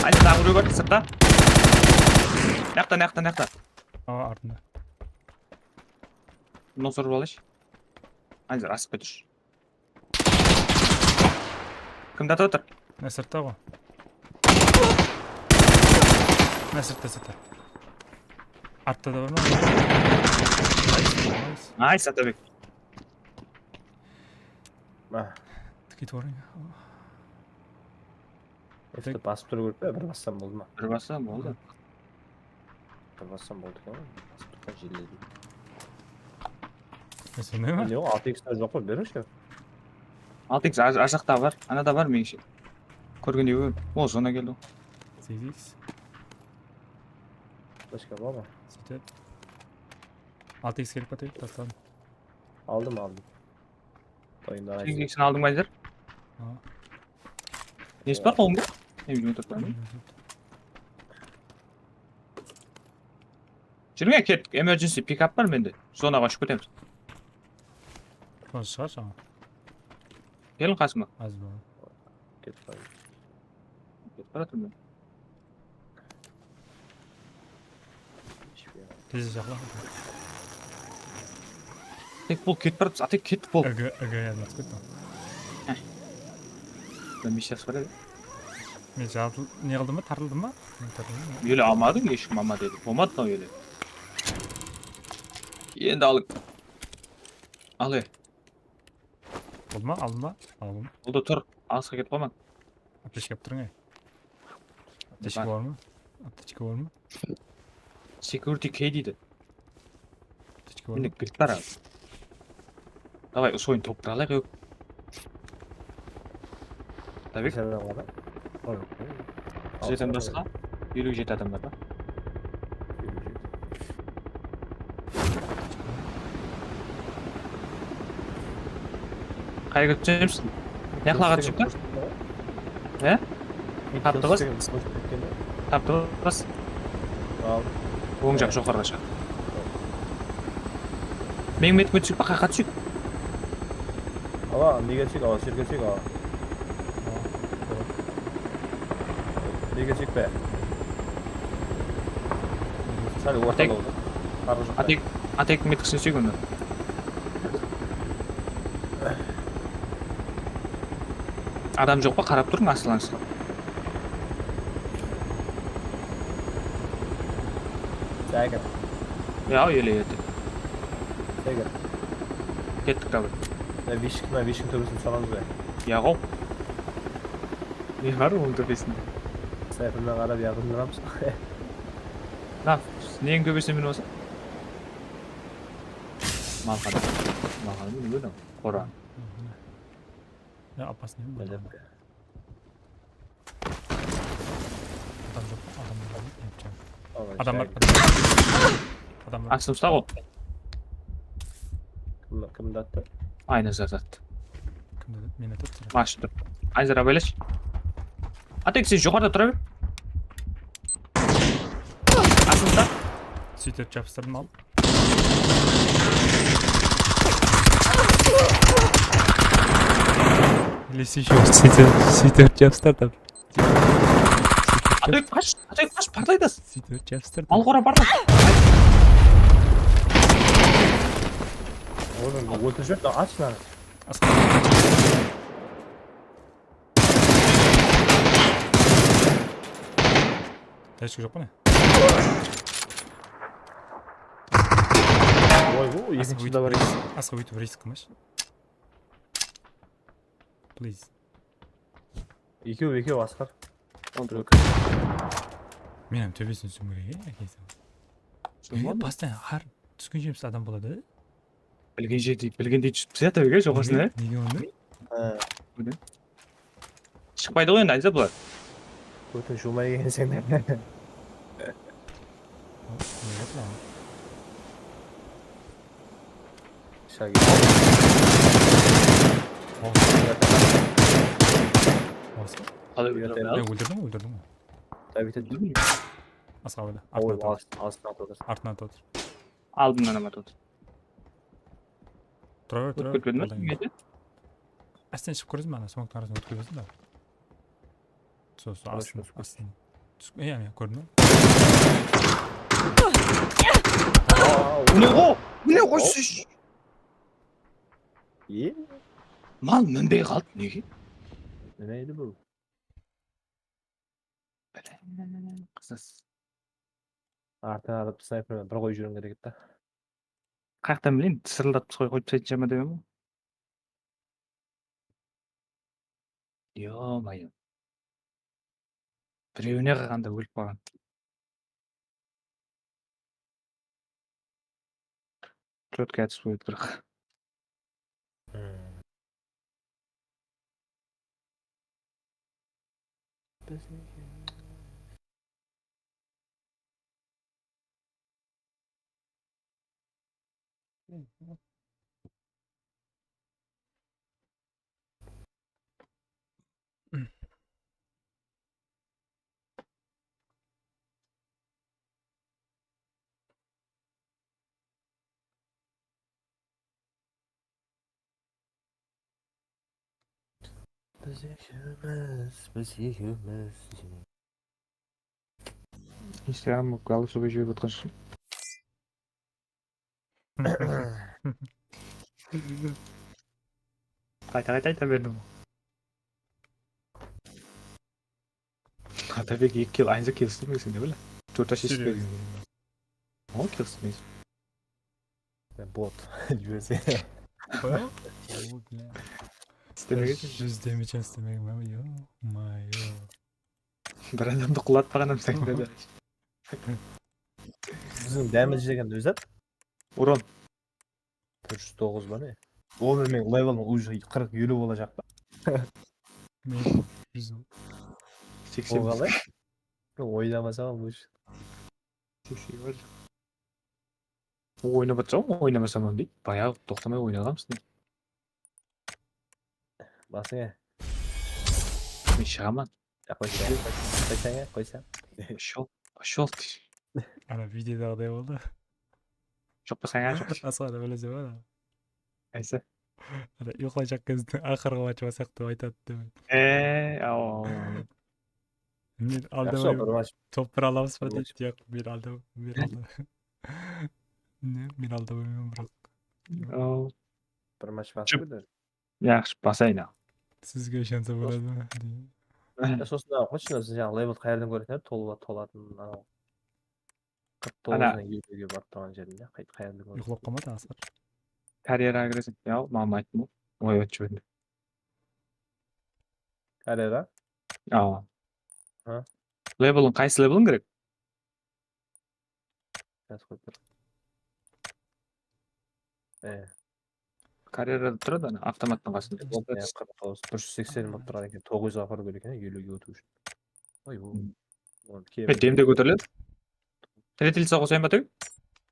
Aysa, taǵı birew bar, sırtta. Mıyaqta, mıyaqta, mıyaqta. Awa, artında. Bunnan sorıp alayınshı. Aysa, asıp ketirshi. Kimdi atıp atır? Mına sırtta ǵoy. Mına sırtta, sırtta. Artta da bar ma? Nice, Atabek. Ah. Tikit orın. Efti basıp turıw kerek pe? Bir bassam boldı ma? Bir bassam boldı. Bir bassam boldı eken ǵoy. Basıp turǵan jelle deydi. E, sonday ma? Ne o, altı iks joq pa? Berińshi. Altı iks ar, ar jaqta bar. Anada bar, menińshe. Kórgendey kór. O, zona keldi ǵoy. Segiz iks. Fleshka bar ma? Sóytip. Altı iks kerek pa, Atabek? Tasladım. Aldım, aldım. Oyunda segiz iksini aldıń ba, Ayzer? Ha. Nesi bar qolında? Emin otırıp. Júriń, kettik. Emergency pikap bar mende. Zonaǵa ushıp ketemiz. Sonı shıǵar saǵan. Keliń qasıma. Házir bar. Ketip baraman. Ketip baratırman. Tezde jaqla. Tek bol, ketip baratırmız. Atek, ketip bol. Aga, aga, yadına túsip ketti. Heh. Mına Misha soradı. Men jartıl-, ne qıldım ba, tartıldım ba? Men tartıldım ba? Ele almadıń, eshkim alma dedi. Bolmadı da ele. Endi alıń. Al, e. Boldı ma? Aldım ba? Aldım. Boldı, tur. Alısqa ketip qalmań. Aptechka alıp turıń, ey. Aptechka bar ma? Aptechka bar ma? Security key deydi. Aptechka bar ma? Mine, girip bar. Davay, usı oyın toptıra alayıq, yoq. Tabek? Necha adam qaldı? Bizden basqa eliw jeti adam bar ba? Eliw jeti. Qayerge túsemiz? Ne qılaǵan túsip tur? He? Taptıǵız? Taptıǵız? Al. Oń jaq joqarıǵa shıǵar. Meniń metkime túsip pa, qayaqqa túseyik? Awa, nege túseyik, awa, jerge túseyik, awa. Nege túseyik pe? Sál ortalawda. Atek, Atek, Atek metkisine túseyik onda. Adam joq pa? Qarap turıń, asılańız. Tiger. Ya, ele edi. Tiger. Kettik, davay. Ya, vishka, mına vishkań tóbesinde tutamız ba? Ya, ǵoy. Ne bar onıń tóbesinde? Snaypermen qarap yaqındıramız. Na, neniń tóbesine minip alsam? Malqan. Malqan, ne edi? Qora. Ya, opasnıy mı? Adam joq, adam bar. Adam bar. Adam bar. Astımızda ol. Kim, kimdi attı? Aynı zat attı. Kimdi attı? Meni attı. Ashıp tur. Ayzer, abaylash. Atek, sen joqarıda tura ber. Astımızda. Sóytip jabıstırdım al. Или еще. Sóytip, sóytip jabıstırdım. Atek, qash, Atek, qash, partlaydı. Sóytip jabıstırdım. Al, qora, partlay. Oğlum, óltirip júr, ash mınanı. Asqar. Fleshka joq pa ne? Oy, bu ekinshi de bar eken. Asqa óytip risk qılmayshı. Please. Ekew, ekew, Asqar. Men hám tóbesine túsiwim kerek, e, ákesi. Nege постоянно har túsken jerimizde adam boladı? Bilgen jerde, bilgendey túsip tazayatır eken joqarısına. Nege onday? Ha. Shıqpaydı ǵoy endi, Ayza, bular. Ótin juwmay ekenseń. Shagi. Asqa. Óldirdiń, óldirdiń. Tabi, tabi. Asqa óldi. Artına atır. Artına atır. Aldımnan ama atır. Tura ber, tura ber. Ótip ketpedi me? Kim edi? Ásten shıǵıp kóresiz be, ana smoktıń arasına ótip ketpesin da. Sol, sol, astın, astın. Iya, men kórdim. Mine ǵo! Mine ǵo siz! E? Mal minbey qaldı nege? Nime edi bul? Qızız. Artına alıp snaypermen bir qoyıp júriwim kerek edi da. Qayaqtan bileyin, tısırıldap qoy-, qoyıp taslaydı ma dep edim. Yo-mayo. Birewine qalǵanda ólip qalǵan. Четко aytıp qoydı biraq. Biz ekewmiz, biz ekewmiz. Instagram bolıp голосовой jiberip atqan shıǵın. Qayta qayta ayta berdim. Atabek eki kill, aynı kill istemeysiń ne bile? Tórt ash istemeysiń. O kill istemeysiń. Bot. Júrse. Qoya. İstemeysiń. Júz damage istemeyim, yo-mayo. Bir adamdı qulatpaǵan adam sekiredi. Biziń damage degen ózi. Uron. Tórt júz toǵız ba ne? O, men level уже qırq eliw bolajaq pa? Men júz. Seksen. O qalay? Oynamasam ush. Oynap atsań, oynamasam deydi. Bayaǵı toqtamay oynaǵanbız. Basıńa. Men shıǵaman. Ya qoysa, qoysa, qoysa. Пошёл, пошёл. Ana videodaǵıday boldı. Joq pa, sańa joq. Asqar da bilese bar. Qaysı? Ana uyqılajaq gezde aqırǵı match basaq dep aytadı dep. Eee, awa. Men aldabay top bir alamız ba deydi. Yoq, men aldabay, men aldabay. Ne, men aldabayman biraq. Aw. Bir match basıp edi. Yaqshı, basayın aw. Sizge ishonsa boladı ma? Ya sosin aw, qoyshı, ozi jańa level qayerden kóresen, tol-, tolatın anaw. Qırq toǵız benen eliwge barıp turǵan jerinde qay-, qayerden kóresen? Uyqılap qalmadı Asqar. Karyeraǵa kireseń. Ya, maǵan ayttım ǵoy. Oy, aytıp jiberdim. Karyera? Awa. Ha. Leveling, qaysı leveling kerek? Jazıp qoyıp tur. E. Karyerada turadı ana, avtomattıń qasında. Qırq toǵız, bir júz seksen bolıp turǵan eken, toǵız júz aparıw kerek eken, eliwge ótiw ushın. Oy, bu. E, demde kóteriledi. Tretilsa qosayın ba, teg?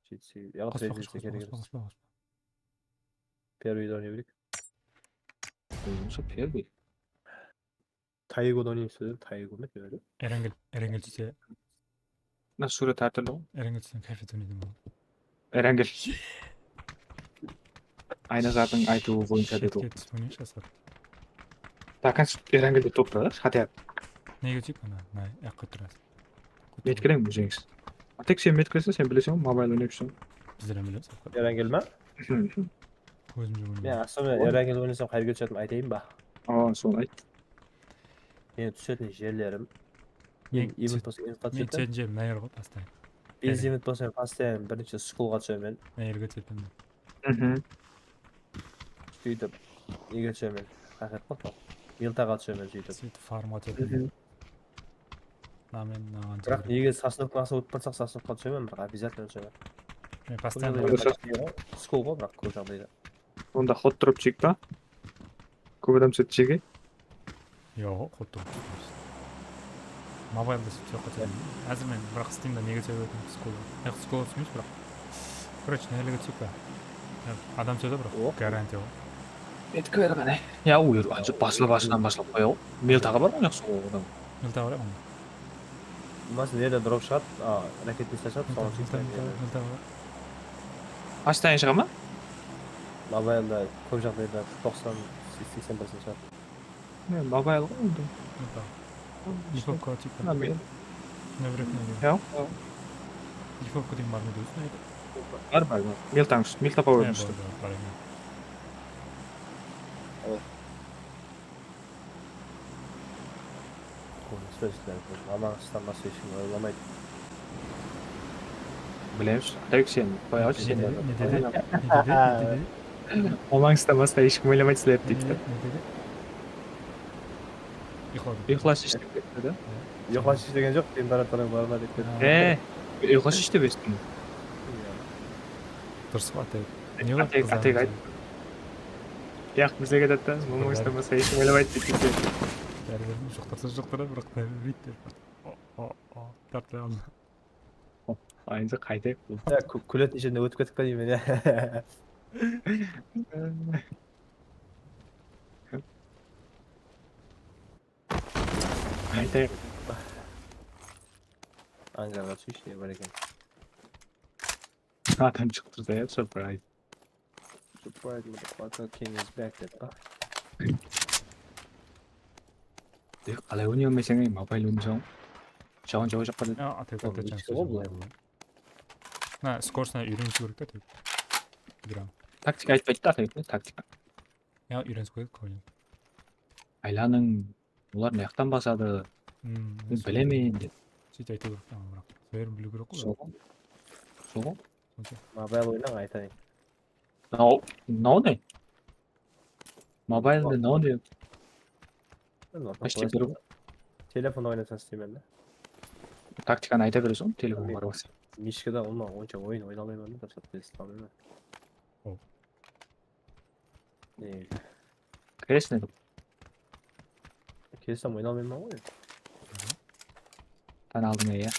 Jeti segiz, ya, tretilsa kerek emes. Первый oynaw kerek. Bolmasa первый. Taygoda oynaymız ba, Taygo emes, öyle. Erangel, Erangel tússe. Mına súwret hár túrli ǵoy. Erangel tússe, kayfiyat oynaydı ǵoy. Erangel. Aynazardıń aytıwı boyınsha dedi ol. Shetke túsip oynayınshı, Asqar. Takan Erangel de topta da, хотя. Nege túsip ana? Mına, yaqqa turasın. Metkerem, Jeńis. A tek sen metkersen, sen bileseń ǵoy, mobil oynap júrseń. Bizler hám bilemiz, Asqar. Erangel ma? Ózim júk Men особенно Erangel oynasam qayerge túsetinin aytayın ba? Awa, sonı ayt. Meni túsetin jerlerim. Men event bolsa eventqa túsemen. Men túsetin jerim mına jer ǵoy, postoyan. Event bolsa men postoyan birinshi skulǵa túsemen. Mına jerge túsetin. Sóytip, nege túsemen? Haqıyqat pa? Miltaǵa túsemen sóytip. Sóytip farmǵa túsetin. Mına men mınaǵan. Biraq nege Sosnovka asıp ótip barsaq, Sosnovka túsemen, biraq обязательно túsemen. Men постоянно. Skul ǵoy, biraq kóp jaǵdayda. Onda hot dropshik pa? Kóp adam túsedi jerge. Yoq, hot dropshik emes. Mobilda sóytip qoysa. Házir men biraq Steamda nege túsedi ekan, skul. Yoq, skul túsemiz biraq. Короче, nege túsedi pa? Adam túsedi biraq. Garantiya ǵoy. Etip ber qáne. Ya, u jer ancha basla basınan baslap qoya ǵoy. Miltaǵa bar ǵoy, jaqsı ǵoy adam. Miltaǵa bar onda. Bolmasa, nerde drop shıǵadı, a, raketnica shıǵadı, soǵan shıǵadı. Miltaǵa bar. Postoyan shıǵa ma? Mobilda kóp jaǵdayda toqsan, seksen prosent shıǵadı. Ne, mobile ǵoy endi. Info tipa. Mına men. Mına bir ekeni. Yoq, yoq. Info degen bar ma endi ózi? Bar, bar, bar. Miltań, mil tapa berdim. Bar, bar, bar ekan. Al. Kóbinese bizler Among Us-tan basqa hesh kim oylamaydı. Bilemiz, Atabek, sen qoyaǵısh, sen. Ne dedi? Ne dedi? Ne dedi? Ne dedi? Among Us-tan basqa hesh kim oylamaydı sizlerdi deydi. Ne dedi? Uyıqladım. Uyıqlash ish dep ketti da. Uyıqlash ish degen joq, temperaturanıń bar ma dep ketti. E, uyıqlash ish dep esittim. Durıs ǵoy, Atabek. Ne bar, Atabek, qızarmasa? Atabek ayt. Yaq, bizlerge de ayttı, Among Us-tan basqa hesh kim oylamaydı deydi. Bári juqtırsa juqtıra, biraq bári bilmeydi. O, o, o, tartpay aldı. Endi qaytayıq. Ya, kú-, kúletin jerden ótip kettik pe deymen, ya. Qaytayıq. Angarǵa túseyshi, ne bar eken. Adam shıqtırsa ya, surprise. Surprise, motherfucker, king is back, dedi ǵo. Ey, qalay oynay almaysań, ey, mobile oynasań? Jawın jawajaqpa dedi. Ya, atak, atak, atak, atak. Mına, skorsına úyreniw kerek ta, tek. Gram. Taktika aytpaydı da, tek, taktika. Ya, úyreniw kerek, oyın. Aylanıń, olar mıyaqtan basadı. Hmm, men bilemen dep. Sóytip aytıw kerek, aǵa, biraq. Sol jerin biliw kerek ǵoy. Sol ǵoy. Sol ǵoy. Okey. Mobile oynań, aytayın. Mınaw, mınaw ne? Mobilde mınaw ne? Pochti bir. Telefon oynasań isteymen de. Taktikanı ayta bereseń, telefon bar bolsa. Mishkada onnan onsha oyın oyna almayman da, dúrıs tez almayman. Ol. Ne? Kereseń. Kelsem oyna almayman ǵoy. Tan aldıń ya.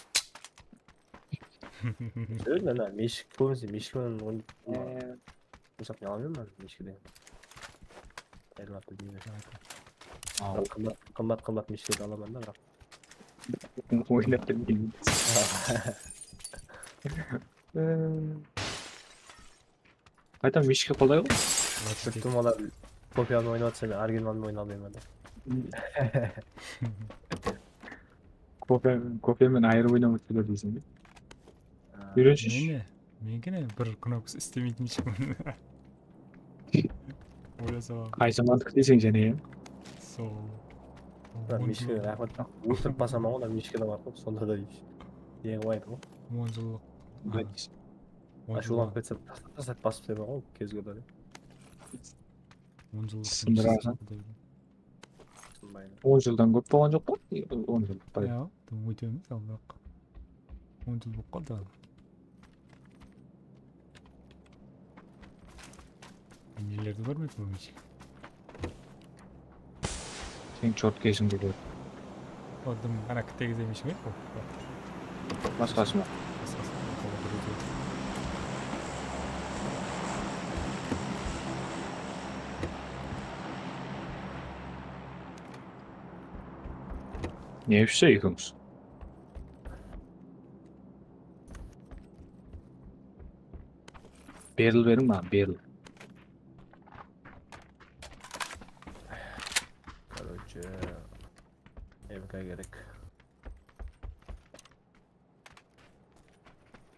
Sebebi ana mishik, kóbinese mishik menen oyn-, Ee. Mısalı, men alaman mınaw mishkiden. Ayırlap bilmeymen. Al. Qımbat, qımbat, qımbat mishkilerdi alaman da, biraq. Oynap bilmeymen. Qayta mishka qolay ǵoy. Turtım olar kopiyanı oynap atsa, men originalın oyna almayman da. Kopiya, kopiya menen ayırıp oynap atsa da deyseń be? Úyrenshishi. Meni, meniki ne bir knopkası islemeytin ishkim. Oylasa. Qay zamandıq deyseń jáne, ya? Sol. Mishka, raxmet. Óltirip basaman ǵoy, mishka da bar ǵoy, sonda da ish. Ne qılaydı ǵoy? On jıllıq. Ashıwlanıp ketsem, taslap, taslap basıp taslayman ǵoy, kez keledi. On jıllıq. Sındırasın. On jıldan kóp bolǵan joq pa? On jıl pa? Ya, dım óte emes, al, biraq. On jıl bolıp qaldı. Nelerdi kórmedim ómir. Sen chortkesińdi kór. O dım ana kittegi emes pe? Basqası ma? Basqası. Ne ushsa ekewimiz? Barrel beriń maǵan, barrel. Короче, M K kerek.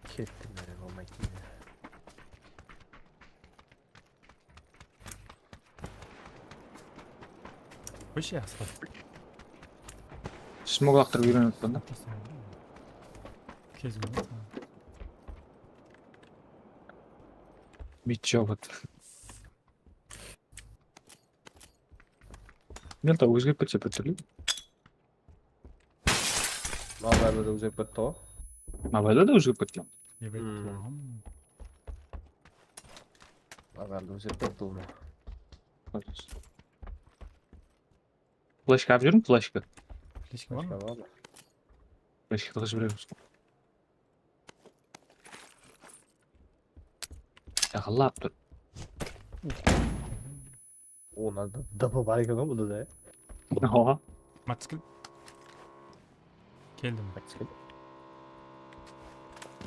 Kettim, mene, bolmaydı. Qoyshı, Asqar. Smog laqtırıp úyrenip atırman da. Kezim. Mit jawıp atır. Delta ózgerip ketse bir túrli. Mobilda da ózgerip ketti ǵoy. Mobilda da ózgerip ketken. Ebet, hmm. Mobilda ózgerip ketti ǵoy. Fleshka alıp júrmiz, fleshka. Fleshka bar ma? Fleshka bar. Fleshka tıǵızıp júremiz. Jaqınlap tur. Onda da D P bar eken ǵoy bunda da. Oha. Motocikl. Keldim. Motocikl.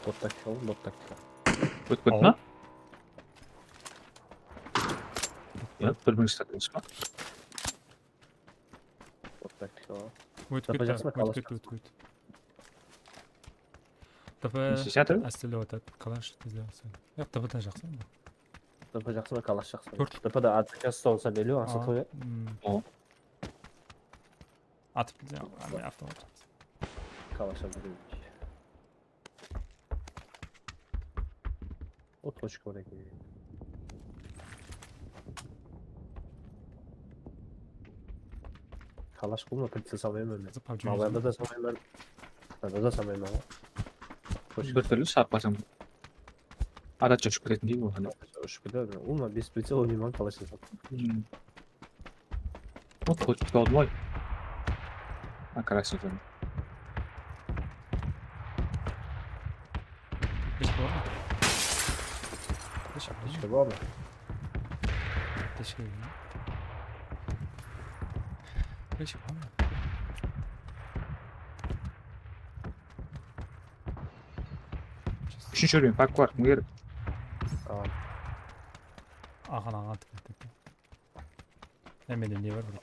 Bot taktika ǵoy, bot taktika. Ótip ketti ma? Ya, bir minut islep turasız ba? Bot taktika ǵoy. Ótip ketti, ótip ketti, ótip ketti. D P ástele atadı, kalash tezlep atsa. Yoq, D P dan jaqsı endi. D P jaqsı ma, kalash jaqsı ma? Tórt. D P da A T K bolsa belli, asıl toy. Atıp ketse, avtomat. Kalash alıp júreyik. O, tochka bar eken. Kalash qılma, pricel salmayman men. Qızıq, PUBG. Mobilda da salmayman. Qıtada da salmayman ǵoy. Bir túrli sarıp qalsam. Adatca ushıp ketetindey bolǵan. Ushıp ketedi. Ulıwma bes pricel oynayman, kalash salsam. Hmm. O, tochka aldım ǵoy. Ha, krasnıy zona. Fleshka bar ma? Fleshka bar ma? Fleshka bar ma? Fleshka bar ma? Úshinshi úrben, park bar, kim kerek? Tamam. Aqın aǵa tikip. Ya, mende ne bar bir?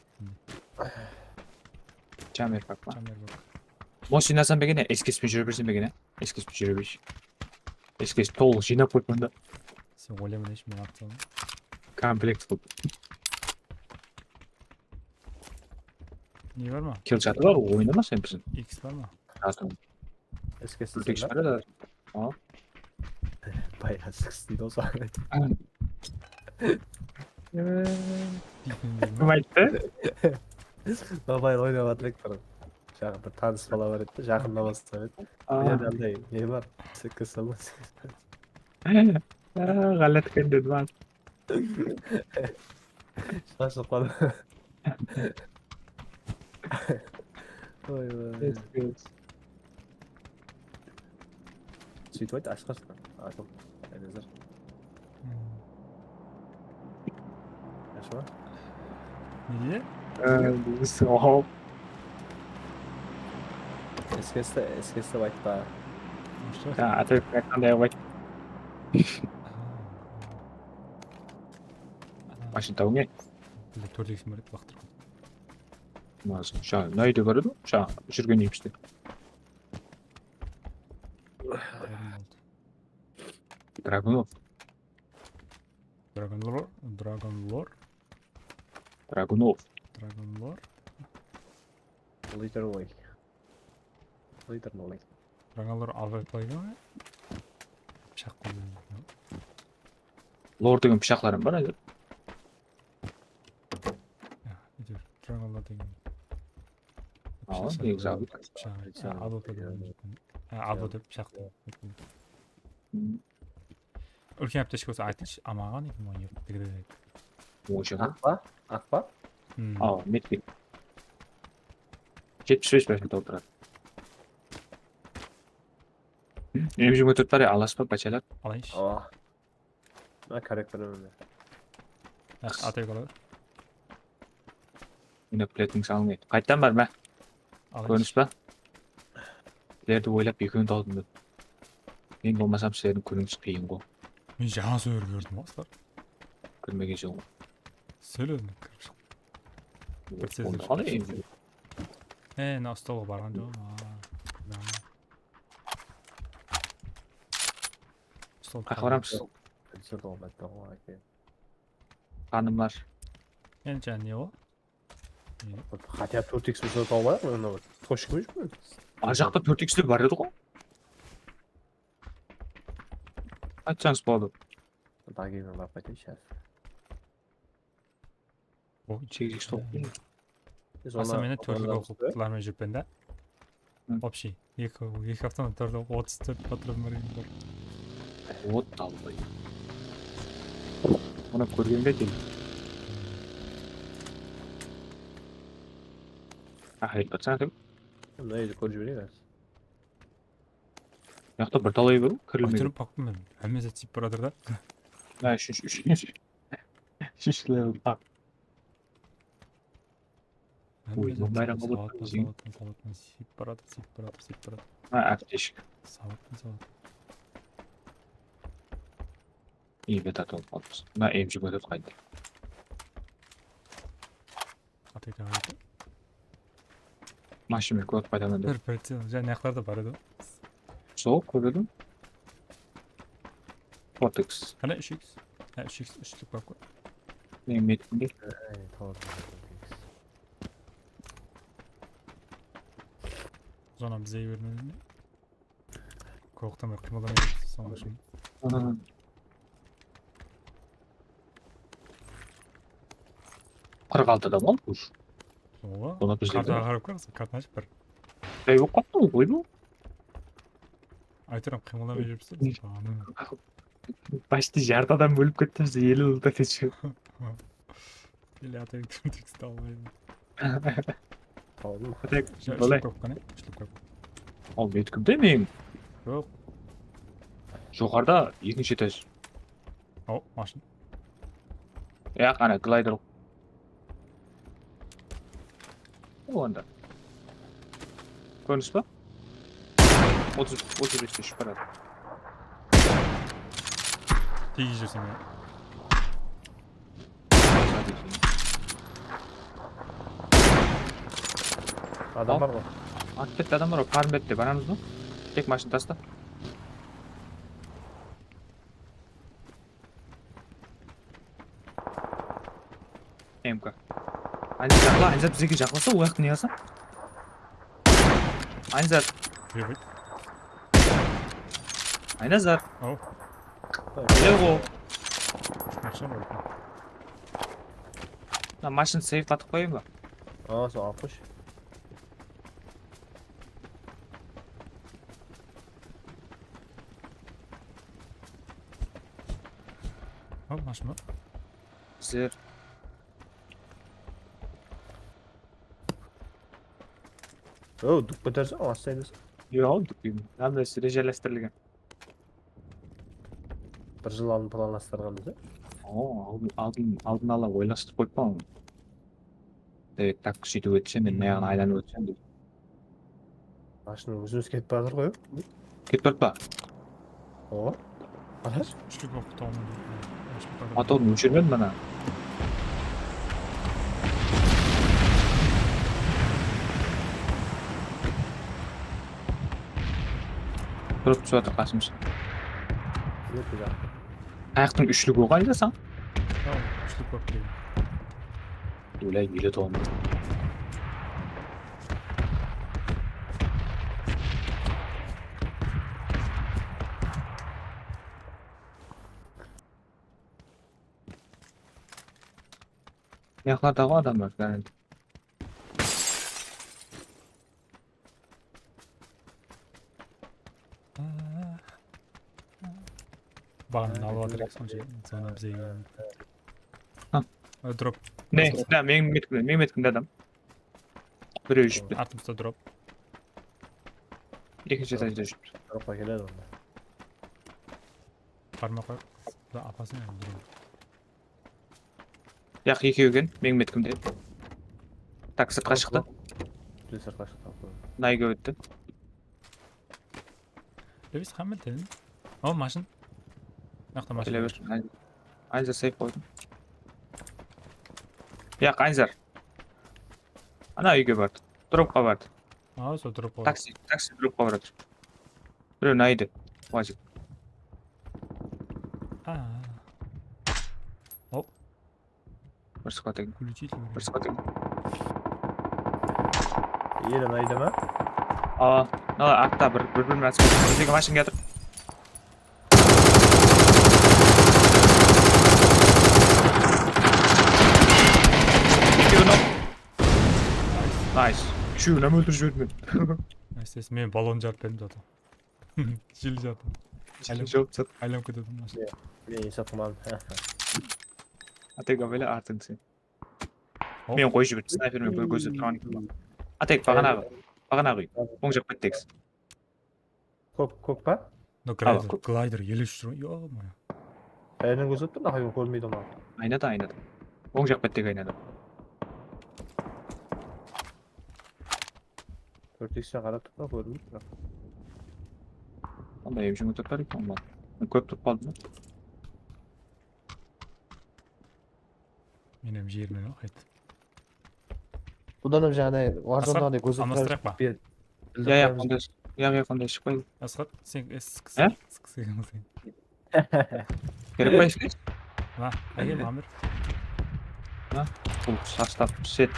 Jamer bak ma? Jamer bak. Mosin azan begene, eskespe júre bersin begene. Eskespe júre bersin. Eskes tolıq jıynap qoyıppan da. Sen oylama, ne ushın men atıp saldım. Komplekt qılıp. Ne bar ma? Kill chattı bar, oynama sen bizin. X bar ma? Azan. Eskespe júre bersin. Al. Bayraǵı sıqsın, doslar. Kim ayttı? Mobile oynap atır edi bir. Jaǵı bir tanıs bala bar edi, jaqınlamasın edi. Aa. Mende anday ne bar? Sekizsama. Aa, ǵallat eken dedim. Shashıp qaldı. Oy, oy. Yes, yes. Sóytip ayt, ashqarsın. Atım. Elazar. Hmm. Ashıma? Nege? Ee, bilmeysiz, oho. Eskesti, eskesti aytpa. Ashı. Ha, atı aytqanday ayt. Mashina tawıń ey. Bizde tórt eksim bar edi, laqtırıp. Mına, mına uyde bar edi, mına júrgen úyimizde. Dragunov. Dragon Lord, Dragon Lord. Dragunov. Dragon Lord. Literally. Literally. Dragon Lord alıp qoydı ma? Pıshaq qoydı. Lord degen pıshaqlarım bar házir. Ya, úytep, Dragon Lord degen. Awa, negizi alıp. Pıshaq, ha, alıp qoydı. Ha, alıp dep pıshaq dep. Hmm. Úlken aptechka bolsa aytıńshı, amaǵan eken oǵan, yoq, degirek. Oysha. Aq pa? Aq pa? Hmm. Awa, medkit. Jetpis bes procent toltıradı. M jigirma tórt bar ya, alasız ba, básheler? Alayınshı. Awa. Mına, korrektor ómir. Yaqshı, atayıp ala ber. Mine, pleting salıń. Qayttan bar ma? Alayınshı. Kórinis pa? Sizlerdi oylap ekewin tawdım men. Men bolmasam sizlerdiń kúnińiz qıyın ǵo. Men jańa server kórdim ǵo, uslar. Kórmegenseń ǵo. Sel óziń kirip shıq. Onda qalay endi? E, mına stolǵa barǵan joq. Stol. Qayaqqa baramız? Stol. Stol. Xanımlar. Endi jańa ne ol? Хотя tórt iks bolsa tawıp alayıq, men mına tochka berip júrmen. Ar jaqta tórt iksler bar edi ǵoy. Aytsańız boladı. Dagegen barıp qaytayınshı házir. O, segiz iks tawıp. Biz asa onı menen tórtligi oqıp qutlarmay júrpen da. Hı. Общий, eki, eki avtomat, tórti, otız tórt patron bar endi. Ot talbay. Mına kórgende kel. Áhmet, batsana, kim? Mına jerdi kórip jibereyik házir. Mıyaqta bir talay bar, kirilmegen. Aytırıp baqqan men. Hámme zat sıyıp baratır da. Ha, úshinshi, úshinshi. Úshinshi level taq. Oy, bayramǵa salatın, salatın, salatın, sıyıp baratır, sıyıp baratır, sıyıp baratır. Ha, ápteshka. Salatın, salatın. Iy, bet atılıp qalıpsız. Mına, emjip ótedi qayta. Ataydı, ataydı. Mashina kóp qaytadan. Bir pricel, jáne mıyaqlarda bar edi. Sol, kóredim. Cortex. Qáne, úsh iks? Ha, úsh iks, úshlik bar ǵoy. Meniń metimde. Ey, tamam. Zona bizge bermedi. Korqıp bir qıymıldamaydı, sonıń ushın. Qırıq altı adam ol, ush. Oba, kartaǵa qarap kóresiz, kartını ashıp bir. Ey, bolıp qaptı ǵoy, qoydı. Aytırım, qıymıldamay júripsiz. Почти jartı adam ólip ketti, bizde elli ult ataydı. Ele atayın, kim tekst almaydı. Aldım. Tek, ja, bolay. Úshlik kóp qane, úshlik kóp. Al, metkimde men. Joq. Joqarıda, ekinshi etaj. O, mashın. Ya, qana, glider. O, onda. Kórinis pa? Otız, otız beste ushıp baradı. Tegiz jibersem ya. Adam bar ǵoy. Atı ketti, adam bar ǵoy. Parmbette baramız ba? Tek mashın tasta. M K. Aynzar, jaqla, Aynzar bizge jaqlasa, o jaqtı ne qılsa? Aynzar. Привет. Aynazar. Ау. Kele ǵo. Mashın bar. Mına mashın seyf atıp qoyayın ba? Aa, sol alıp qoyshı. Al, mashın bar. Bizler. Yo, dúk kóterseń, astaydı. Yo, dúk deymen. Mınanday rejeleştirilgen. Bir jıl aldın planlastırǵan dese. O, aldın, aldın, aldın ala oylastırıp qoyıppan onı. Dewek, tak, sóytip ótsem, men mayaǵına aylanıp ótsem dep. Mashina ózimiz ketip atır ǵoy. Ketip atır pa? O. Qarash. Úshlik oqıp tawman. Motorın óshirmedim ana. Turıp túsip atır qasımsha. Ayaqtıń úshligi oǵan jasań. Úshlik bolıp keldi. Блядь, ele tawın. Mıyaqlarda ǵoy adamlar, garanti. Baǵanın alıp atır eken, sonshaydı. Sonı bizge kelgen. Ha. Drop. Ne? Ne, meniń metkimde, meniń metkimde adam. Birew júripti. Artımızda drop. Ekinshi etajda júripti. Dropqa keledi onda. Barmaq qoyıp, apasın endi drop. Yaq, ekew eken, meniń metkimde. Tak, sırtqa shıqtı. Sırtqa shıqtı. Nayga ótti. Lebis, hámme tilin. O, mashın. Mınaqta mashın. Kele ber. Aynzar seyf qoydım. Yaq, Aynzar. Ana úyge bardı. Dropqa bardı. A, sol dropqa bardı. Taksi, taksi dropqa baradı. Birew naydı. Uazik. Ha. Hop. Bir squad eken. Включите. Bir squad eken. Eri unaydı ma? Awa, mına artta bir, bir, bir máskin. Bizdegi mashina kiyatır. Ekewin al. Nice. Úshewin hám óltirip jiberdim men. Nice, nice. Men ballon jarıp berdim zaten. Jil jardım. Jil jarıp zat. Aylanıp ketedim. Men esap qılmadım. Atek, abeyla artıń sen. Hop. Men qoyıp jiberdim, snaypermen bir kózlep turǵan eken. Atek, baǵanaǵı, baǵanaǵı úy. Oń jaq bettegisi. Kóp, kóp pa? No, awa, glider, kóp. Glider ele ushıp tur. Yo-moyo. Qayerden kózlep tur? Hayvan kórmeydi ǵoy. Aynada, aynada. Oń jaq bettegi aynada. Tórt X-ten qarap turıp pa, kórmeydi biraq. Qanday emjim ótip bar eken, onnan. Men kóp turıp qaldım da. Men hám jiyermen ǵoy, qayt. Budan hám jańaday Warzone-daǵıday kózlep turıp. Almastırayıq pa? Ya, ya, qonday, ya, ya, qonday shıqpaydı. Asqar, sen, e, sık, sık, sık, sık, sık. Kerek pa, eski? Ma, ákel, maǵan ber. Ha? Bul sastap set.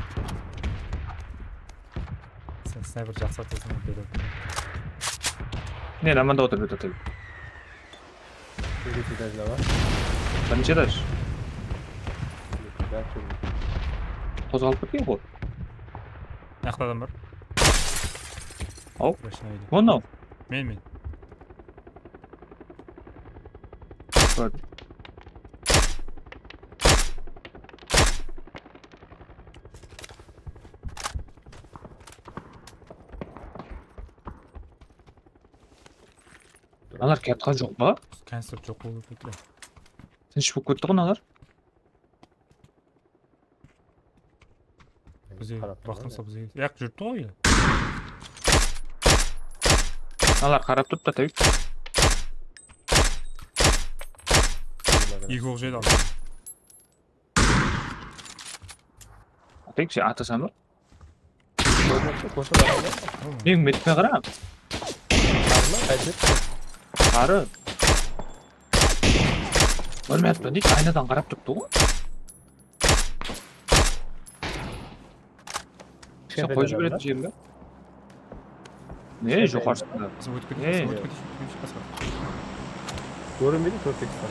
Sen snayper jaqsı atasań, dedi. Ne, amanda otır, bir otır. Birinshi etaj. Qozǵalıp ketken ǵoy. Mıyaqta adam bar. Aw. Точно. Mınaw. Men, men. Kórdim. Alar kiyatqan joq pa? Kánser joq bolıp ketedi. Tınısh bolıp ketti ǵoy alar. Bizge, qarap tur, waqtımız bizge. Yaq, júripti ǵoy ele. Alar qarap turıptı, Tawik. Eki oq jedi aldı. Tawik, sen atasań ba? Kórsene, kórsene, adam bar ma? Meniń medkime qara. Bar ma? Qayda? Sarı. Kórmey atpan deydi, aynadan qarap turıptı ǵoy. Sen qoyıp jiberetin jerim be? Ne, joqarısında. Biz ótip keteyik, biz ótip keteyik, ótip keteyik, basqa. Kórinbeydi, kórip keteyik.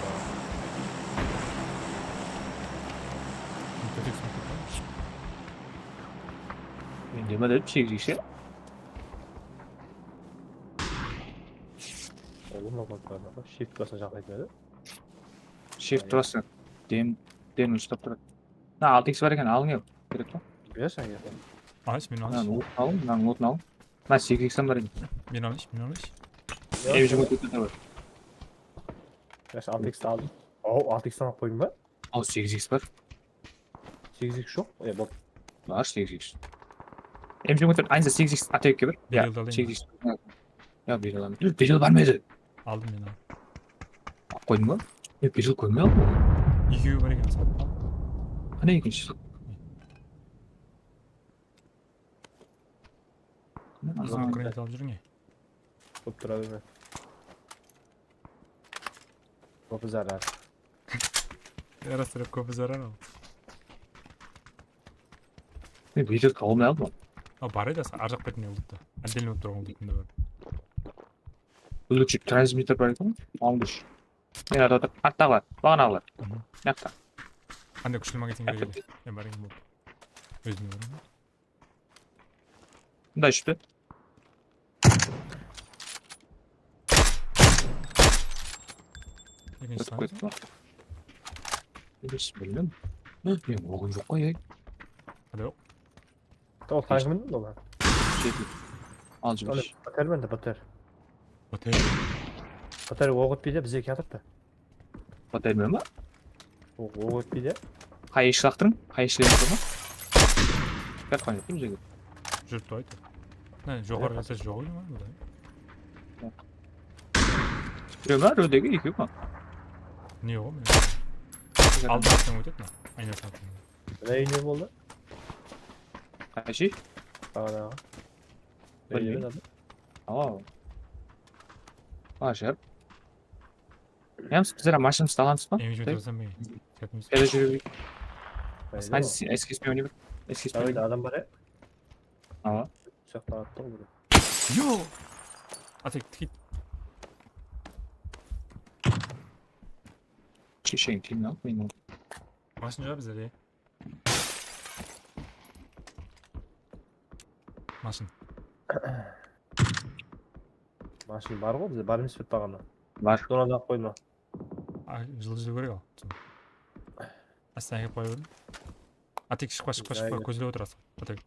Kórip keteyik. Endi nima dedim, segiz X ke? Oǵlum, nokatlarına shift bassa jaqlaydı edi. Shift bassa dem, demni uslap turadı. Mına altı X bar eken, alıń ya. Kerek pa? Bersen ya. Alısh, men alısh. Mınanı otın alıń, mınanı otın alıń. Mına segiz X bar eken. Men alısh, men alısh. Em jigirma tórt bar. Bersen, altı X aldım. Aw, altı X alıp qoydım ba? Aw, segiz X bar. Segiz X joq? E, bol. Bar, segiz X. M jigirma tórt, aynısı segiz X, Ataekke ber. Ya, segiz X. Ya, beril alayın. Beril bar ma edi? Aldım men, aldım. Alıp qoydım ba? E, beril kórmey aldım. Ekewi bar eken, sat. Qáne ekinshisi? Uzın granat alıp júriń e. Kóp tura berme. Kópi zarar. Yarasıraq kópi zarar al. Men video taba almay aldım. A, bar edi, arjaq betine ulıttı. Отдельно bolıp turǵan ulıttında bar. Ulıtshı transmitter bar eken, almış. Men arada otır. Arttaǵılar, baǵanaǵılar. Mıyaqta. Qanday kúshli magazin kerek edi. Men barayın boldı. Ózime barayın. Mında úshti. Ótip ketti. Bildim. Men oǵım joq ǵoy, ey. Alo. Ol tankı mindim olar. Jeti. Al jumıs. Pater mende, pater. Pater. Pater oq etpeydi, bizge kiyatırıptı. Pater mende ma? Oq, oq etpeydi. Qay eshik laqtırıń? Qay eshik laqtırıń? Kiyatqan joq bizge. Júripti ayt. Mına joqarı etej joq edi ma? Birew ma, birew degi, ekew ma? Ne oǵo mine? Aldın atsań ótedi ma? Ayna satın. Mına úy ne boldı? Qaysı? Baǵanaǵı. Bilmeymen. Awa. Ashar. Yalnız bizler mashinamızdı alamız ba? Emes, ótip atırsań ba? Kede júre ber. Házir eskespe oynay ber. Eskespe oynay ber. Adam bar ya? Awa. Jaqta attı ǵoy bir. Yo! Atek, tikit. Kesheń, qıynalıp men. Mashın joq bizde de. Mashın. Mashın bar ǵoy bizde, bar emes pe taǵamı? Bar. Donadı aq qoyma. Ay, jıl jıl kerek al. Asta, ákep qoya berdim. Atek, shıqpa, shıqpa, shıqpa, kózlep otır Asqar. Atek.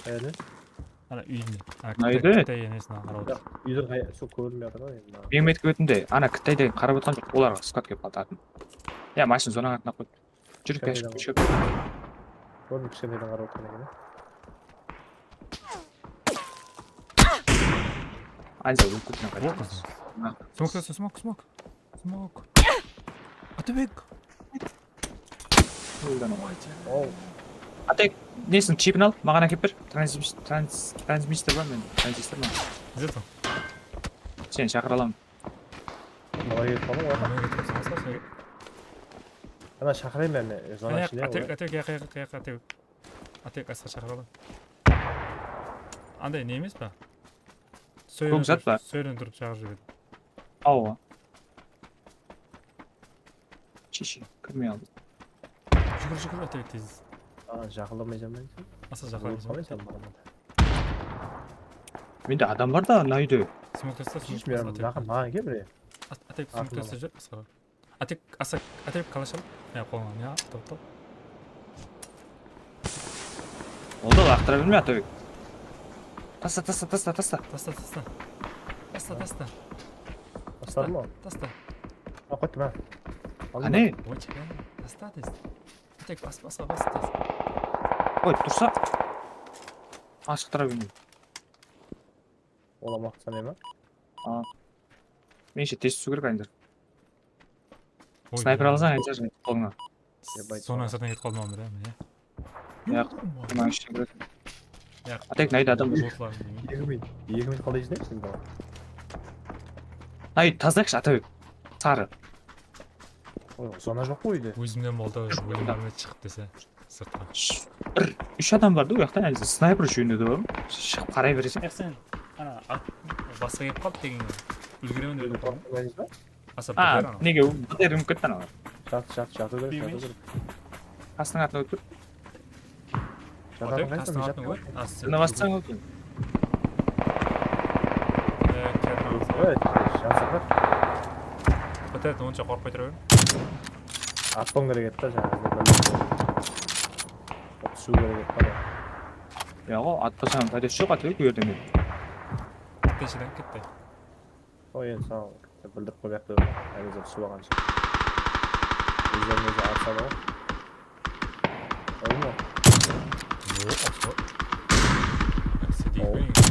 Qayerde? Ana úyinde. Ana Qayerde? Kitay, Kitay enesine qarap otır. Úydiń qay-, sol kórinbey atır ǵoy endi maǵan. Meń aytıp óttim de, ana Kitayday qarap otqan joq, olar squad kelip qaldı artım. Ya, mashın zonaǵa atına qoyıptı. Júr, Kitaydan piyashka, qarap. piyashka. Kórdim, kishkentaydan qarap otırǵan eken. Anca ólip ketken qayta. Oq qızım. Smok, smok, smok. Smok. Atabek. Ol. Atek, nesin, çipin al, maǵan ákep ber. Transmis-, trans-, transistor ba men, transistor ma? Zeto. Seni shaqıra alaman. Maǵan kelip qaldı ǵoy. Maǵan kelip qaldı, sen. Ana shaqırayın men, men. Zona Mine, ishine Atek, ǵoy. Atek, yaqqa, yaqqa, yaqqa, Atek. Atek, Asqar shaqıra alaman. Anday ne emes pa? Kók zat pa? Sóylen turıp shaqırıp jiberedi. Awa. Sheshi, kirmey aldı. Júgir, júgir, Atek, tez. Aa, jaqınlamay janmaydı. Asa jaqınlamay Qalaysań janmaydı. Mında Mende adam bar da, mına úyde. Smok tasta, smok Hiç menen tasta, Atek. Maqan, maǵan kel bir. Atek, smok tasta júr, Asqar. Atek, Atek, Atek, kala shal. Ya, qolına, ya, top, top. Ol da laqtıra berme, Atabek. Tasta, tasta, tasta, tasta. Tasta, tasta. Tasta, tasta. Basladım ol. Tasta. Ha, qoydım ha. Qáne? Oy, tasta tez. Atek, bas, bas, bas, tez. Qoy, tursa. Ashıqtıra berme. Olam waqıt sanay ma? Menshe tez túsiw kerek, Aynzar. Oy, Snayper ya. Alsań, Aynzar, qolıńa. Ебать, Sonıń sonı. sırtına ketip qaldım men, ya. Yaq, mına ishine kiredi. Ya. Atek, mınaydı adam. Botlar, bilmeymen. Eki min, eki min qalay jıynaysań da? Ay, tazalaqshı, Atabek. Sarı. Oy, zona joq ǵoy úyde. Ózimnen boldı, ólim bárme shıqıp dese. Sırtqa. Sh-, bir, úsh adam bar da, o jaqta, házir snayper júredi de, shıǵıp qaray bereseń. Yaq, sen, ana, at, basqa kelip qaldı degen. Úlgeremen dep Úyde qaldım. Qorqpayız ba? Asa, A, biter ana. Nege, biter minip ketti analar. Jat, jat, jatıw kerek, jatıw kerek. Qastıń atına ótip. Jatadı Atek, qaysıdan qastıń jat atına pa? Ót. Asa, Dına bassań ótip. Ee, kiyatırmız. Ey, jansıǵır. Biterdi, onsha qorqpay tura beriń. Atpam kerek edi da, jańa. Túsiw kerek edi da. Yoq, atpasań, paydası joq, Atabek, bu jerde men. Ketpeshiden ketpey. O, endi saǵan bildirip qoyıp aqtı. Házir túsip alǵansha. Ózlerine ózi atsadı ǵoy. Óldi me? Yoq, atsa. Akse deyik pe?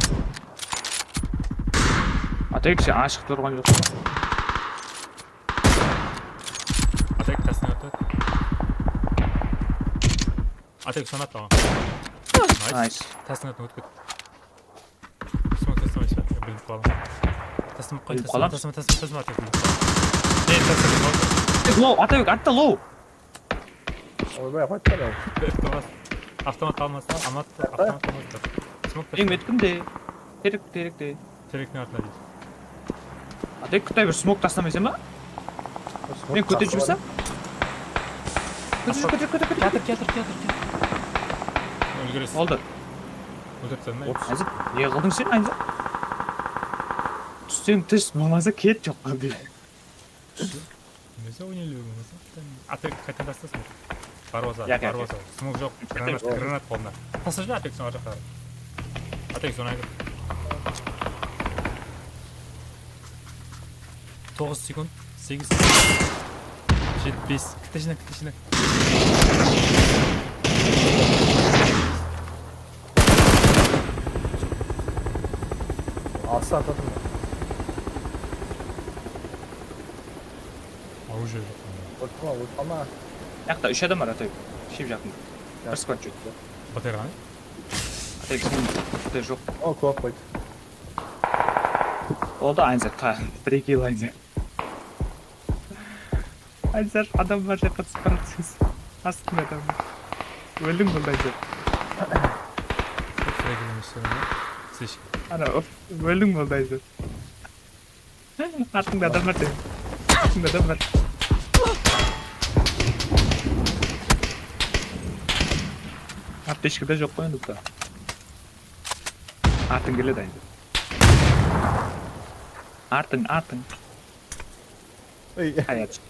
Atek, sen ashıqta urǵan joqsań. Atek, tasına attı. Atek, son attı. Nice. Nice. Tasına attı, ótip ketti. Smok taslamaysa, bilip qalam. Taslama qoy, Bilip taslama, qalam. Taslama, taslama, taslama, Atek, bilip qalam. Ey, taslama, taslama. Low, Atabek, attı low. Oybay, qoyıp ber. Avtomat. Avtomat almasın, avtomat, avtomat almasın. Smok Eń metkim de. Terek, terek de. Terektiń artına deydi. Atek, Kitay bir smok taslamaysań ba? Men kóterip jibersem? Kóter, kóter, kóter, kóter. Kiyatır, kiyatır, kiyatır, kiyatır. Úlgeresiz. Oldı. Óltirip taslamay. Házir ne qıldıń sen, Aynzar? Tússeń, tús, bolmasa ket, joq qıldı. Nese oynaylı bolmasa? Atek, qaytan taslasın. Barbaza, Yaq, yaq, barbaza. Smok joq. Granat, granat qolında. Tasla júr, Atek, soń arjaqqa qarap. Atek, soń aytır. Toǵız sekund. Segiz. Jeti, bes. Kitte jıyna, kitte jıyna. Alsa atadım. Orужие joq. Ólip qalma, ólip qalma. Jaqta úsh adam bar, Atek. Shep jaqında. Bir squad júr. Batergan. Atek, sen, Atek joq. O, kóp qoydı. Oldı, Aynzar, ta, bir-eki yıl, Aynzar. Aynzar, adam bar jaqqa túsip baratırsań. Astında adam bar. Óldiń, boldı, Aynzar. Kóp kerekli emes. Siz. Ana, of, óldiń boldı, Ayzat. Artıńda adam bar seniń. Artıńda adam bar. Aptechka da joq qoy endi burada. Artıń keledi endi. Artıń, artıń. Ey. Hayat.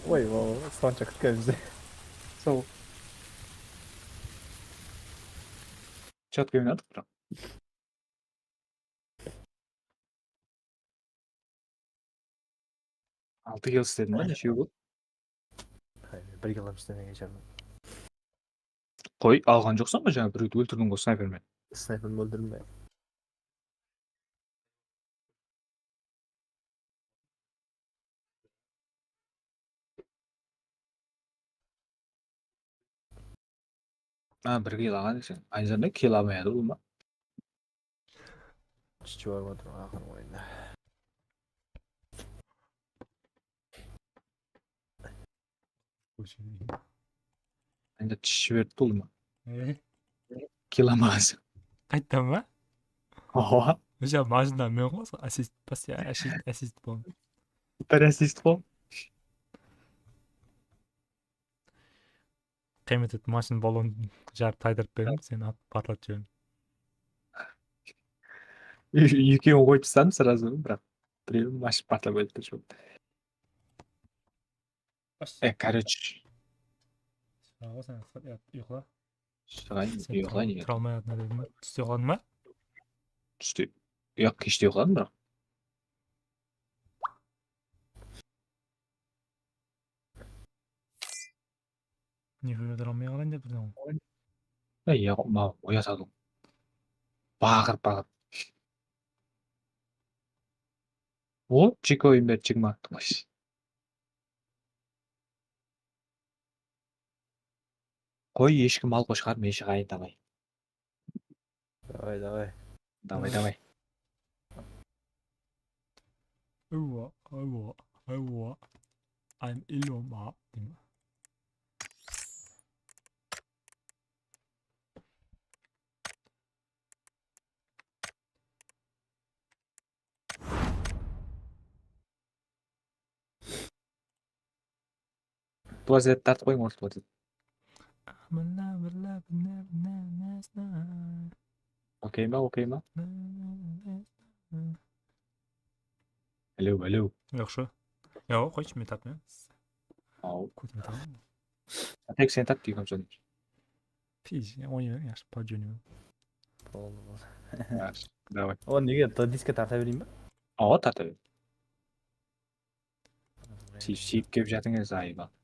Oy, o, Islancha kútken bizde. Sol. Chatke oynadıq, biraq. Altı kill istedim ba, neshew bul? Hayır, bir kill hám islemegen shıǵarman. Qoy, alǵan joqsań ba, jańa birewdi óltirdiń ǵoy snaypermen. Snaypermen óltirdim be? Ha, bir kill alǵan eken. Ayzanda kill almay atır bul ma? Tishi bar ma turǵan aqırın oyında. Endi tishi berip boldı ma? E? Kill almaǵansın. Qayttan ba? Oha. Уже mashina men ǵoy, assist, assist, assist boldım. Bir assist qol. Qıymet et, mashina ballon jarıp taydırıp berdim, seni atıp partlatıp jiberdim. Ekewin qoyıp tasladım srazu, biraq birewin mashina partlap ketipti. E, короче. Shıǵa sen, yat, uyıqla. Shıǵayın, sen uyıqlayın. Tura almay atırma dedim ba? Túste uyıqladıń ba? Túste, uyaq, keshte uyıqladım biraq. Nihuyra tura almay qalayın dep birden. Ey, ya, ma, oyatadı. Baǵırıp, baǵırıp. O, jeke oyın ber, jigirma. Qoy, eshki mal qoshqar, men shıǵayın, davay. Davay, davay. Davay, davay. Ewwa, ewwa, ewwa. I'm Elon Musk, deymen. Klozet tartıp qoyıń, orta klozet. Okey ma, okey ma? Alo, alo. Yaqshı. Yoq, qoyshı, men tartmayman. Aw. Kóteme tartmayman. Tek sen tart, deymen, sonıń. Piz, ya, oynayman, yaqshı, pab ji oynayman. Boldı, boldı. Yaqshı, davay. O, nege, diske tarta bereyin ba? Awa, tarta ber. Seyip, seyip kep jatıń, zayıba.